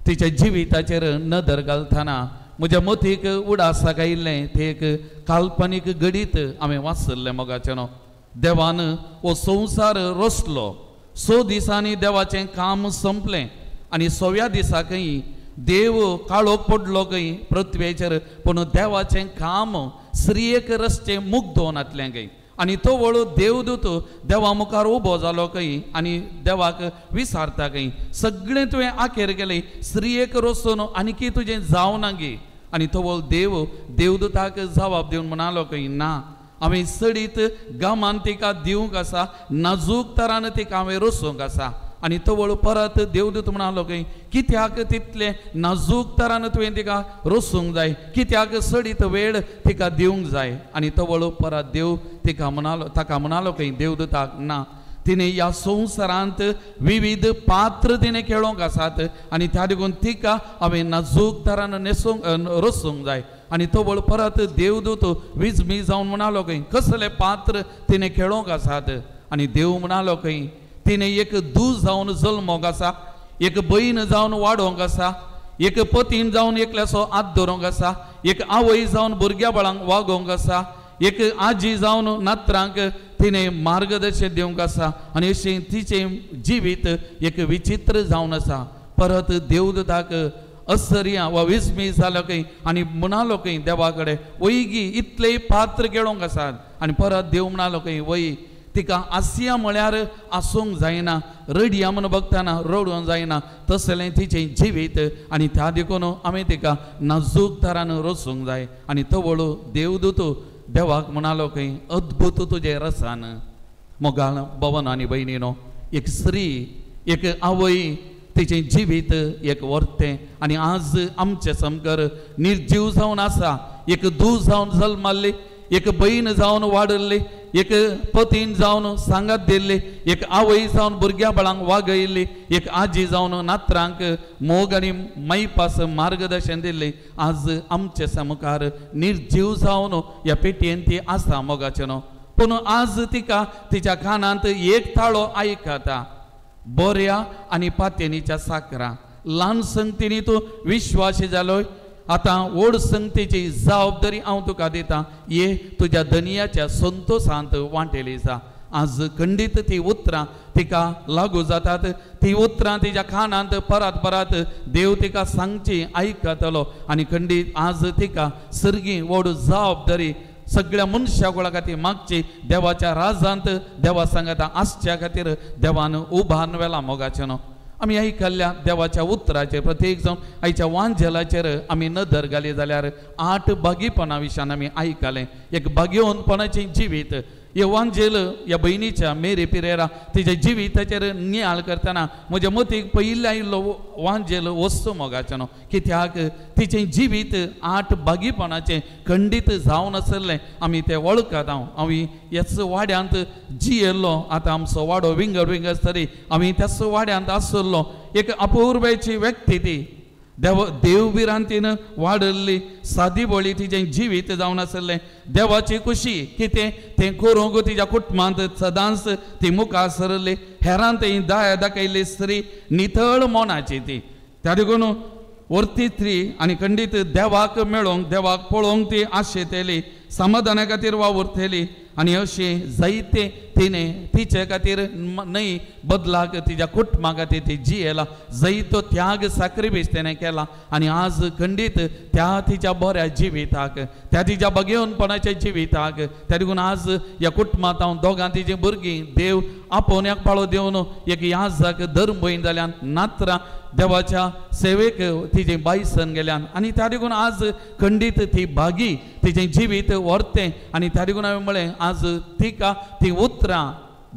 तिच्या जिविताचेर नदर घालतना म्हज्या मतीक उडासाक आयिल्लें तें एक काल्पनीक घडीत हांवें वाचल्लें मोगाचें न्हू. देवान हो संवसार रचलो. 6 दिसांनी देवाचें काम संपलें आनी 6व्या दिसाकय देव काळोख पडलो खंय पृथ्वेचेर पूण देवाचें काम स्त्रियेक रचचें मुग्दोवन नातलें खंय आनी तो वळू देवदूत देवा मुखार उबो जालो खंय आनी देवाक विसारता खंय सगळें तुवें आखेर केलें स्त्रियेक रचून आनीकी तुजें जावना गे. आनी तो वळ देव देवदूताक जवाब दिवन म्हणालो खंय ना हांवें सडीत गामान तिका दिवंक आसा नाजूक तरान तिका हांवें रचूंक आसा. आनी तो वळू परत देवदूत म्हणालो खंय कित्याक तितलें नाजूक तरान तुवें तिका रचूंक जाय कित्याक सडीत वेळ तिका दिवंक जाय. आनी तो वळू परत देव तिका म्हणालो ताका म्हणालो खंय देवदूताक ना तिणें ह्या संवसारांत विविध पात्र तिणें खेळोंक आसात आनी त्या देखून तिका हांवें नाजूक तरान न्हेसूंक रचूंक जाय. आनी तो वळ परत देवदूत विजमी जावन म्हणालो खंय कसले पात्र तिणें खेळोंक आसात. आनी देव म्हणालो खंय तिणें एक दूज जावन जल्मोंक आसा एक भयण जावन वाडोवंक आसा एक पतीन जावन एकल्याचो हात धरूंक आसा एक आवय जावन भुरग्या बाळांक वागोवंक आसा एक आजी जावन नात्रांक तिणें मार्गदर्शन दिवंक आसा आनी अशें तिचें जिवीत एक विचित्र जावन आसा. परत देवदूताक असर्या वा विस्मी जालो खंय आनी म्हणालो खंय देवा कडेन वयगी इतलेय पात्र खेळोंक आसात. आनी परत देव म्हणालो खंय वय तिका आसया म्हळ्यार आसूंक जायना रडया म्हूण बगतना रडूंक जायना तसलें तिचें जिवीत आनी त्या देखून हांवें तिका नाजूक तरान रचूंक जाय. आनी तो वळू देवदूत देवाक म्हणालो खंय अद्भुत तुजें रसान. मोगाळ भवन आनी भयणीनो एक स्त्री एक आवय तिचें जिवीत एक वर्तें आनी आज आमचें सामकार निर्जीव जावन आसा. एक दूज जावन जल्माल्ली एक भयण जावन वाडल्ली एक पतीन जावन सांगात दिल्ली एक आवय जावन भुरग्या बाळांक वागयल्ली एक आजी जावन नात्रांक मोग आनी मायपास मार्गदर्शन दिल्ली आज आमचे सामकार निर्जीव जावन ह्या पेटयेन ती आसा मोगाचें न्हू. पूण आज तिका तिच्या कानांत एक ताळो आयकता. बऱ्या आनी पातेनीच्या साकरा ल्हान संगतीनी तूं विश्वासी जालोय आतां व्हड संगतीची जबाबदारी हांव तुका दिता ये तुज्या धनयाच्या संतोशांत वांटेली जा. आज खंडीत ती उतरां तिका लागू जातात ती उतरां तिच्या कानांत परत परत देव तिका सांगची आयकतलो आनी खंडीत आज तिका सर्गी व्हड जबाबदारी सगळ्या मनशा गोळा खातीर मागची देवाच्या राजांत देवा सांगता आसच्या खातीर देवान उबारून व्हेला मोगाचें न्हू. आमी आयकल्ल्या देवाच्या उतराचेर प्रत्येक जावन आयच्या वांजेलाचेर आमी नदर घाली जाल्यार 8 भागीपणा विशयान आमी आयकलें. एक भाग्यवंतपणाचें जिवीत हे वांजेल ह्या भयणीच्या मेरी पिरेरा तिच्या जिविताचेर नियाळ करतना म्हज्या मतीक पयिल्ले आयिल्लो वांजेल वस्तू मोगाचें न्हू कित्याक तिचें जिवीत 8 भागीपणाचें खंडीत जावन आसलें आमी तें वळखता. आमी ह्याच वाड्यांत जियेल्लो आतां आमचो वाडो विंगड विंगड तरी आमी त्याच वाड्यांत आसलो. एक अपुर्बायेची व्यक्ती ती देव भिरांतीन वाडल्ली सादी बळी तिचें जिवीत जावन आसलें. देवाची खुशी कितें तें करूंक तिच्या कुटुंबांत सदांच ती मुखार सरली हेरांत ही दया दाखयल्ली स्त्री नितळ मनाची ती त्या देखून वरती स्त्री आनी खंडीत देवाक मेळोवंक देवाक पळोवंक ती आशेतली समाधाना खातीर वावुरतली आनी अशें जायते तिणें तिचे खातीर न्हय बदलाक तिच्या कुटुंबा खातीर ती जियेला जायतो त्याग साक्रिफीस तिणें केला आनी आज खंडीत त्या तिच्या बऱ्या जिविताक त्या तिच्या भगेवनपणाच्या जिविताक त्या देखून आज ह्या कुटुंबांत हांव दोगां तिचीं भुरगीं देव आपोवण्याक पाळो दिवन एक याजाक धर्म भयण जाल्यान नात्रां देवाच्या सेवेक तिचें बायसन गेल्यान आनी त्या देखून आज खंडीत ती भागी तिचें जिवीत व्हरतें आनी त्या देखून हांवें म्हळें आज तिका ती उतरां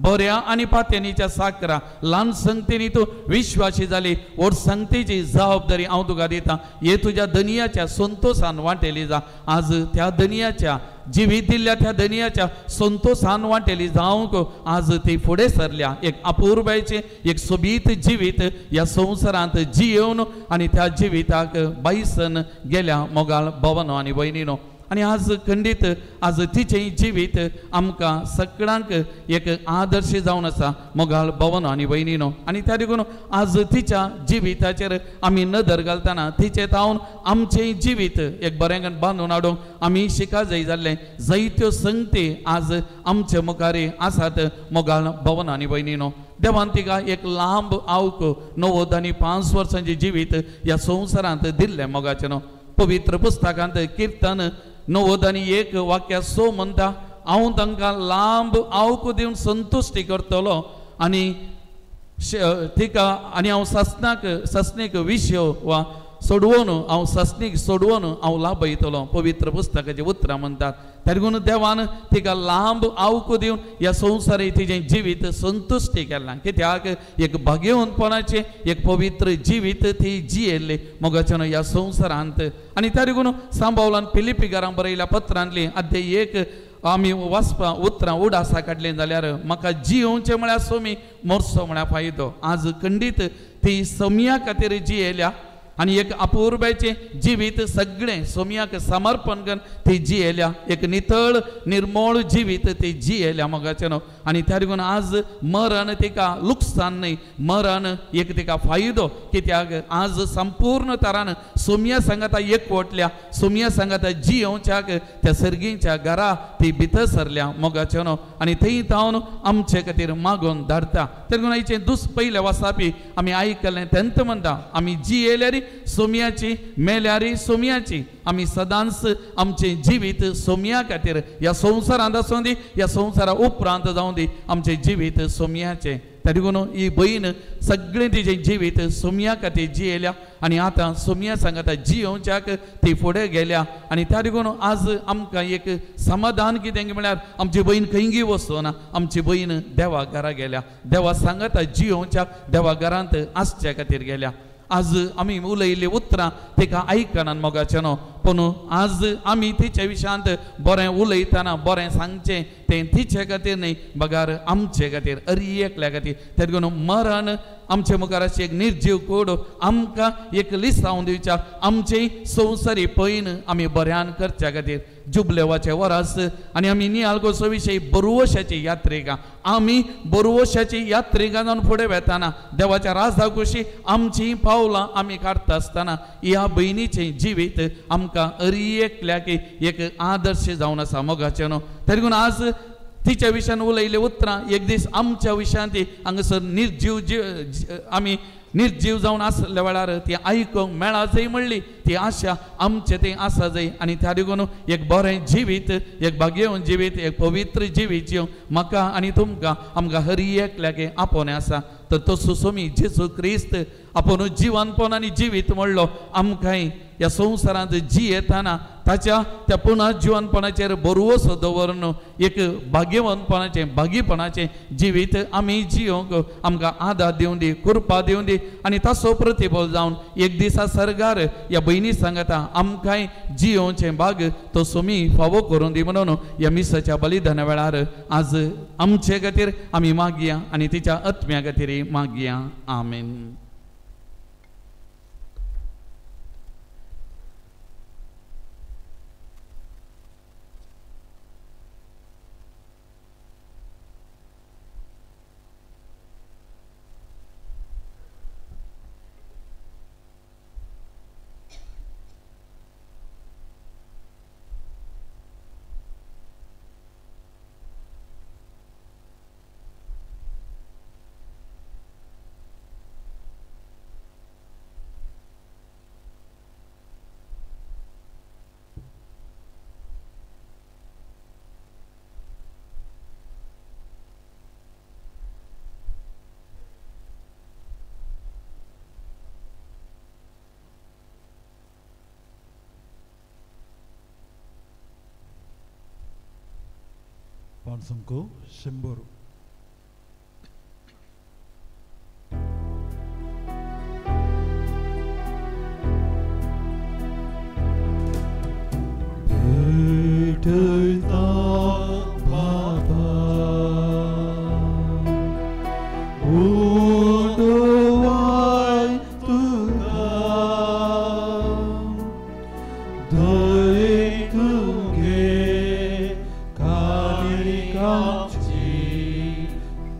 बऱ्या आनी पातेनीच्या साकरा ल्हान संगतीनी तूं विश्वासी जाली व्हड संगतीची जबाबदारी हांव तुका दिता हे तुज्या धनयाच्या संतोशान वांटेली जा. आज त्या धनयाच्या जिवीत दिल्ल्या त्या धनयाच्या संतोशान वांटेली जावंक आज ती फुडें सरल्या. एक अपुर्बायेचें एक सोबीत जिवीत ह्या संवसारांत जियेवन आनी त्या जिविताक बायसन गेल्या मोगाळ भवनो आनी भयणीनो. आनी आज खंडीत आज तिचें जिवीत आमकां सगळ्यांक एक आदर्श जावन आसा मोगाळ भवन आनी भयणीनो. आनी त्या देखून आज तिच्या जिविताचेर आमी नदर घालतना तिचें तावन आमचें जिवीत एक बरें बांदून हाडूंक आमी शिका जाय जाल्लें जायत्यो संगती आज आमचे मुखार आसात मोगाळ भवन आनी भयणीनो. देवान तिका एक लांब आवक 95 वर्सांचें जिवीत ह्या संवसारांत दिल्लें मोगाचें न्हू. पवित्र पुस्तकांत किर्तन 91 वाक्या 6 म्हणटा हांव तांकां लांब आवक दिवन संतुश्टी करतलो आनी तिका आनी हांव सासनाक सासणीक विशय वा सोडवून हांव सासणीक सोडवून हांव लाभयतलो पवित्र पुस्तकाची उतरां म्हणटात. त्या देखून देवान तिका लांब आवक दिवन ह्या संवसारी तिचें जिवीत संतुश्टी केलां कित्याक एक भाग्यवंतपणाचें एक पवित्र जिवीत ती जियेल्ली मोगाचें न्हू ह्या संवसारांत. आनी त्या देखून सांबावलान फिलिपीकारांक बरयल्या पत्रांतली अध्याय 1 आमी वाचपा उतरां उडासा काडलीं जाल्यार म्हाका जियोवचें म्हळ्यार सोमी मोरसो म्हळ्यार फायदो. आज खंडीत ती सोमया खातीर जियेल्या आनी एक अपुर्बायेचें जिवीत सगळें सोमयाक समर्पण करून ती जियेल्या एक नितळ निर्मोळ जिवीत ती जियेल्या मोगाचें न्हू. आनी त्या देखून आज मरण तिका लुकसाण न्हय मरण एक तिका फायदो कित्याक आज संपूर्ण तरान सोमया सांगाता एकवटल्या सोमया सांगाता जियोवच्याक त्या सर्गींच्या घरा ती भितर सरल्या मोगाचें न्हू. आनी थंय तावन आमचे खातीर मागून धाडटा. त्या देखून आयचें पयलें वाचापी आमी आयकलें तेंत म्हणटा आमी जियेल्यार सोमयाची मेल्यारी सोमयाची आमी सदांच आमचें जिवीत सोमया खातीर ह्या संवसारांत आसूं दी ह्या संवसारा उपरांत जावं दी आमचें जिवीत सोमयाचें. त्या देखून ही भयण सगळें तिचें जिवीत सोमया खातीर जियेल्या आनी आतां सोमया सांगाता जियोवच्याक ती फुडें गेल्या. आनी त्या देखून आज आमकां एक समाधान कितें म्हळ्यार आमची भयण खंयगी वचना आमची भयण देवा घरा गेल्या देवा सांगाता जियोवच्याक देवा घरांत आसच्या खातीर गेल्या. आज आमी उलयल्लीं उतरां तिका आयकनात मोगाचें न्हू पूण आज आमी तिच्या विशयांत बरें उलयतना बरें सांगचें तें तिचे खातीर न्हय बगार आमचे खातीर अरी एकल्या खातीर. त्या देखून मरण आमचे मुखार अशी एक निर्जीव कोड आमकां एक लिसांव दिवच्याक आमचे संवसारी पयन आमी बऱ्यान करच्या खातीर जुबलेवाचे वरास आनी आमी नियालगोसो विशय बरवशाची यात्रेका आमी बरवशाची यात्रेका जावन फुडें वेताना देवाच्या राजा कुशी आमची पावलां आमी काडटा आसतना ह्या भयणीचें जिवीत आमकां अरी एकल्याक एक आदर्श जावन आसा मोगाचें न्हू. तरी पूण आज तिच्या विशयान उलयल्ली उतरां एक दीस आमच्या विशयान ती हांगासर निर्जीव जीव आमी निर्जीव जावन आसल्या वेळार ती आयकूंक मेळा जाय म्हणली ती आशा आमचे थंय आसा जाय आनी त्या देखून एक बरें जिवीत एक भाग्यवन जिवीत एक पवित्र जिवीत जिवन म्हाका आनी तुमकां आमकां हरी एकल्याक आपोवणें आसा. तर तसो सोमी जेजू क्रिस्त आपूण जिवनपण आनी जिवीत म्हणलो आमकांय ह्या संवसारांत जियेतना ताच्या त्या पुनः जिवनपणाचेर बरवसो दवरून एक भाग्यवनपणाचें भागीपणाचें जिवीत आमी जियोंक आमकां आदार दिवन दी कृपा दिवन दी आनी ताचो प्रतिबल जावन एक दिसा सरकार ह्या भयणी सांगता आमकांय जियोवचें भाग तो सोमी फावो करून दी म्हणून ह्या मिसाच्या बलिदाना वेळार आज आमचे खातीर आमी मागया आनी तिच्या आत्म्या खातीर मागया. आमेन. पानसंको 100. भेटता बाबा उडवाय तुका दये तुगे कालिकाची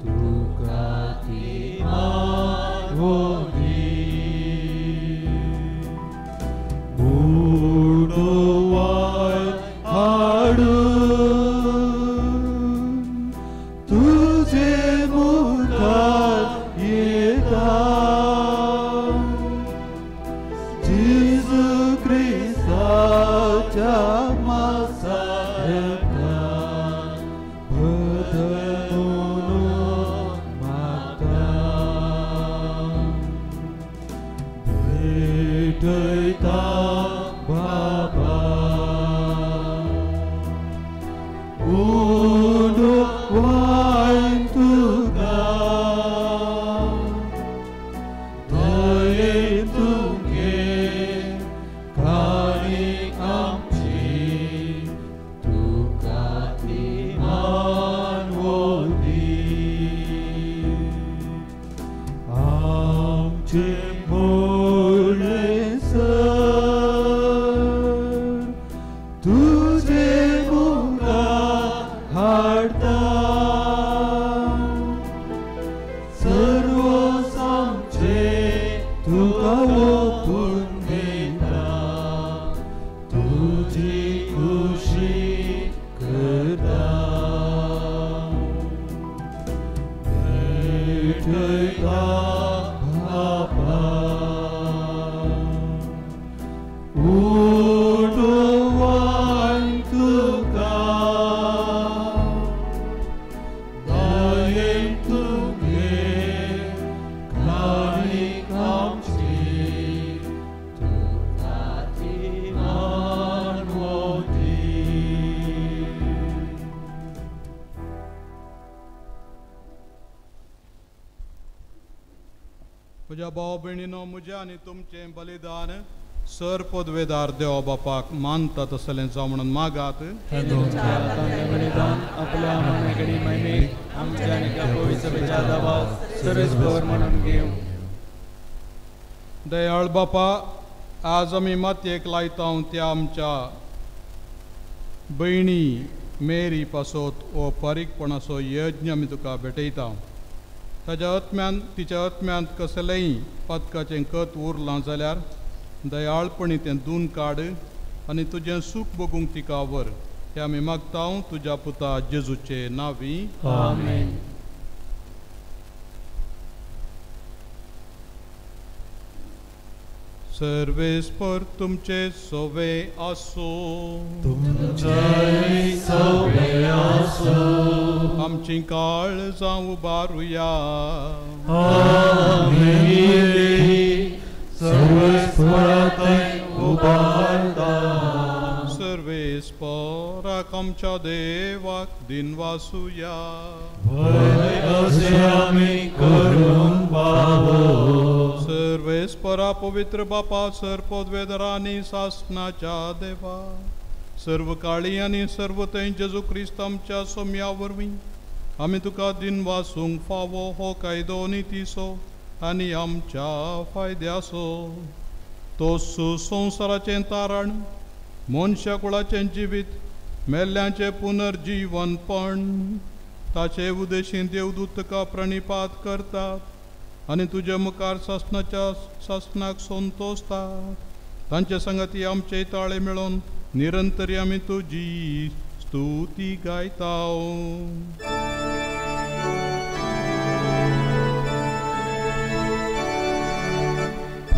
तुका ती मागोली उडवाय हाडून तुझे मुखार येता जेजू क्रिस्ताच्या मासारता बदलून मागता भेटयता बाबा उडवाय तुका दये तुगे काणी आमची तुका ती मानवली आमचे मोडले सर तुझे मुखार हाडता सर्व आमचे तुका ओपून दिता तुजी खुशी करता भेटयता बाबा उडवाय तुका दये तुगे काणी आमची तुका ती मानवती. म्हज्या भाव भयणीनो म्हजें आनी तुमचें बलिदान सर पदवेदार देव बापाक मानता तसलें जावं म्हणून मागात. हे तुमच्या हातांतलें बलिदान आपल्या मानाकडे महिमेक आमच्या आनी त्या पवित्र सभेच्या दबाव सर्वेस्पर म्हणून घेवं. दयाळ बापा, आज आमी मातयेक लायता त्या आमच्या भयणी मेरी पासत हो फारीकपणाचो यज्ञ आमी तुका भेटयता. ताज्या आत्म्यान तिच्या आत्म्यांत कसलेंय पातकाचें कत उरलां जाल्यार दयाळपणी तें धुवन काड आनी तुजें सूख भोगूंक तिका व्हर. हें आमी मागता तुज्या पुता जेजूचे नांवी. आमेन. सर्वेस्पर तुमचे सोवे आसो. तुमचे सोवे आसो. आमची काळजां उबारुया. आमी सर्वेस्परा थंय उबारता. सर्वेस्पराक आमच्या देवाक दिनवासुया. व्हय अशें आमी करूंक फावो. सर्वेस्परा पवित्र बापा, सर्पोद्वेदरा आनी सासनाच्या देवा, सर्व काळी आनी सर्व थंय जेजू क्रिस्त आमच्या सोम्या वरवीं आमी तुका दिनवासूंक फावो हो कायदो नितीचो आनी आमच्या फायद्याचो. तो संवसाराचें तारण, मनशा कुळाचें जिवीत, मेल्ल्यांचें पुनर्जीवनपण, ताचे उदेशीं देवदूत तुका प्रणिपात करतात आनी तुजे मुखार सासनाच्या सासनाक संतोषतात. तांचे संगती आमचे ताळे मेळोवन निरंतरी आमी तुजी स्तुती गायता.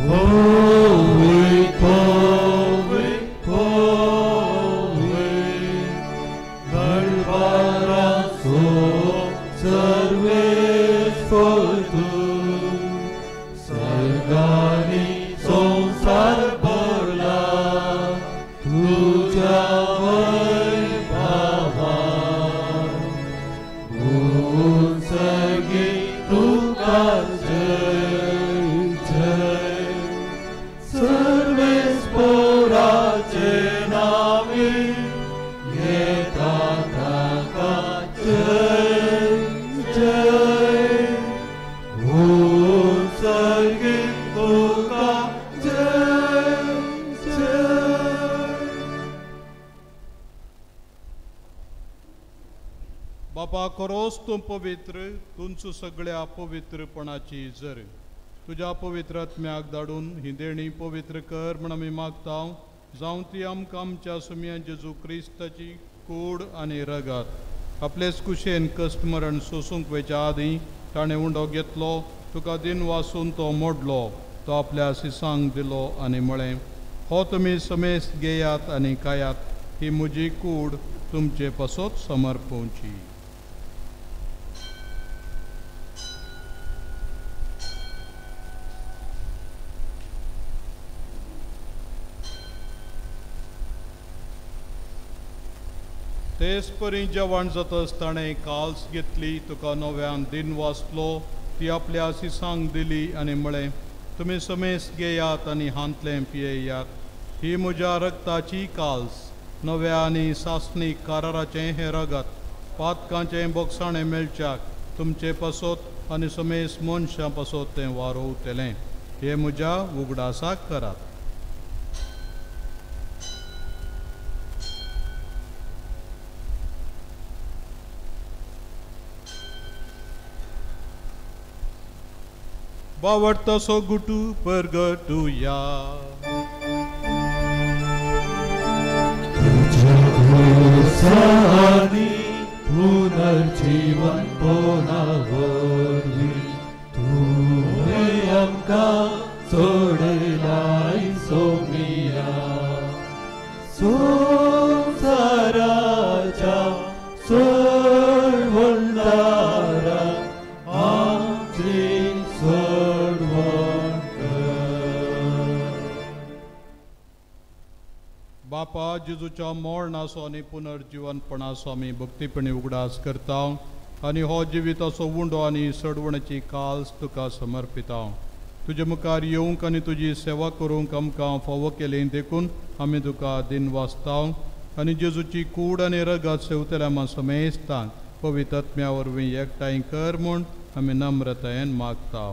Holy, holy, holy, दरबाराचो सर्वेस्पर तूं, सर्गांनी संवसार भरला तुज्या वैभवान. उंचगी तुका जय जय, सर्वेस्पराचे नांवी येता ताका जय जय. उंचगी तुका जय जय. बापा, खरोच तूं पवित्र, तुमचो सगळ्या पवित्रपणाची जर तुज्या पवित्र आत्म्याक धाडून ही देणी पवित्र कर म्हण आमी मागता. जावं ती आमकां आमच्या सुम्या जेजू क्रिस्ताची कूड आनी रगत. आपलेच कुशेन कश्ट मरण सोसूंक वयच्या आदीं ताणें उंडो घेतलो, तुका दिन वासून तो मोडलो, तो आपल्या सिसांक दिलो आनी म्हळें, हो तुमी समेस्त घेयात आनी खायात, ही म्हजी कूड तुमचे पासत समर्पोवची. तेच परी जेवण जातच ताणें काल्स घेतली, तुका नव्यान दिन वाचलो, ती आपल्या सिसांक दिली आनी म्हळें, तुमी समेस्त घेयात आनी हांतलें पियेयात, ही म्हज्या रगताची काल्स, नव्या आनी सासणीक काराराचें हें रगत, पातकांचें बोगसाणें मेळच्याक तुमचे पासत आनी समेस्त मनशां पासत तें वारोवतलें. हें म्हज्या उगडासाक करात. बावडतसो गुटू परगटुया. तुज्या उसानी पुनर्जीवन पोना वरवीं तुवें आमकां सोडयलाय सोमिया. संवसाराच्या सोडवणदारा आमची सोडवण कर. बापा, जेजूच्या मरणाचो आनी पुनर्जीवनपणाचो आमी भक्तीपणी उगडास करता आनी हो जिविताचो उंडो आनी सडवणेची काल्स तुका समर्पिता. तुजे मुखार येवंक आनी तुजी सेवा करूंक आमकां फावो केली देखून आमी तुका दिन वाचता आनी जेजूची कूड आनी रगत सेवतल्या आमकां समेस्तांक पवित्र आत्म्या वरवीं एकठांय कर म्हूण आमी नम्रतायेन मागता.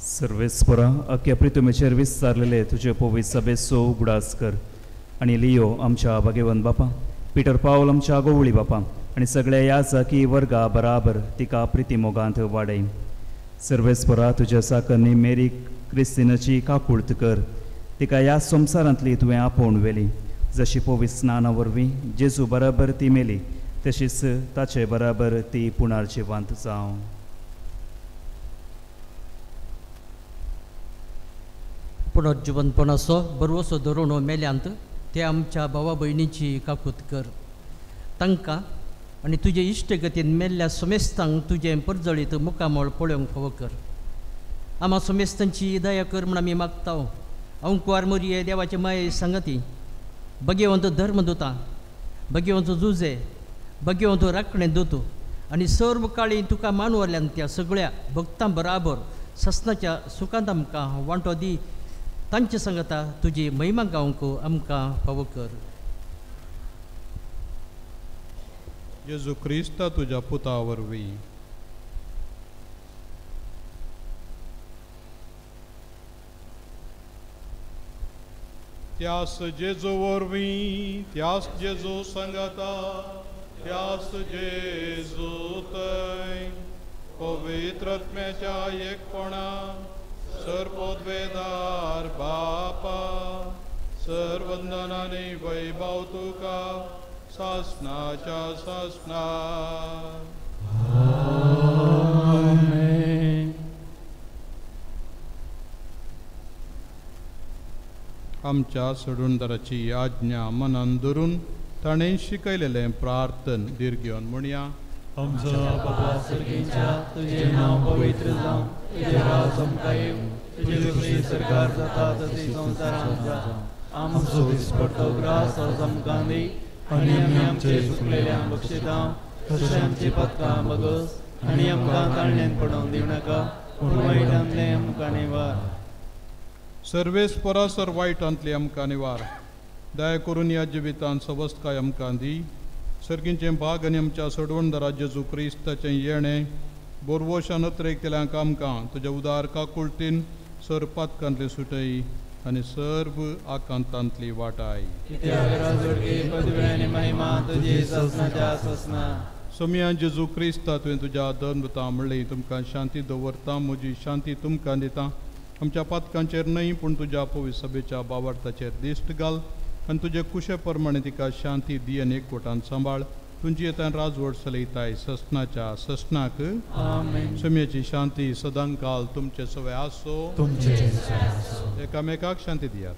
सर्वेस्परा अख्या प्रितुमेचेर विस्तारलेले तुजे पवित्र सभेचो उगडास कर आनी लियो आमच्या भाग्यवंत बापा, पिटर पावल आमच्या गोवळी बापा आनी सगळ्या ह्या जाकी वर्गा बराबर तिका प्रिती मोगांत वाडय. सर्वेस्परा तुज्या साकरनी मेरी क्रिस्तिनाची काकूळत कर, तिका ह्या संवसारांतली तुवें आपोवन व्हेली. जशी पवित्र स्नाना वरवीं जेजू बराबर ती मेली तशीच ताचे बराबर ती पुनर्जिवंत जावं. पुनर्जिवंतपणाचो बरवसो धरून मेल्यांत ते आमच्या भावा भयणीची काकूत कर. तांकां आनी तुजे इश्टगतीन मेल्ल्या समेस्तांक तुजें परजळीत मुखामळ पळोवंक फावो कर. आमा समेस्तांची दया कर म्हूण आमी मागता. अंकुवार मोरये देवाचे माये सांगती, भगेवंत धर्मदुता, भगेवंत जुजे, भगेवंत राखणे दूत आनी सर्व काळी तुका मानवल्यान त्या सगळ्या भक्तां बराबर ससनाच्या सुखांत आमकां वांटो दी. तांचे सांगता तुजी महिमा गावंक आमकां फावो कर. जेजू क्रिस्ता तुज्या पुता वरवीं. त्यास जेजू वरवीं, त्यास जेजू सांगता, त्यास जेजू थंय पवित्र आत्म्याच्या एकपणा सर्वोद्वेदार बापा सर्वंदनाने वैभव तुका सासनाच्या सासना. आमच्या सोडूनदाराची आज्ञा मनान धरून ताणें शिकयलेलें प्रार्थन दीर्घ म्हणया. आमच्या बाबा सर्गीच्या तुझे नाव पवित्र जावं, तुझे राज आमकां येवं, तुझे खुशी सरकार जाता तशी संवसारांत जावं. आमचो दिसपट्टो ग्रास आज आमकां दी आनी आमी आमचे चुकलेल्यांक बक्षिता तशें आमची पथकां बगस आनी आमकां ताळण्यान पडोवन दिवं नाका, पूण वायटांतलें आमकां निवार. सर्वेस्परा सर वायटांतली आमकां निवार. दया करून ह्या जिवितांत सवस्तकाय आमकां दी. सर्गींचें भाग आनी आमच्या सोडवणदारा जेजू क्रिस्ताचें येणें बोरवोशान अत्रेक केल्यांक आमकां तुज्या उदार काकुळतीन सर पातकांतली सुटय आनी सर्व आकांतांतली वाटाय. सोमया जेजू क्रिस्ता तुवें तुज्या धर्मता म्हणलें तुमकां शांती दवरता, म्हजी शांती तुमकां दिता. आमच्या पातकांचेर न्हय पूण तुज्या पवित्र सभेच्या बावार्थाचेर दिश्ट घाल आनी तुजे कुशे प्रमाणे तिका शांती दी आनी एकवटान सांबाळ. तुमची येतान राजवट चलयताय ससनाच्या ससनाक. सोम्याची शांती सदांकाल तुमचे सवय आसो. तुमचे एकामेकाक शांती दियात.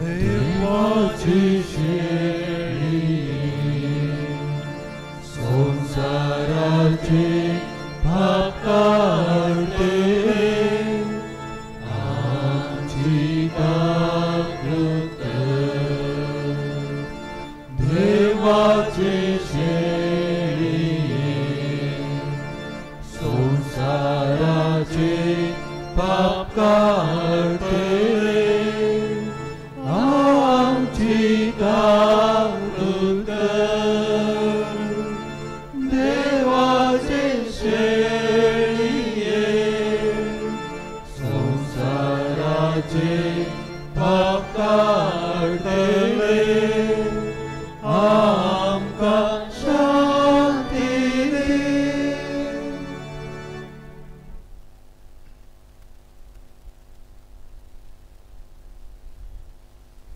देवाची शेळी संसाराचे पाप काडते, आमची काकूत कर. देवाची शेळी संसाराचे पाप काडते, आमची काकूत कर. देवाचे शेळये संसाराचे पाप काडटले, आमकां शांती दी.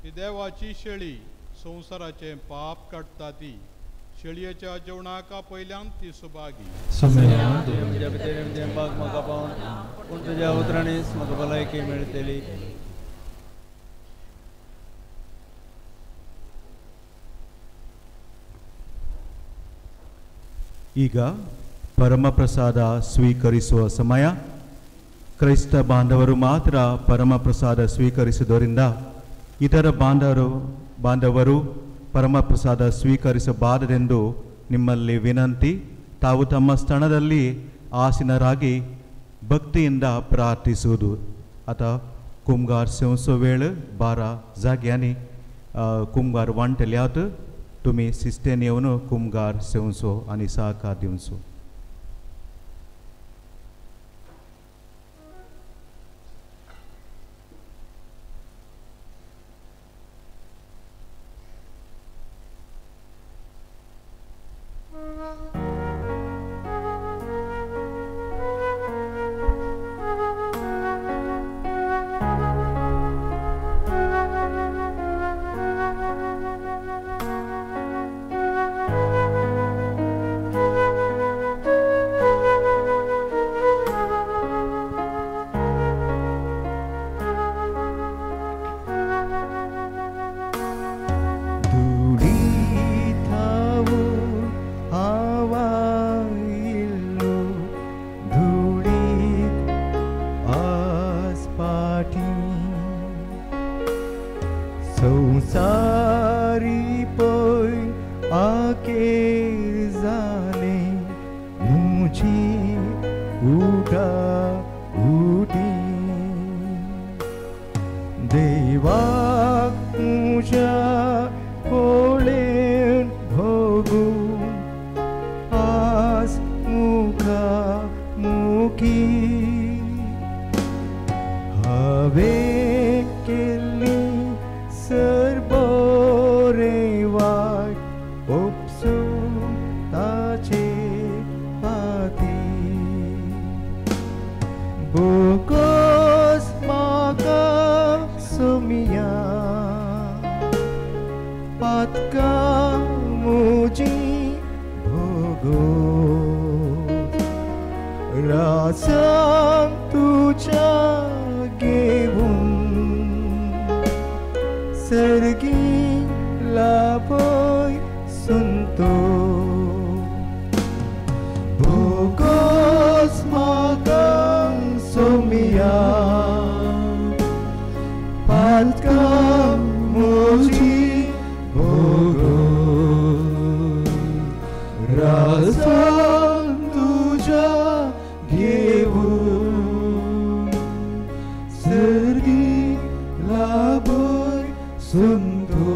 ही देवाची शेळी संवसाराचें पाप काडटा ती शेळयेच्या जेवणाक आपयल्यान ती सुभागी. तुवें म्हज्या भितर म्हजें बाग म्हाका पावना, पूण तुज्या उतरांनीच म्हाका भलायकी मेळटली. ಈಗ ಪರಮಪ್ರಸಾದ ಸ್ವೀಕರಿಸುವ ಸಮಯ. ಕ್ರೈಸ್ತ ಬಾಂಧವರು ಮಾತ್ರ ಪರಮಪ್ರಸಾದ ಸ್ವೀಕರಿಸುವುದರಿಂದ ಇತರ ಬಾಂಧವರು ಪರಮಪ್ರಸಾದ ಸ್ವೀಕರಿಸಬಾರದೆಂದು ನಿಮ್ಮಲ್ಲಿ ವಿನಂತಿ, ತಾವು ತಮ್ಮ ಸ್ಥಳದಲ್ಲಿ ಆಸೀನರಾಗಿ ಭಕ್ತಿಯಿಂದ ಪ್ರಾರ್ಥಿಸುವುದು. आतां कुमगार सेवचो वेळ 12 जाग्यांनी कुमगार वांटल्यात, तुमी सिस्तेन येवन कुमगार सेवचो आनी सहकार दिवचो. संसारी पय आकेर जाले मुझी उठा उठी देवाक मुझ्या पळेन भोगू आस मुखा मुखी हांवें केल्ली सरबोरे वाट उपसू ताचे हाती बोगोस म्हाका सोमिया पातका मुजी भोगोस रासान तुज्या घेवन सर्गी लाभय संतो भोगोस म्हाका सोमिया पातका मुजी भोगोस रासान तुज्या घेवन सर्गी लाभय संतो.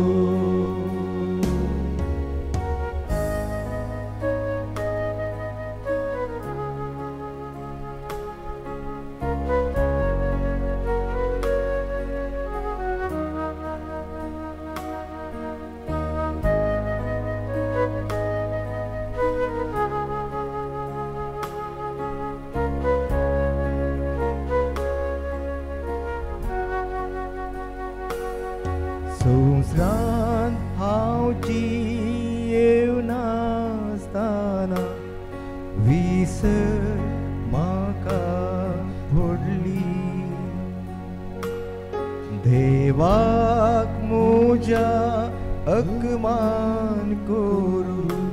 संवसारांत हांव जियेवनासतना विसर म्हाका पडली देवाक म्हज्या अकमान करून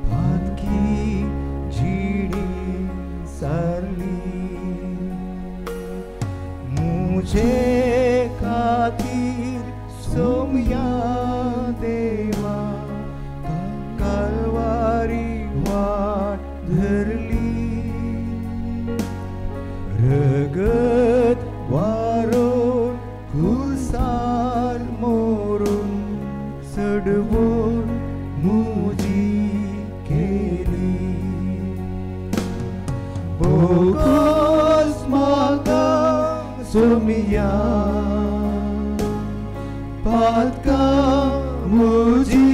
पातकी जिणी सारली मुझे खातीर सोमया देवा कालवारी वाट धरली रगत वारोन खुरसार मोरून सडवून मुजी केली बोगोस म्हाका सोमिया पातका मुजी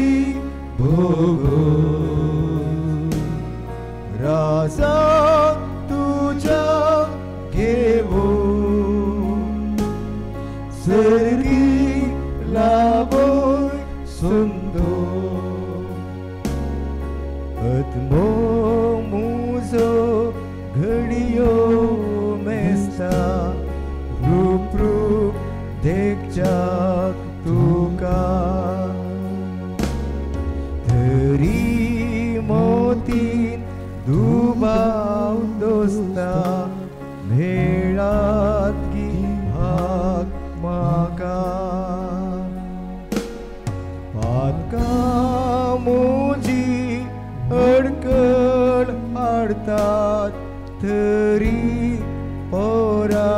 भोगोस रासान तुज्या घेवन सर्गी लाभय संतो आत्मो मुजो घडयो मेस्ता रूप रूप देखच्याक तुका तरी मोतीन दुबाव दोस्ता मेळात गी भाग म्हाका पातका मुजी पोरातीता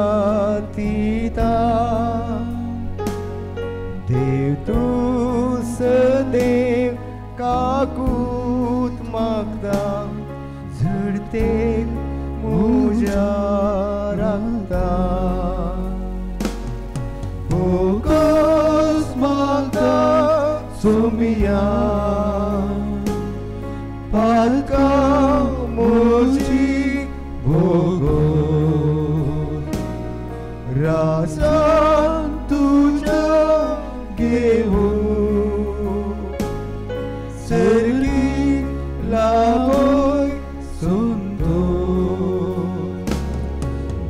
देव तूं सदैव काकूत मागता झुडते मुज्या राखता बोगस मागता सोमिया पालका मोजी भोगोस राजान तुझ्या घेऊ सर्गी लाभोय सुंदर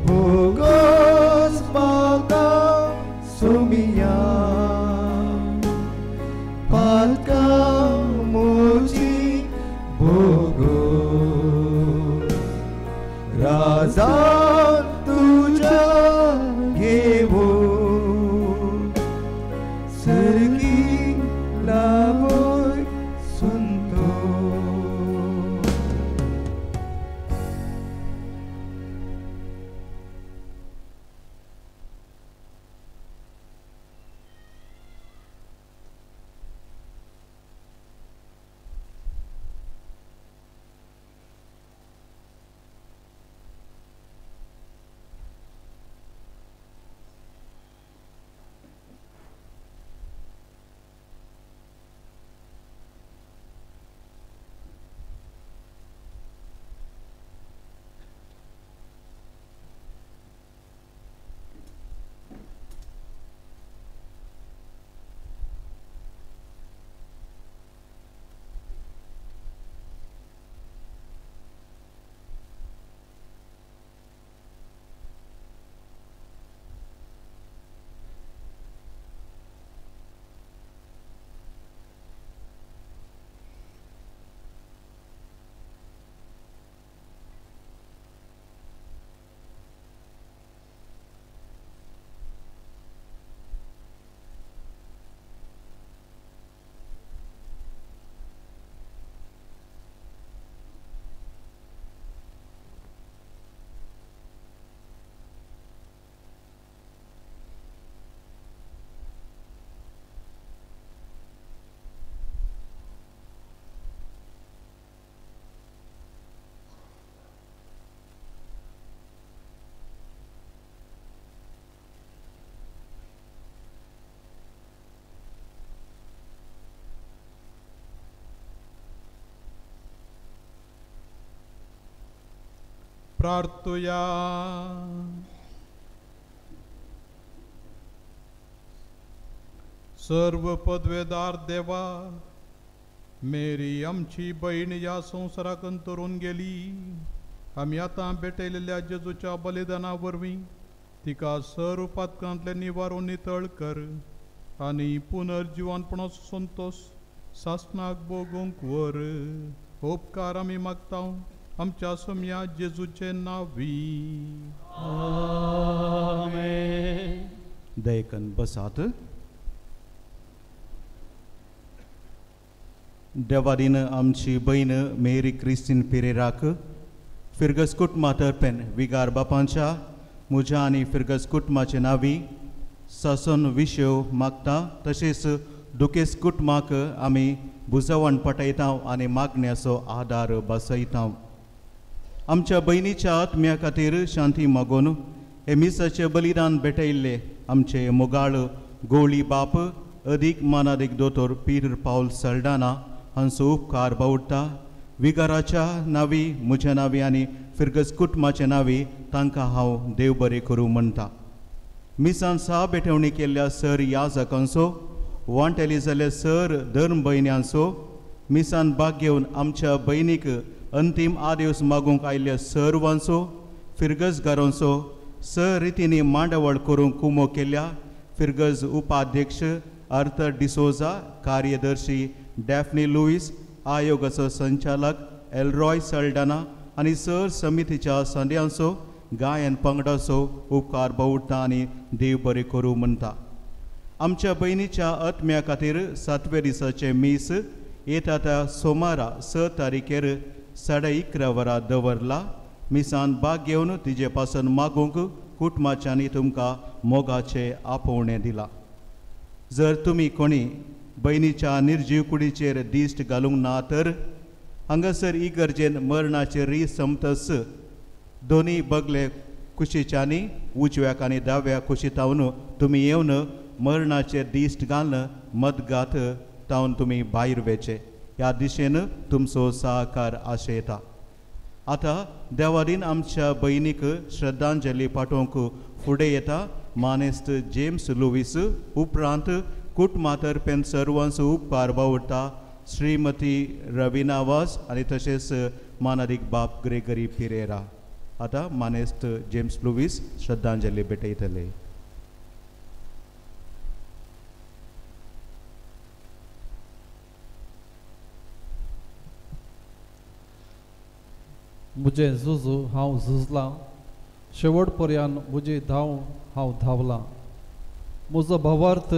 बोगस मागता सोमिया पालका मोजी भोगोस राजान तुझ्या घेऊ सर्गी लाभोय सुंदर. प्रार्थुया. सर्व पदवेदार देवा, मेरी आमची बहीण ह्या संवसाराक अंतरून गेली. आमी आतां भेटयलेल्या जेजूच्या बलिदाना वरवीं तिका सर्व पातकांतले निवारून नितळ कर आनी पुनर्जिवनपणाचो संतोश सासणाक भोगूंक वर. उपकार आमी मागता आमच्या सोम्या जेजूचे नांवी. आमेन. दयकन बसात. देवादीन आमची भयण मेरी क्रिस्तीन पिरेराक फिर्गस कुटुंबा तर्फेन विगार बापांच्या म्हज्या आनी फिर्गस कुटुंबाचे नांवी सासन विशय मागता. तशेंच दुखेस कुटुंबाक आमी बुजवण पटयता आनी मागण्याचो आदार बसयता. आमच्या भयणीच्या आत्म्या खातीर शांती मागून हे मिसाचें बलिदान भेटयल्ले आमचे मोगाळ गोळी बाप अदीक मानादीक दोतोर पीटर पावल सल्डाना हांचो उपकार बावडटा. विगाराच्या नांवी म्हज्या नांवी आनी फिर्गस कुटुंबाच्या नांवी तांकां हांव देव बरें करूं म्हणटा. मिसान सा भेटवणी केल्ल्या सर याजकांचो वांटेली जाल्ल्या सर धर्म भयण्यांचो मिसान भाग घेवन आमच्या भयणीक अंतीम आदेस मागूंक आयिल्ल्या सर्वांचो फिर्गजगारांचो सर रितींनी मांडावळ करूंक कुमो केल्या फिर्गज उपाध्यक्ष आर्थर डिसोजा, कार्यदर्शी डॅफनी लुईस, आयोगाचो संचालक एलरॉय सल्डाना आनी सर समितीच्या संद्यांचो गायन पंगडाचो उपकार बावडटा आनी देव बरें करूं म्हणटा. आमच्या भयणीच्या आत्म्या खातीर सातव्या दिसाचें मीस येता त्या सोमारा 6 तारखेर 11:30 वरां दवरला. मिसान भाग घेवन तिजे पासून मागूंक कुटुंबाच्यांनी तुमकां मोगाचें आपोवणें दिलां. जर तुमी कोणी भयणीच्या निर्जीव कुडीचेर दिश्ट घालूंक ना तर हांगासर इगर्जेन मरणाचेर रीत समतस दोनी बगले कुशीच्यांनी उजव्याक आनी दाव्या कुशीतावन तुमी येवन मरणाचेर दिश्ट घालून मदगात तावन तुमी भायर वेचे. ह्या दिशेन तुमचो सहकार आशयता. आतां देवादीन आमच्या भयणीक श्रद्धांजली पाठोवंक फुडें येता मानेस्त जेम्स लुवीस. उपरांत कुटुंबा तर्फेन सर्वांचो उपकार बावडटा श्रीमती रविना वास आनी तशेंच मानादीक बाप ग्रेगरी पिरेरा. आतां मानेस्त जेम्स लुवीस श्रद्धांजली भेटयतले. म्हजें झुजू हांव झुजलां, शेवट पर्यंत म्हजी धांव हांव धांवलां, म्हजो भावार्थ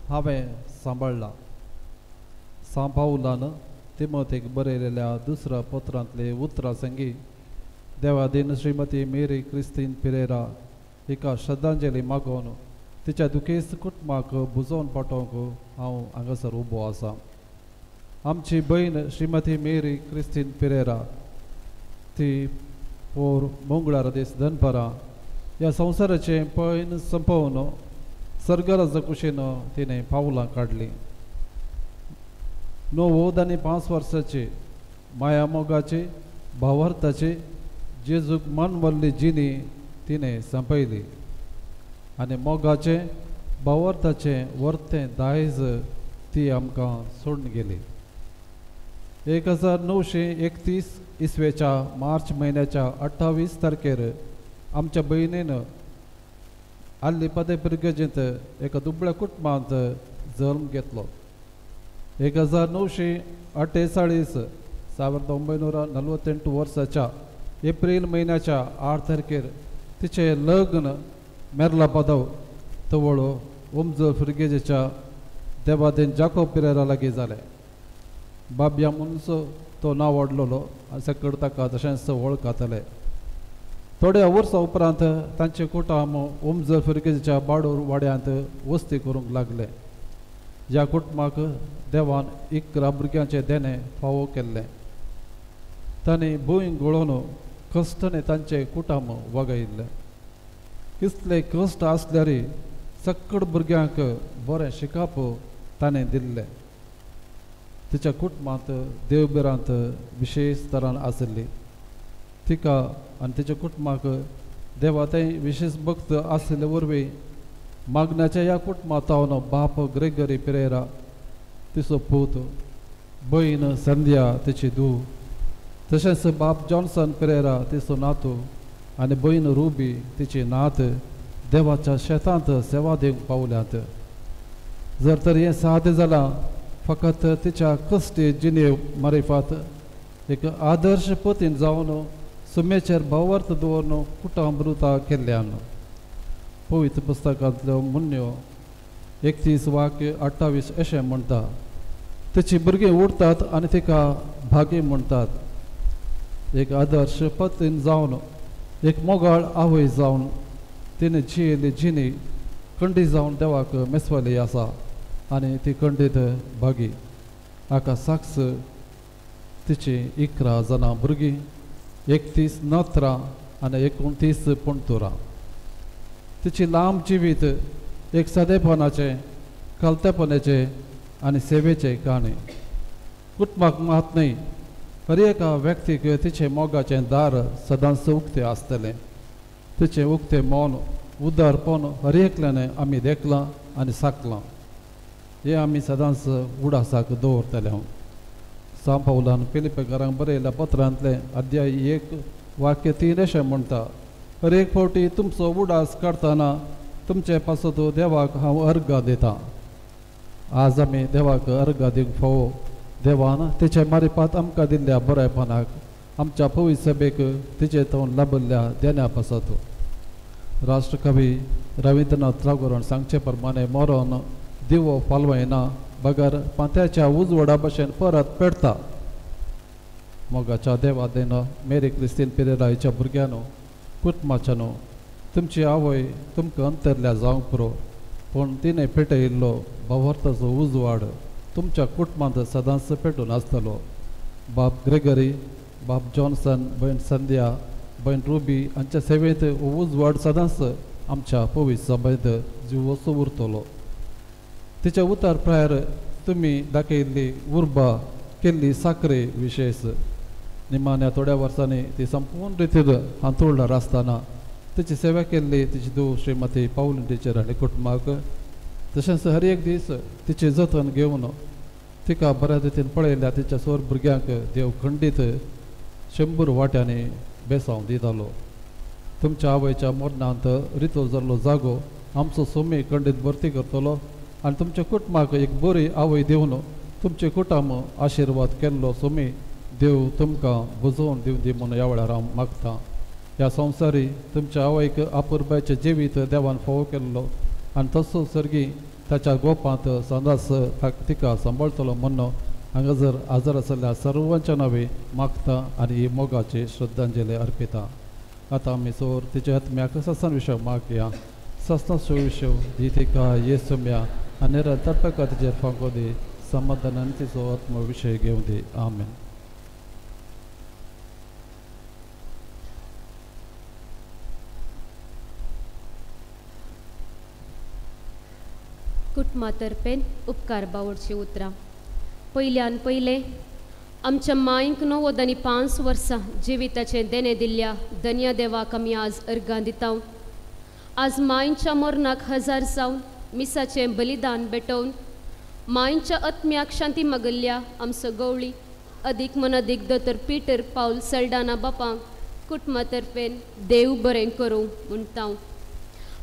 हांवें सांबाळ्ळा. सांव पावलान तिमोथेक बरयलेल्या दुसऱ्या पत्रांतले उतरां संगी देवादीन श्रीमती मेरी क्रिस्तीन पिरेरा हिका श्रद्धांजली मागोवन तिच्या दुखेस्त कुटुंबाक बुजोवन पाठोवंक हांव हांगासर उबो आसा. आमची भयण श्रीमती मेरी क्रिस्तीन पिरेरा ती पोर मंगळार दीस दनपारां ह्या संवसाराचें पयन संपोवन सर्गराजा कुशीन तिणें पावलां काडलीं. 95 वर्सांची माया मोगाची भावार्थाची जेजूक मनवल्ली जिणी तिणें संपयली आनी मोगाचें भावार्थाचें वर्तें दायज ती आमकां सोडून गेली. 1931 इसवेच्या मार्च म्हयन्याच्या 28 तारखेर आमच्या भयणीन आल्ली पदे पिरगजेंत एका दुबळ्या कुटुंबांत जल्म घेतलो. 1948 1948 वर्साच्या एप्रील म्हयन्याच्या 8 तारखेर तिचें लग्न मेरला पदव तवळो ओमजो फिरगेजेच्या देवादेन जाकोब पिरेरा लागीं जालें. बाबया म्हणून तो नांव वाडलेलो आनी सकड ताका तशेंच वळखातले. थोड्या वर्सां उपरांत तांचे कुटुंब ओमजो फिरगेजेच्या बाडूर वाड्यांत वस्ती करूंक लागले. ह्या कुटुंबाक देवान 11 भुरग्यांचें देणें फावो केल्लें. तांणी भूंय गळोवन कश्टांनी तांचें कुटुंब वगयल्लें. कितले कश्ट आसल्यार सकड भुरग्यांक बरें शिकप ताणें दिल्लें. तिच्या कुटुंबांत देवभिरांत विशेश तरान आशिल्ली. तिका आनी तिच्या कुटुंबाक देवा थंय विशेश भक्त आशिल्ले वरवीं मागण्याच्या ह्या कुटुंबांत बाप ग्रेगरी पिरेरा तिचो पूत, भयण संध्या तिची धूव, तशेंच बाप जॉन्सन पिरेरा तिचो नातू आनी भयण रुबी तिची नात देवाच्या शेतांत सेवा दिवंक पावल्यात. जर तर हें साध्य जालां फकत तिच्या कश्टी जिणे मारिफात एक आदर्श पतीन जावन सुमेचेर भावार्थ दवरून कुटुंब केल्ल्यान. पवित्र पुस्तकांतल्यो मुन्यो 31:28 अशें म्हणटा, तिची भुरगीं उरतात आनी तिका भागी म्हणटात. एक आदर्श पतीन जावन एक मोगाळ आवय जावन तिणें जियेल्ली जिणी खंडीत जावन देवाक मेसवली आसा आनी ती खंडीत भागी. हाका साक्ष तिची 11 जाणां भुरगीं, 31 नातरां आनी 29 पणतुरां. तिची लांब जिवीत एक सादेपणाचें, खालतेपणाचें आनी सेवेचें काणी. कुटुंबाक मात न्हय हर एका व्यक्तीक तिचें मोगाचें दार सदांच उक्तें आसतलें. तिचें उक्तें मन, उदारपण हर एकल्यान आमी देखलां आनी साकलां. हें आमी सदांच उडासाक दवरतले. हांव सांव पावलान फिलिपेकारांक बरयल्या पत्रांतलें अध्याय 1:3 अशें म्हणटा, हर एक फावटी तुमचो उडास काडटना तुमचे पासत देवाक हांव अर्घां दितां. आज आमी देवाक अर्घां दिवंक फावो. देवान तिचे मारिपात आमकां दिल्ल्या बरेपणाक, आमच्या पवित्र सभेक तिचे थंय लाभिल्ल्या देण्या पासत. राष्ट्रकवी रवींद्रनाथ टागोरान सांगचे प्रमाणे मरण दिवो पालवायना बगर पांत्याच्या उजवाडा भशेन परत पेटता. मोगाच्या देवा देना मेरी क्रिस्तीन पिरेरा हिच्या भुरग्यानो कुटुंबाच्यानो तुमची आवय तुमकां अंतरल्या जावंक पुरो, पूण तिणें पेटयिल्लो भावार्थाचो उजवाड तुमच्या कुटुंबांत सदांच पेटून आसतलो. बाब ग्रेगरी, बाब जॉन्सन, भयण संध्या, भयण रुबी हांच्या सेवेंत उजवाड सदांच आमच्या पवित्र सभेंत जिवोसो उरतलो. तिच्या उतार प्रायर तुमी दाखयिल्ली उर्बा केल्ली साखरे विशेष निमाण्या थोड्या वर्सांनी ती संपूर्ण रितीन हांतुळणार आसतना तिची सेवा केल्ली तिची धूव श्रीमती पावलीन टिचर आनी कुटुंबाक, तशेंच हर एक दीस तिचें जतन घेवन तिका बऱ्या रितीन पळयल्या तिच्या सोर भुरग्यांक देव खंडीत 100 वाट्यांनी बेसांव दितालो. तुमच्या आवयच्या मरणांत रितो जाल्लो जागो आमचो सोमी खंडीत भरती करतलो आनी तुमच्या कुटुंबाक एक बरी आवय दिवन तुमचे कुटुंब आशिर्वाद केल्लो सोमी देव तुमकां बुजोवन दिवं दी म्हणून ह्या वेळार हांव मागतां. ह्या संवसारी तुमच्या आवयक आपुरबायचें जिवीत देवान फावो केल्लो आनी तसो सर्गी ताच्या गोपांत सदांच तिका सांबाळतलो म्हणून हांगा जर आजार आसल्या सर्वांच्या नांवे मागता आनी ही मोगाची श्रद्धांजली अर्पिता. आतां आमी सोर तिच्या आत्म्याक ससन विशय मागया. ससना विशय दी तिका येसम्या आनी निरंतर तिचेर फांको दी, समाधानान तिचो आत्मविशय घेवं दी. आमेन. कुटुंबा उपकार बावडची उतरां. पयल्यान पयलें आमच्या मांयक 95 वर्सां जिविताचें देणें दिल्ल्या धन्या देवाक आमी आज अर्गां दिता. आज मांयच्या मरणाक हजार जावन मिसाचें बलिदान भेटोवन मांयच्या आत्म्याक शांती मागल्ल्या आमचो गवळी अदीक मनादीक दोतोर पीटर पावल सल्डाना बापांक कुटुंबा तर्फेन देव बरें करूं म्हणटा.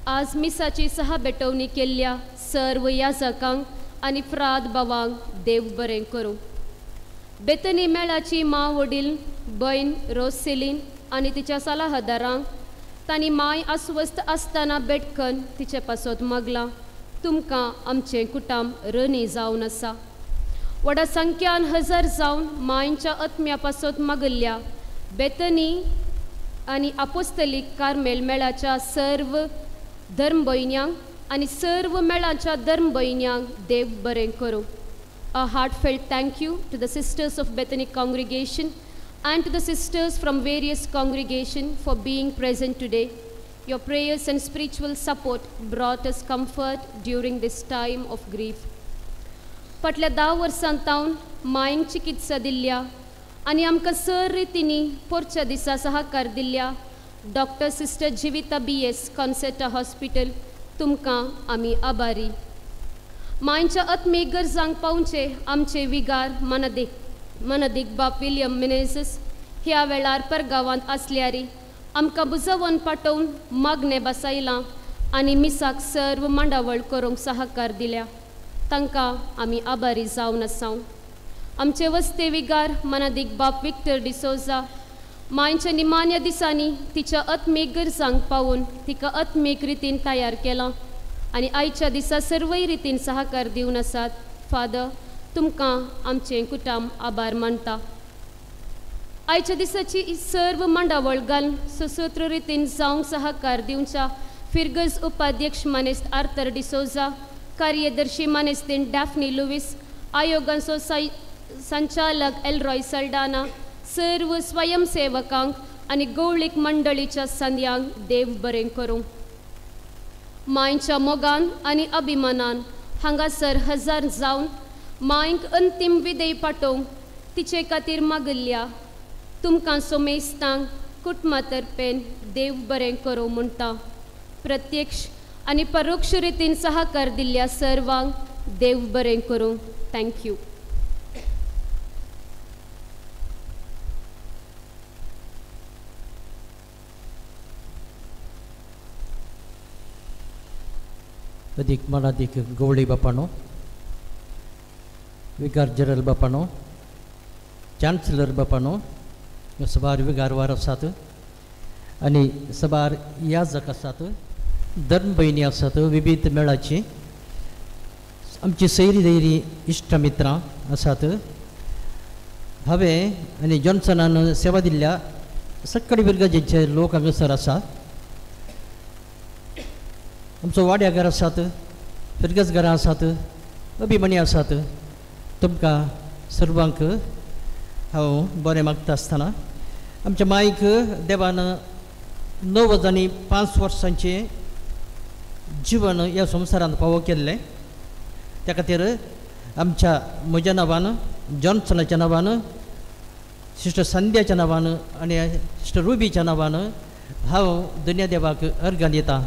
आज मिसाची सहा भेटवणी केल्ल्या सर्व याजकांक आनी फ्राद बावांक देव बरें करूं. बेतनी मेळाची मां वडील भयण रोसेलीन आनी तिच्या सलाहदारांक तांणी मांय अस्वस्थ आसतना बेटकन तिचे पासत मागलां. तुमकां आमचें कुटुंब रनी जावन आसा. व्हडा संख्यान हजार जावन मांयच्या आत्म्या पासत मागल्ल्या बेतनी आनी आपोस्तलीक कार्मेल मेळाच्या सर्व धर्मभयण्यांक आनी सर्व मेळाच्या धर्मभयण्यांक देव बरें करूं. A heartfelt thank you to the sisters of Bethany congregation and to the sisters from various congregation for being present today. Your prayers and spiritual support brought us comfort during this time of grief. फाटल्या 10 वर्सां तावन मांयक चिकित्सा दिल्ल्या आनी आमकां sir रितींनी पोरच्या दिसा सहकार दिल्ल्या doctor sister Jivita B S Concetta hospital तुमकां आमी आभारी. मांयच्या आत्मीक गरजांक पावचे आमचे विगार मनादीक बाप विलियम मिनेझस ह्या वेळार परगांवांत आसल्यारी आमकां बुजोवन पाठोवन मागणें बसयलां आनी मिसाक सर्व मांडावळ करूंक सहकार दिल्या. तांकां आमी आभारी जावन आसाव. आमचे वस्ते विगार मनादीक बाप विक्टर डिसोजा मांयच्या निमाण्या दिसांनी तिच्या आत्मीक गरजांक पावून तिका आत्मीक रितीन तयार केलां आनी आयच्या दिसा सर्वय रितीन सहकार दिवन आसात. फादर तुमकां आमचें कुटुंब आभार मानता. आयच्या दिसाची सर्व मांडावळ घालून सुसूत्र रितीन जावंक सहकार दिवच्या फिरगज उपाध्यक्ष मानेस्त आर्थर डिसोजा, कार्यदर्शी मानेस्तीन डॅफनी लुवीस, आयोगांचो संचालक एलरॉय सल्डाना, सर्व स्वयंसेवकांक आनी गवळीक मंडळीच्या संद्यांक देव बरें करूं. मांयच्या मोगान आनी अभिमानान हांगासर हजार जावन मांयक अंतीम विदेय पाठोवंक तिचे खातीर मागल्ल्या तुमकां सोमेस्तांक कुटुंबा तर्फेन देव बरें करूं म्हणटा. प्रत्यक्ष आनी परोक्ष रितीन सहकार दिल्ल्या सर्वांक देव बरें करूं. Thank you. अदीक मनादीक गवळी बापानो, विगार जनरल बापानो, चान्सलर बापानो, सबार विगारवार आसात आनी सबार याजक आसात, धर्म भयणी आसात, विविध मेळाची आमची सैरी दैरी इश्ट मित्रां आसात. हांवें आनी जॉन्सनान सेवा दिल्ल्या सक्कडी बिरगजेचे लोक हांगासर आसा. आमचो वाड्या घर आसात, फिरगज घरां आसात, अभिमानी आसात. तुमकां सर्वांक हांव बरें मागता आसतना आमच्या माईक देवान 9.5 वर्सांचें जिवन ह्या संवसारांत पावो केल्लें. त्या खातीर आमच्या म्हज्या नांवान, जॉन्सनाच्या नांवान, सिस्टर संध्याच्या नांवान आनी सिस्टर रुबीच्या नांवान हांव दुनिया देवाक अर्गां दिता.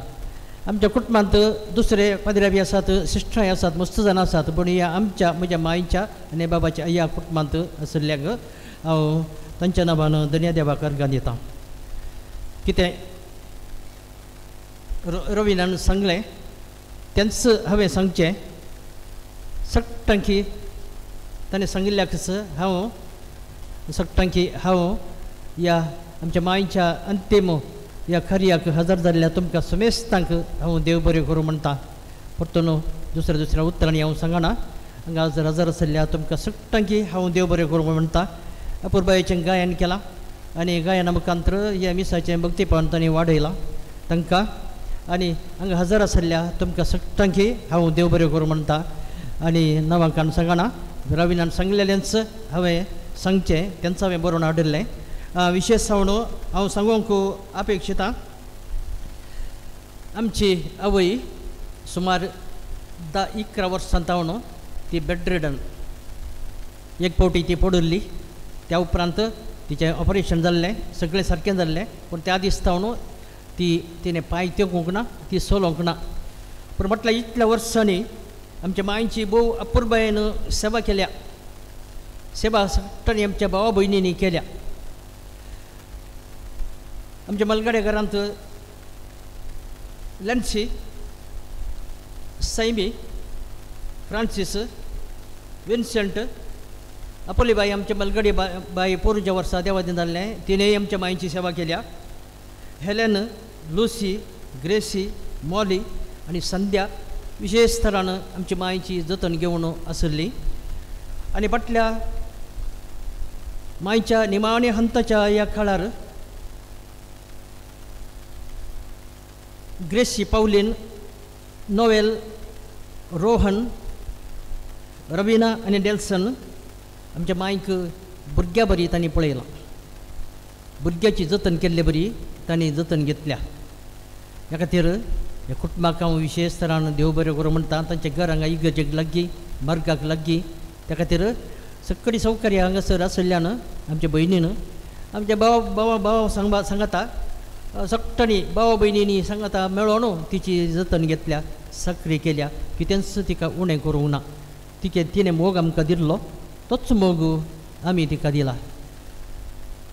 आमच्या कुटुंबांत दुसरे पाद्रे बी आसात, सिस्टरांय आसात, मस्त जाणां आसात, पूण ह्या आमच्या म्हज्या मायच्या आनी बाबाच्या ह्या कुटुंबांत आशिल्ल्यांक हांव तांच्या नांवान दुनिया देवाक अर्गां दिता. कितें रवीनान सांगलें तेंच हांवें सांगचें. सट्टांकी ताणें सांगिल्ल्याकच हांव सट्टांकी हांव ह्या आमच्या मायच्या अंतीम ह्या खर्याक हजर जाल्ल्या तुमकां समेस्तांक हांव देव बरें करूं म्हणटा. परतून दुसऱ्या दुसऱ्या उतरांनी हांव सांगना. हांगा हजर हजर आशिल्ल्या तुमकां सट्टांकी हांव देव बरें करूं म्हणटा. अपुरबायेचें गायन केलां आनी गायना मुखांतर ह्या मिसाचें भक्तीपण तांणी वाडयलां तांकां. आनी हांगा हजर आशिल्ल्या तुमकां सट्टांकी हांव देव बरें करूं म्हणटा. आनी नांवांकान सांगना, रवीनान सांगलेलेंच हांवें सांगचें, तेंच हांवें बरोवन हाडिल्लें. विशेश जावन हांव सांगूंक अपेक्षिता, आमची आवय सुमार 10-11 वर्सां जावन ती बेडरिडन, एक फावटी ती पडिल्ली. त्या उपरांत तिचें ऑपरेशन जाल्लें, सगळें सारकें जाल्लें, पूण त्या दीस जावन ती तिणें पांय तेकूंक ना, ती चलोवंक ना. पूण म्हटल्यार इतल्या वर्सांनी आमच्या मांयची भोव अपुरबायेन सेवा केल्या. सेवा सगळ्यांनी आमच्या भावा भयणींनी केल्या. आमच्या मलगाड्या घरांत लॅन्सी, सैमी, फ्रांसीस, विन्सेंट, अपोलीबाई आमच्या मलगडी बाई पोरूच्या वर्सा देवादीन जाल्लें, तिणेंय आमच्या मांयची सेवा केल्या. हेलेन, लुसी, ग्रेसी, मॉली आनी संध्या विशेष थरान आमची मांयची जतन घेवन आशिल्ली. आनी फाटल्या मांयच्या निमाण्या हंताच्या ह्या काळार ग्रेसी, पावलीन, नोवेल, रोहन, रवीना आनी डेल्सन आमच्या मांयक भुरग्या बरी तांणी पळयलां. भुरग्याची जतन केल्ले बरी तांणी जतन घेतल्या. ह्या खातीर ह्या कुटुंबाक हांव विशेष तरान देव बरें करूं म्हणटा. तांच्या घर हांगा इगर्जेक लागीं, मार्गाक लागीं, त्या खातीर सगळी सौकर्य हांगासर आशिल्ल्यान आमच्या भयणीन आमच्या भाव भावा भाव सांगता सगळ्यांनी भावा भयणींनी सांगता मेळोन तिची जतन घेतल्या, सक्री केल्या, कितेंच तिका उणें करूंक ना. तिके तिणें मोग आमकां दिल्लो तोच मोग आमी तिका दिला.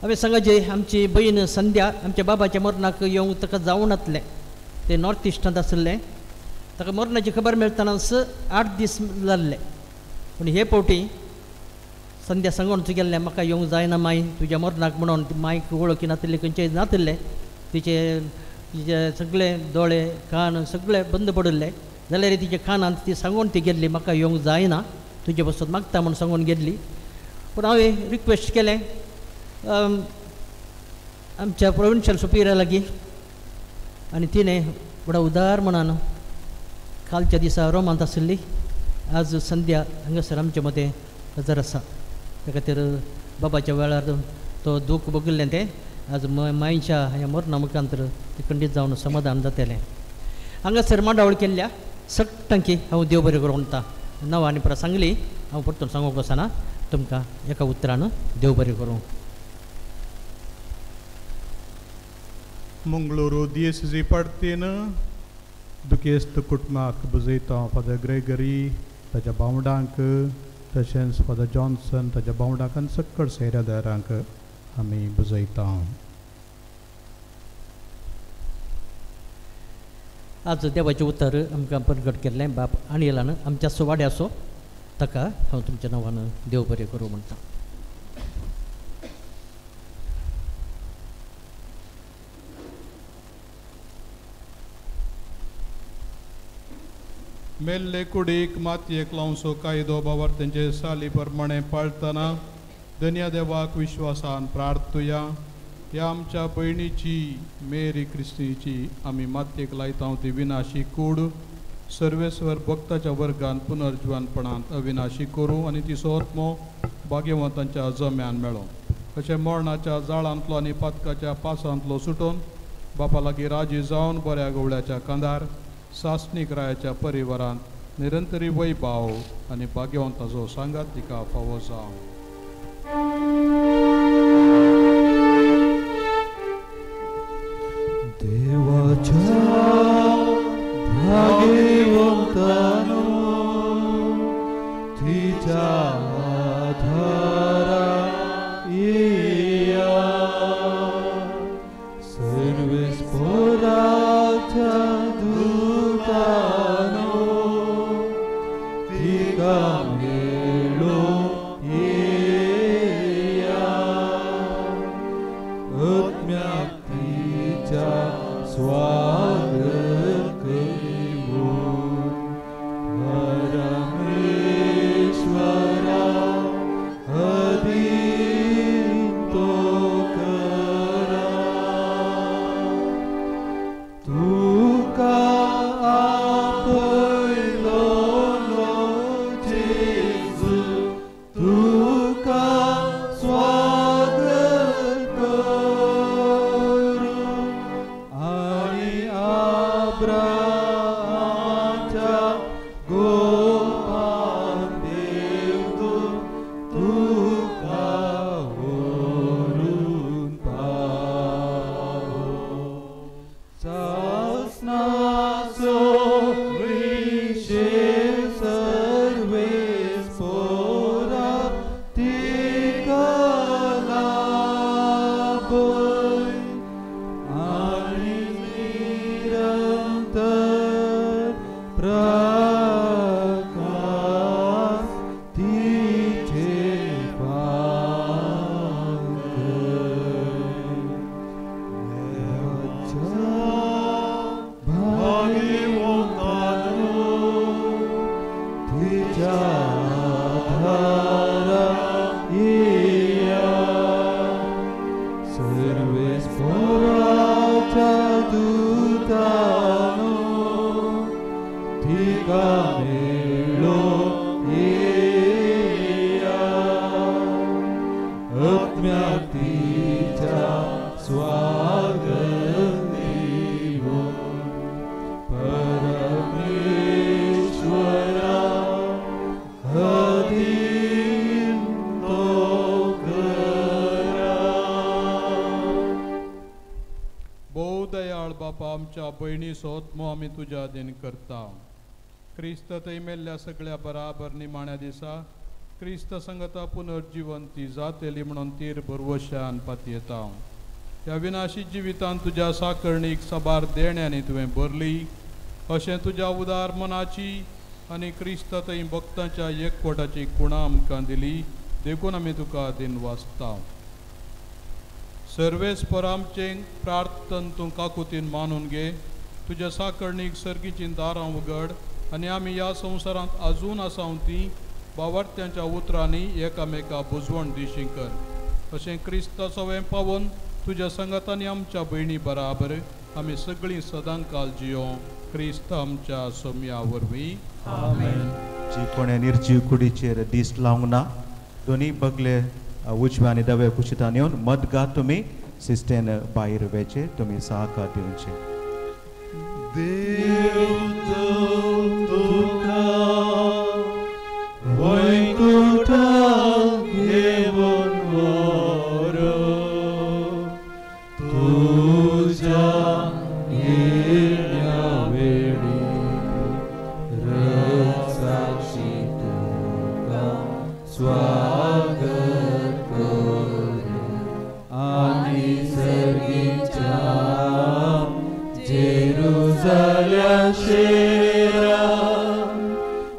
हांवें सांगाचे आमची भयण संध्या आमच्या बाबाच्या मरणाक येवंक ताका जावं नातलें. तें नॉर्थ इस्टांत आशिल्लें. ताका मरणाची खबर मेळटनाच 8 दीस जाल्ले. पूण हे फावटी संध्या सांगून गेल्लें म्हाका येवंक जायना माय तुज्या मरणाक म्हणून. मायक वळखी नातिल्ले, खंयचेय नातिल्ले, तिचे तिचे सगळे दोळे कान सगळे बंद पडिल्ले. जाल्यार तिच्या कानांत ती सांगून ती गेल्ली म्हाका येवंक जायना तुजे पासून मागता म्हूण सांगून गेल्ली. पूण हांवें रिक्वेस्ट केलें आमच्या प्रोविन्शियल सुपिरियरा लागीं आनी तिणें व्हडा उदार मनान कालच्या दिसा रोमांत आशिल्ली, आज संध्या हांगासर आमचे मदें हजर आसा. त्या खातीर बाबाच्या वेळार तो दूख भोगिल्लें तें आज मांयच्या ह्या मरणा मुखांतर तें खंडीत जावन समाधान जातलें. हांगासर मांडावळ केल्ल्या सगटांकी हांव देव बरें करूं म्हणटा. नांव आनी परत सांगली हांव परतून सांगूंक वचना. तुमकां एका उतरान देव बरें करूं. मंगळुरू दियेसिजी पडतीन दुखेस्त कुटुंबाक बुजयता फादर ग्रेगरी ताच्या भावंडांक, तशेंच फादर जॉन्सन ताच्या भावंडांक आनी सक्कड सैऱ्यादारांक आमी बुजयता. आज देवाचें उतर आमकां परगट केल्लें बाप अनिलान आमच्या सुवाड्याचो, ताका हांव तुमच्या नांवान देव बरें करूं म्हणटा. मेल्ले कुडीक मातयेक लावचो कायदो बाबर तेंचे साली प्रमाणे पाळतना धन्या देवाक विश्वासान प्रार्थुया. ह्या आमच्या भयणीची मेरी क्रिस्तीची आमी मातयेक लायता ती विनाशी कूड सर्वेस्वर भक्ताच्या वर्गान पुनर्जिवनपणांत अविनाशी करूं आनी ती सोत्मो भाग्यवंतांच्या जम्यान मेळो. अशें मरणाच्या जाळांतलो आनी पातकाच्या पासांतलो सुटून बापा लागीं राजी जावन बऱ्या गवळ्याच्या कांदार सासणीक रायाच्या परिवारांत निरंतरी वैभाव आनी भाग्यवंताचो सांगात तिका फावो जावं. देवाच्या भाग्यवंतानो तिच्या आधारा येया, सर्वेस्पराच्या दूतानो तिका मेळो येया, आत्म्याक तिच्या स्वागत करून परमेश्वरा अधीन तो करा. तुका आपयलोलो जेजू तुका स्वागत करूं आनी अब्राहामाच्या गोपान देवदूत तुका व्हरून पावो. सासणाचो विशे सर्वेस्परा तिका लाभय आनी निरंतर प्रकाश तिचे पांगय. देवाच्या भाग्यवंतानो तिच्या आधारा येया, सर्वेस्पराच्या दूतानो तिका मेळो येया, आत्म्याक तिच्या स्वागत दिवन परमेश्वरा अधीन तो करा. भोव दयाळ बापा आमच्या भयणी सोत्मो आमी तुज्या अधीन करता. क्रिस्त थंय मेल्ल्या सगळ्या बराबर निमाण्या दिसा क्रिस्त संगता पुनर्जिवंती जातली म्हणून तीर भरवशान पातयेता. ह्या विनाशी जिवितांत तुज्या साकरणीक साबार देण्यांनी तुवें भरली अशें तुज्या उदार मनाची आनी क्रिस्त थंय भक्तांच्या एकवटाची कुणां आमकां दिली देखून आमी तुका दिन वाचता. सर्वेस्पर आमचें प्रार्थन तूं काकुतीन मानून घे. तुज्या साकरणीक सर्गीचीं दारां उगड आनी आमी ह्या संवसारांत अजून आसा ती बावार्थ्यांच्या उतरांनी एकामेका बुजवण दिशी कर. अशें क्रिस्ताचो पावोवन तुज्या संगतांनी आमच्या भयणी बराबर आमी सगळीं सदांकाल जियो क्रिस्त आमच्या सोम्या वरवीं. आमेन. जी कोणे निर्जीव कुडीचेर दीस लावंक ना दोनी बगले उजव्या आनी दाव्या कुशीतान येवन मदगात तुमी सिस्टेन भायर वेचे तुमी सहकार दिवचे. देव तुका वैकुंठा घेवन व्हरो, तुज्या येण्या वेळी रसाक्षी तुका स्वागत करूं आनी सर्गीच्या जेरुजाल्या शेरा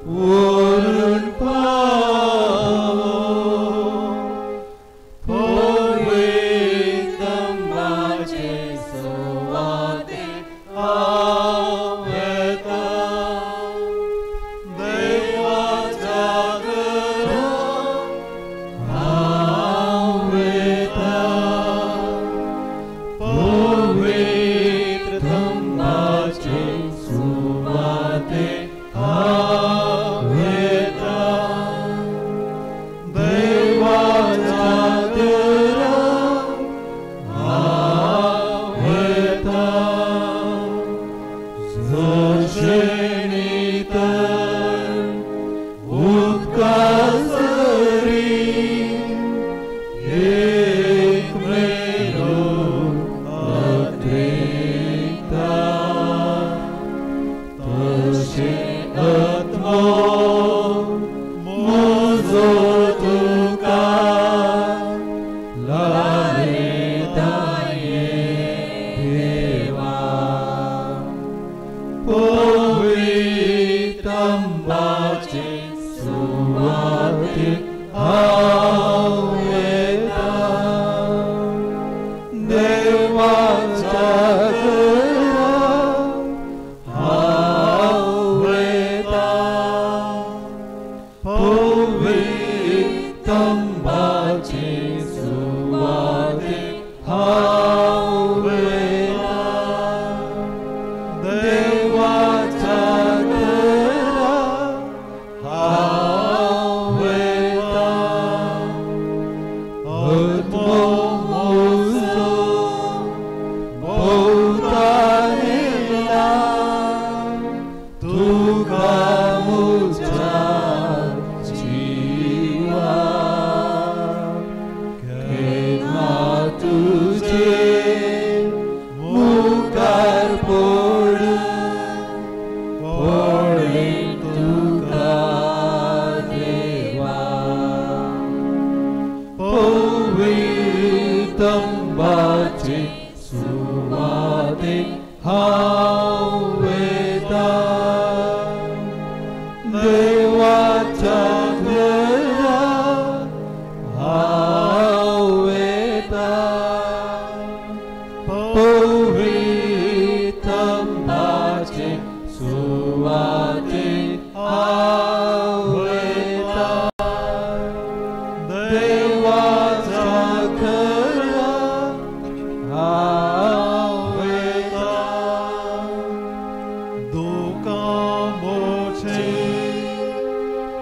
वरून पावो. पवित्रमाचे सुवाते हांव वेता, देवाच्या घरा हांव सर्शेणीतर उदका सरी एक मेरो अद्वैता तशें आत्मो म्हजो तुका लायता देवा पवित्रंबाचे सुवातेक हांव वता देवाच्या घरा हांव वता पवित्रंबाचे सुवातेक हांव वता देवाच्या घरा हांव वता आत्मो म्हजो भोंवतानेला तुका म्हज्या जिवा केन्ना तुजे मुखार पडूं पडलें तुका देवा पवित्रंबाचे सुवातेक हांव वता देवाच्या घरा हांव वता पवित्रंबाचे सुवातेक हांव वता देवाच्या घरा हांव वता दुकां मोचे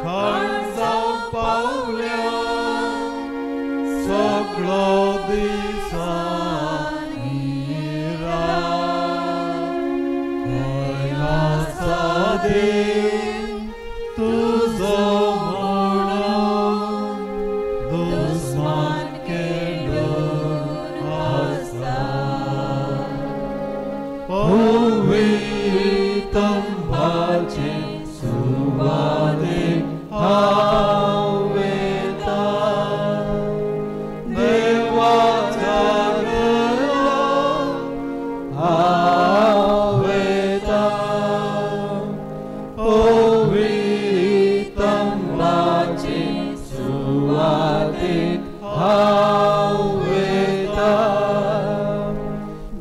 खाणजावं पावल्या सगळो दिसा कैलासा देव तुजो म्हणून दुस्मान केलो आसा पवित्रंबाचे सुवातेक हांव वता देवाच्या घरा हांव वता पवित्रंबाचे सुवातेक हांव वता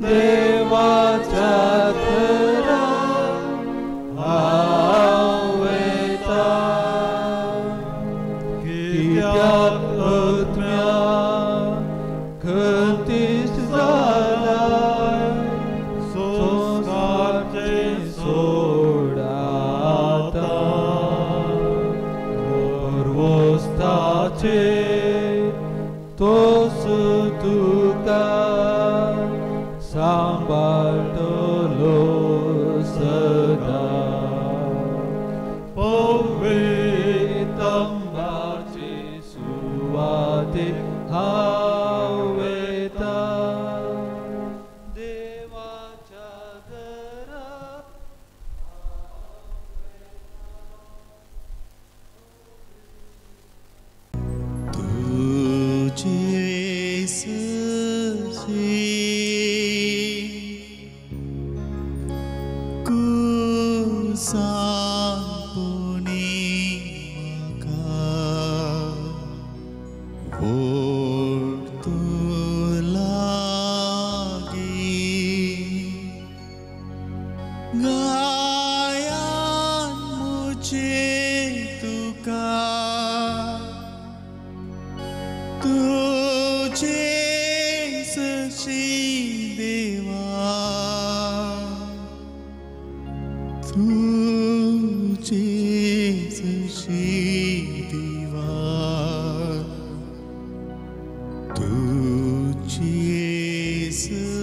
देवाच्या घरा हांव वता कित्याक आत्म्या खंतीश जालाय संस्कारचे सोड आतां पर्वस्ताचे तोस तुका सांबाळटलो सदा पवित्रंबाचे सुवातेक हांव वता देवाच्या घरा तुझे सजी कुसांपुनी म्हाका ओड तूं लागी गायान मुझे तुका तुझे सशी देवा तुझे सशी देवा तुझे सशी.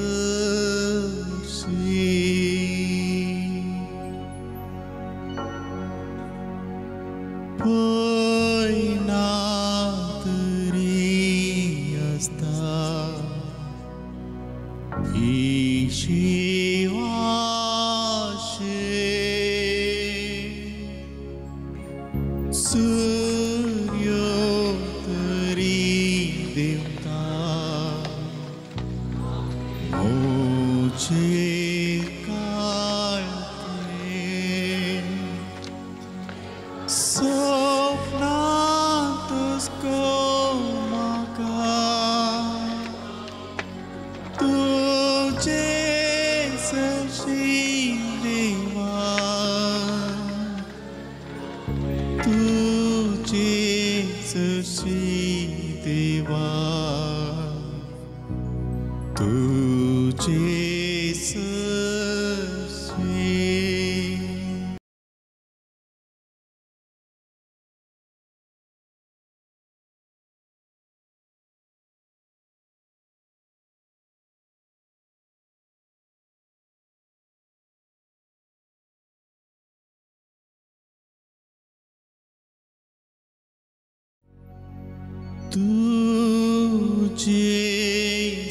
तुझे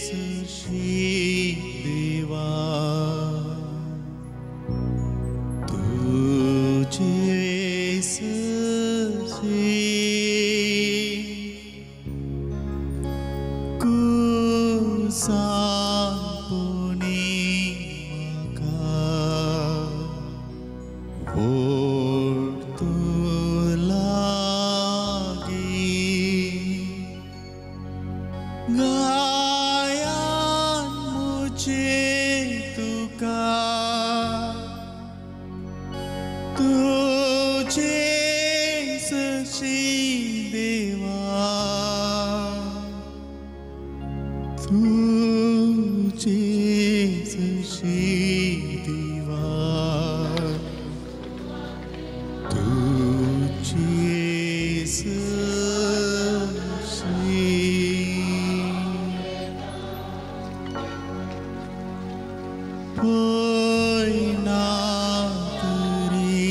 सशी देवा तुझे सशी कुसांपुनी म्हाका ओड लागी गायान मुझे तुका तुझे सशी देवा तुझे सशी देवा तुझे सशी पयना तरी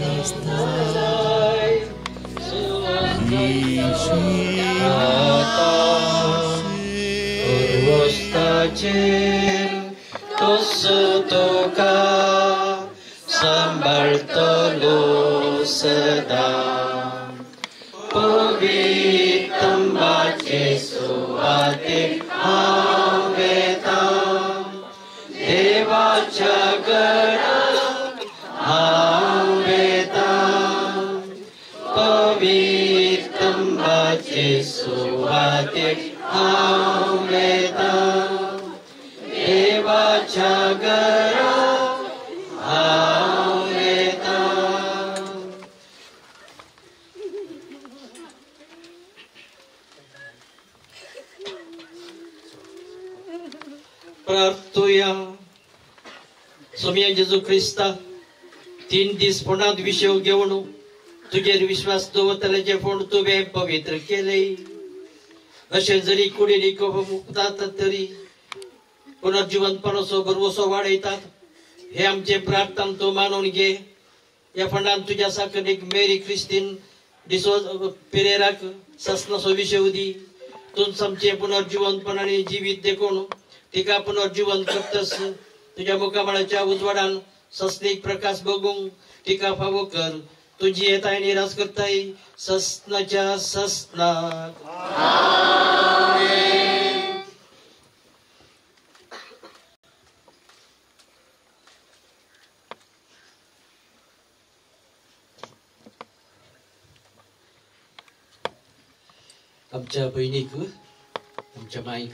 आसता उर्वस्ताचेर तसो तुका सांबाळटलो सदां पवित्रंबाचे सुवातेक हांव वेतां देवाच्या घराक हांव वेतां पवित्रंबाचे सुवातेक हांव वेतां देवाच्या घराक हांव वेतां. प्रार्थुया. सोमया जेजू क्रिस्ता 3 दीस फोंडांत विशेव घेवन तुजेर विश्वास दवरतल्याचे फोंड तुवें पवित्र केले. अशें जरी कुडीन मुक्तात तरी पुनर्जिवंतपणाचो भरवसो वाडयतात. हे आमचे प्रार्थना तूं मानून घे. ह्या फंडान तुज्या साकरीक मेरी क्रिस्तीन डिसोज पिरेराक सासनाचो विशेव दी. तूं आमचें पुनर्जिवंतपण आनी जिवीत देखून तिका पुनर्जिवंत करतस. तुज्या मुखामळाच्या उजवाडान ससनीक प्रकाश बघूंक तिका फावो कर. तुजी येताय निराश करताय ससनाच्या ससनाक. आमच्या भयणीक आमच्या माईक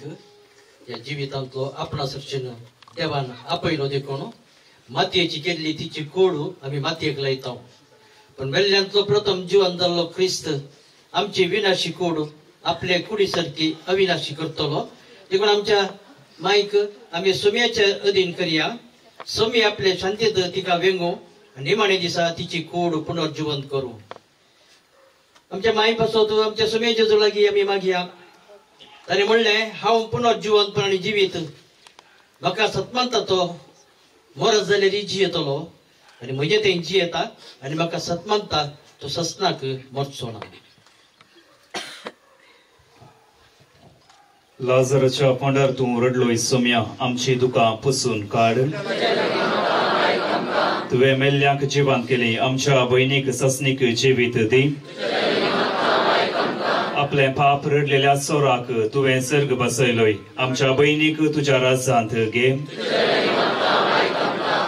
ह्या जिवितांतलो आपणा सरचेन देवान आपयलो देखून मातयेची केल्ली तिची कोड आमी मातयेक लायता. पण मेल्ल्यांतलो प्रथम जिवन जाल्लो क्रिस्त आमची विनाशी कोड आपले कुडी सारकी अविनाशी करतलो. देखून आमच्या माईक आमी सोम्याच्या अधीन करया. सोमी आपले शांतीत तिका वेंगू आनी निमाणे दिसा तिची कोड पुनर्जिवंत करूं. आमच्या माई पासत आमच्या सोम्या जेजू लागीं आमी मागया. ताणें म्हणलें हांव पुनर्जिवंतपण आनी जिवीत म्हाका सतमानता तो मरत जाल्यार जियेतलो आनी म्हजें तें जियेता आनी म्हाका सतमानता तो ससनाक मरचो ना. लाजराच्या फोंडार तूं रडलोय सोम्या आमची दुकां पुसून काड. तुवें मेल्ल्यांक जिवंत केली आमच्या भयणीक ससनीक जिवीत दी. आपलें पाप रडलेल्या चोराक तुवें सर्ग बसयलोय आमच्या भयणीक तुज्या राज्यांत घे.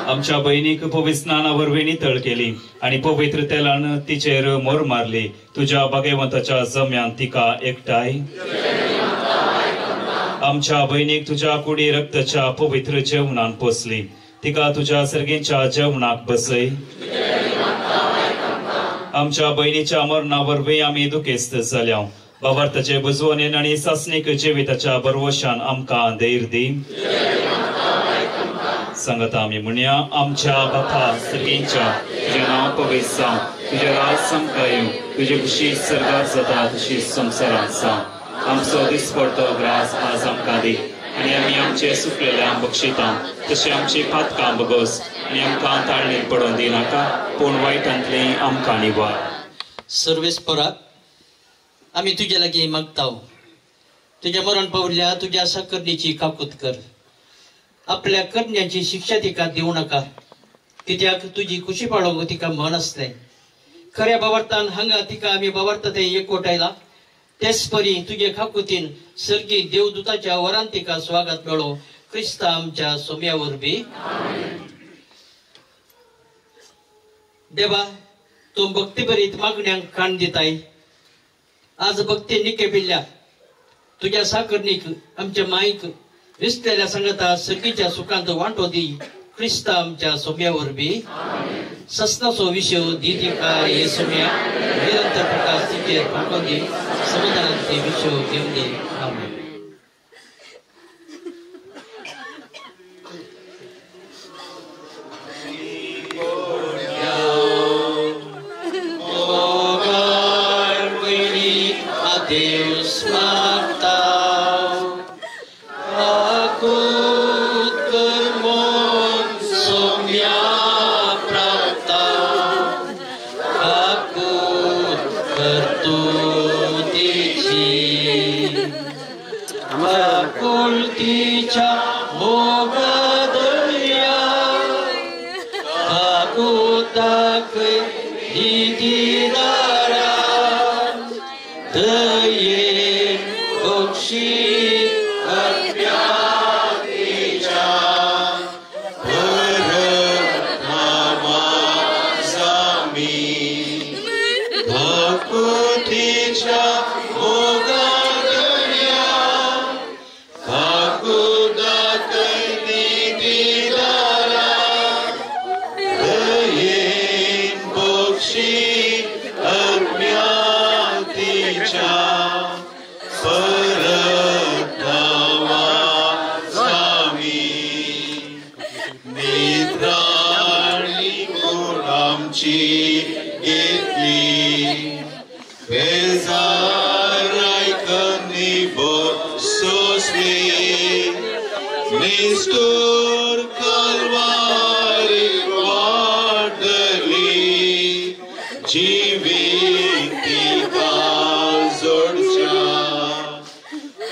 आमच्या भयणीक पवित्र स्नाना वरवीं नितळ केली आनी पवित्र तेलान तिचेर मोर मारली. तुज्या भागेवंताच्या जम्यान तिका एकठांय. आमच्या भयणीक तुज्या कुडी रक्ताच्या पवित्र जेवणान पोसली. तिका तुज्या सर्गेच्या जेवणाक बसय. आमच्या भयणीच्या मरणा वरवीं आमी दुखेस्त जाल्या. बाबार्थाचे बुजवणेन आनी सासणीक जिविताच्या भरवशान आमकां धैर्य दी. सांगता आमी म्हणया. आमच्या बापा सर्गेच्या तुजें नांव पवित्र जावं, तुजें राज आमकां येवं, तुजी खुशी सर्गार जाता तशी संवसारांत जावं. आमचो दिसपडतो ग्रास आज आमकां दी आनी आमी आमचे सुकलेल्या बक्षिता तशें आमची पातकां बगोस आनी आमकां ताळणेर पडोवन दिनाका पूण वायटांतलें आमकां निवार. सर्वेस्परा आमी तुजे लागीं मागता. तुज्या मरण पावल्या तुज्या साकरणीची काकूत कर. आपल्या करण्याची शिक्षा तिका दिवं नाका, कित्याक तुजी खुशी पाळोवंक तिका मन आसलें. खऱ्या बावरतान हांगा तिका आमी बावरता तें एकवटायला, तेच परी तुजे खाकुतीन सर्गी देवदूताच्या वरान तिका स्वागत मेळो. क्रिस्ता आमच्या सोम्या वरवीं. देवा, तूं भक्तीभरीत मागण्यांक काण दिताय. आज भक्ती निकेपिल्ल्या तुज्या साकरणीक आमच्या माईक विसलेल्या सांगता सर्गीच्या सुखांत वांटो दी. क्रिस्ता आमच्या सोम्या वरवीं. ससनाचो विशय दी तिका हे सोम्या, निरंतर प्रकाश तिचेर फांकोन दी, समाधानांत विशय घेवन दी. आमेन. Deus mata aku termon somya prata aku tertutici akultica mogadaya aku tak ditidara दये बक्षी अज्ञातीच्या परमामी भक्तीच्या मोगादया काकुदाक निधिदारा दये बक्षी अज्ञातीच्या परतवासामी निद्राणी गुणांची घेतली बेजारायकनी सोसली निष्ठूर कलवारी वाडली जिवीतिका जोडच्या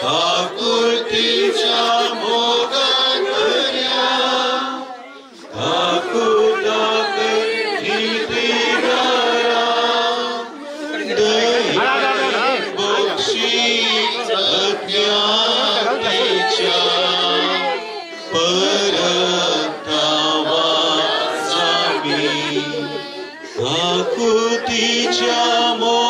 काकुळतीच्या मोगादर्या काकुदाक निधिदारा दये बक्षी अज्ञातीच्या परतवासामी काकुतीच्या मोगादर्या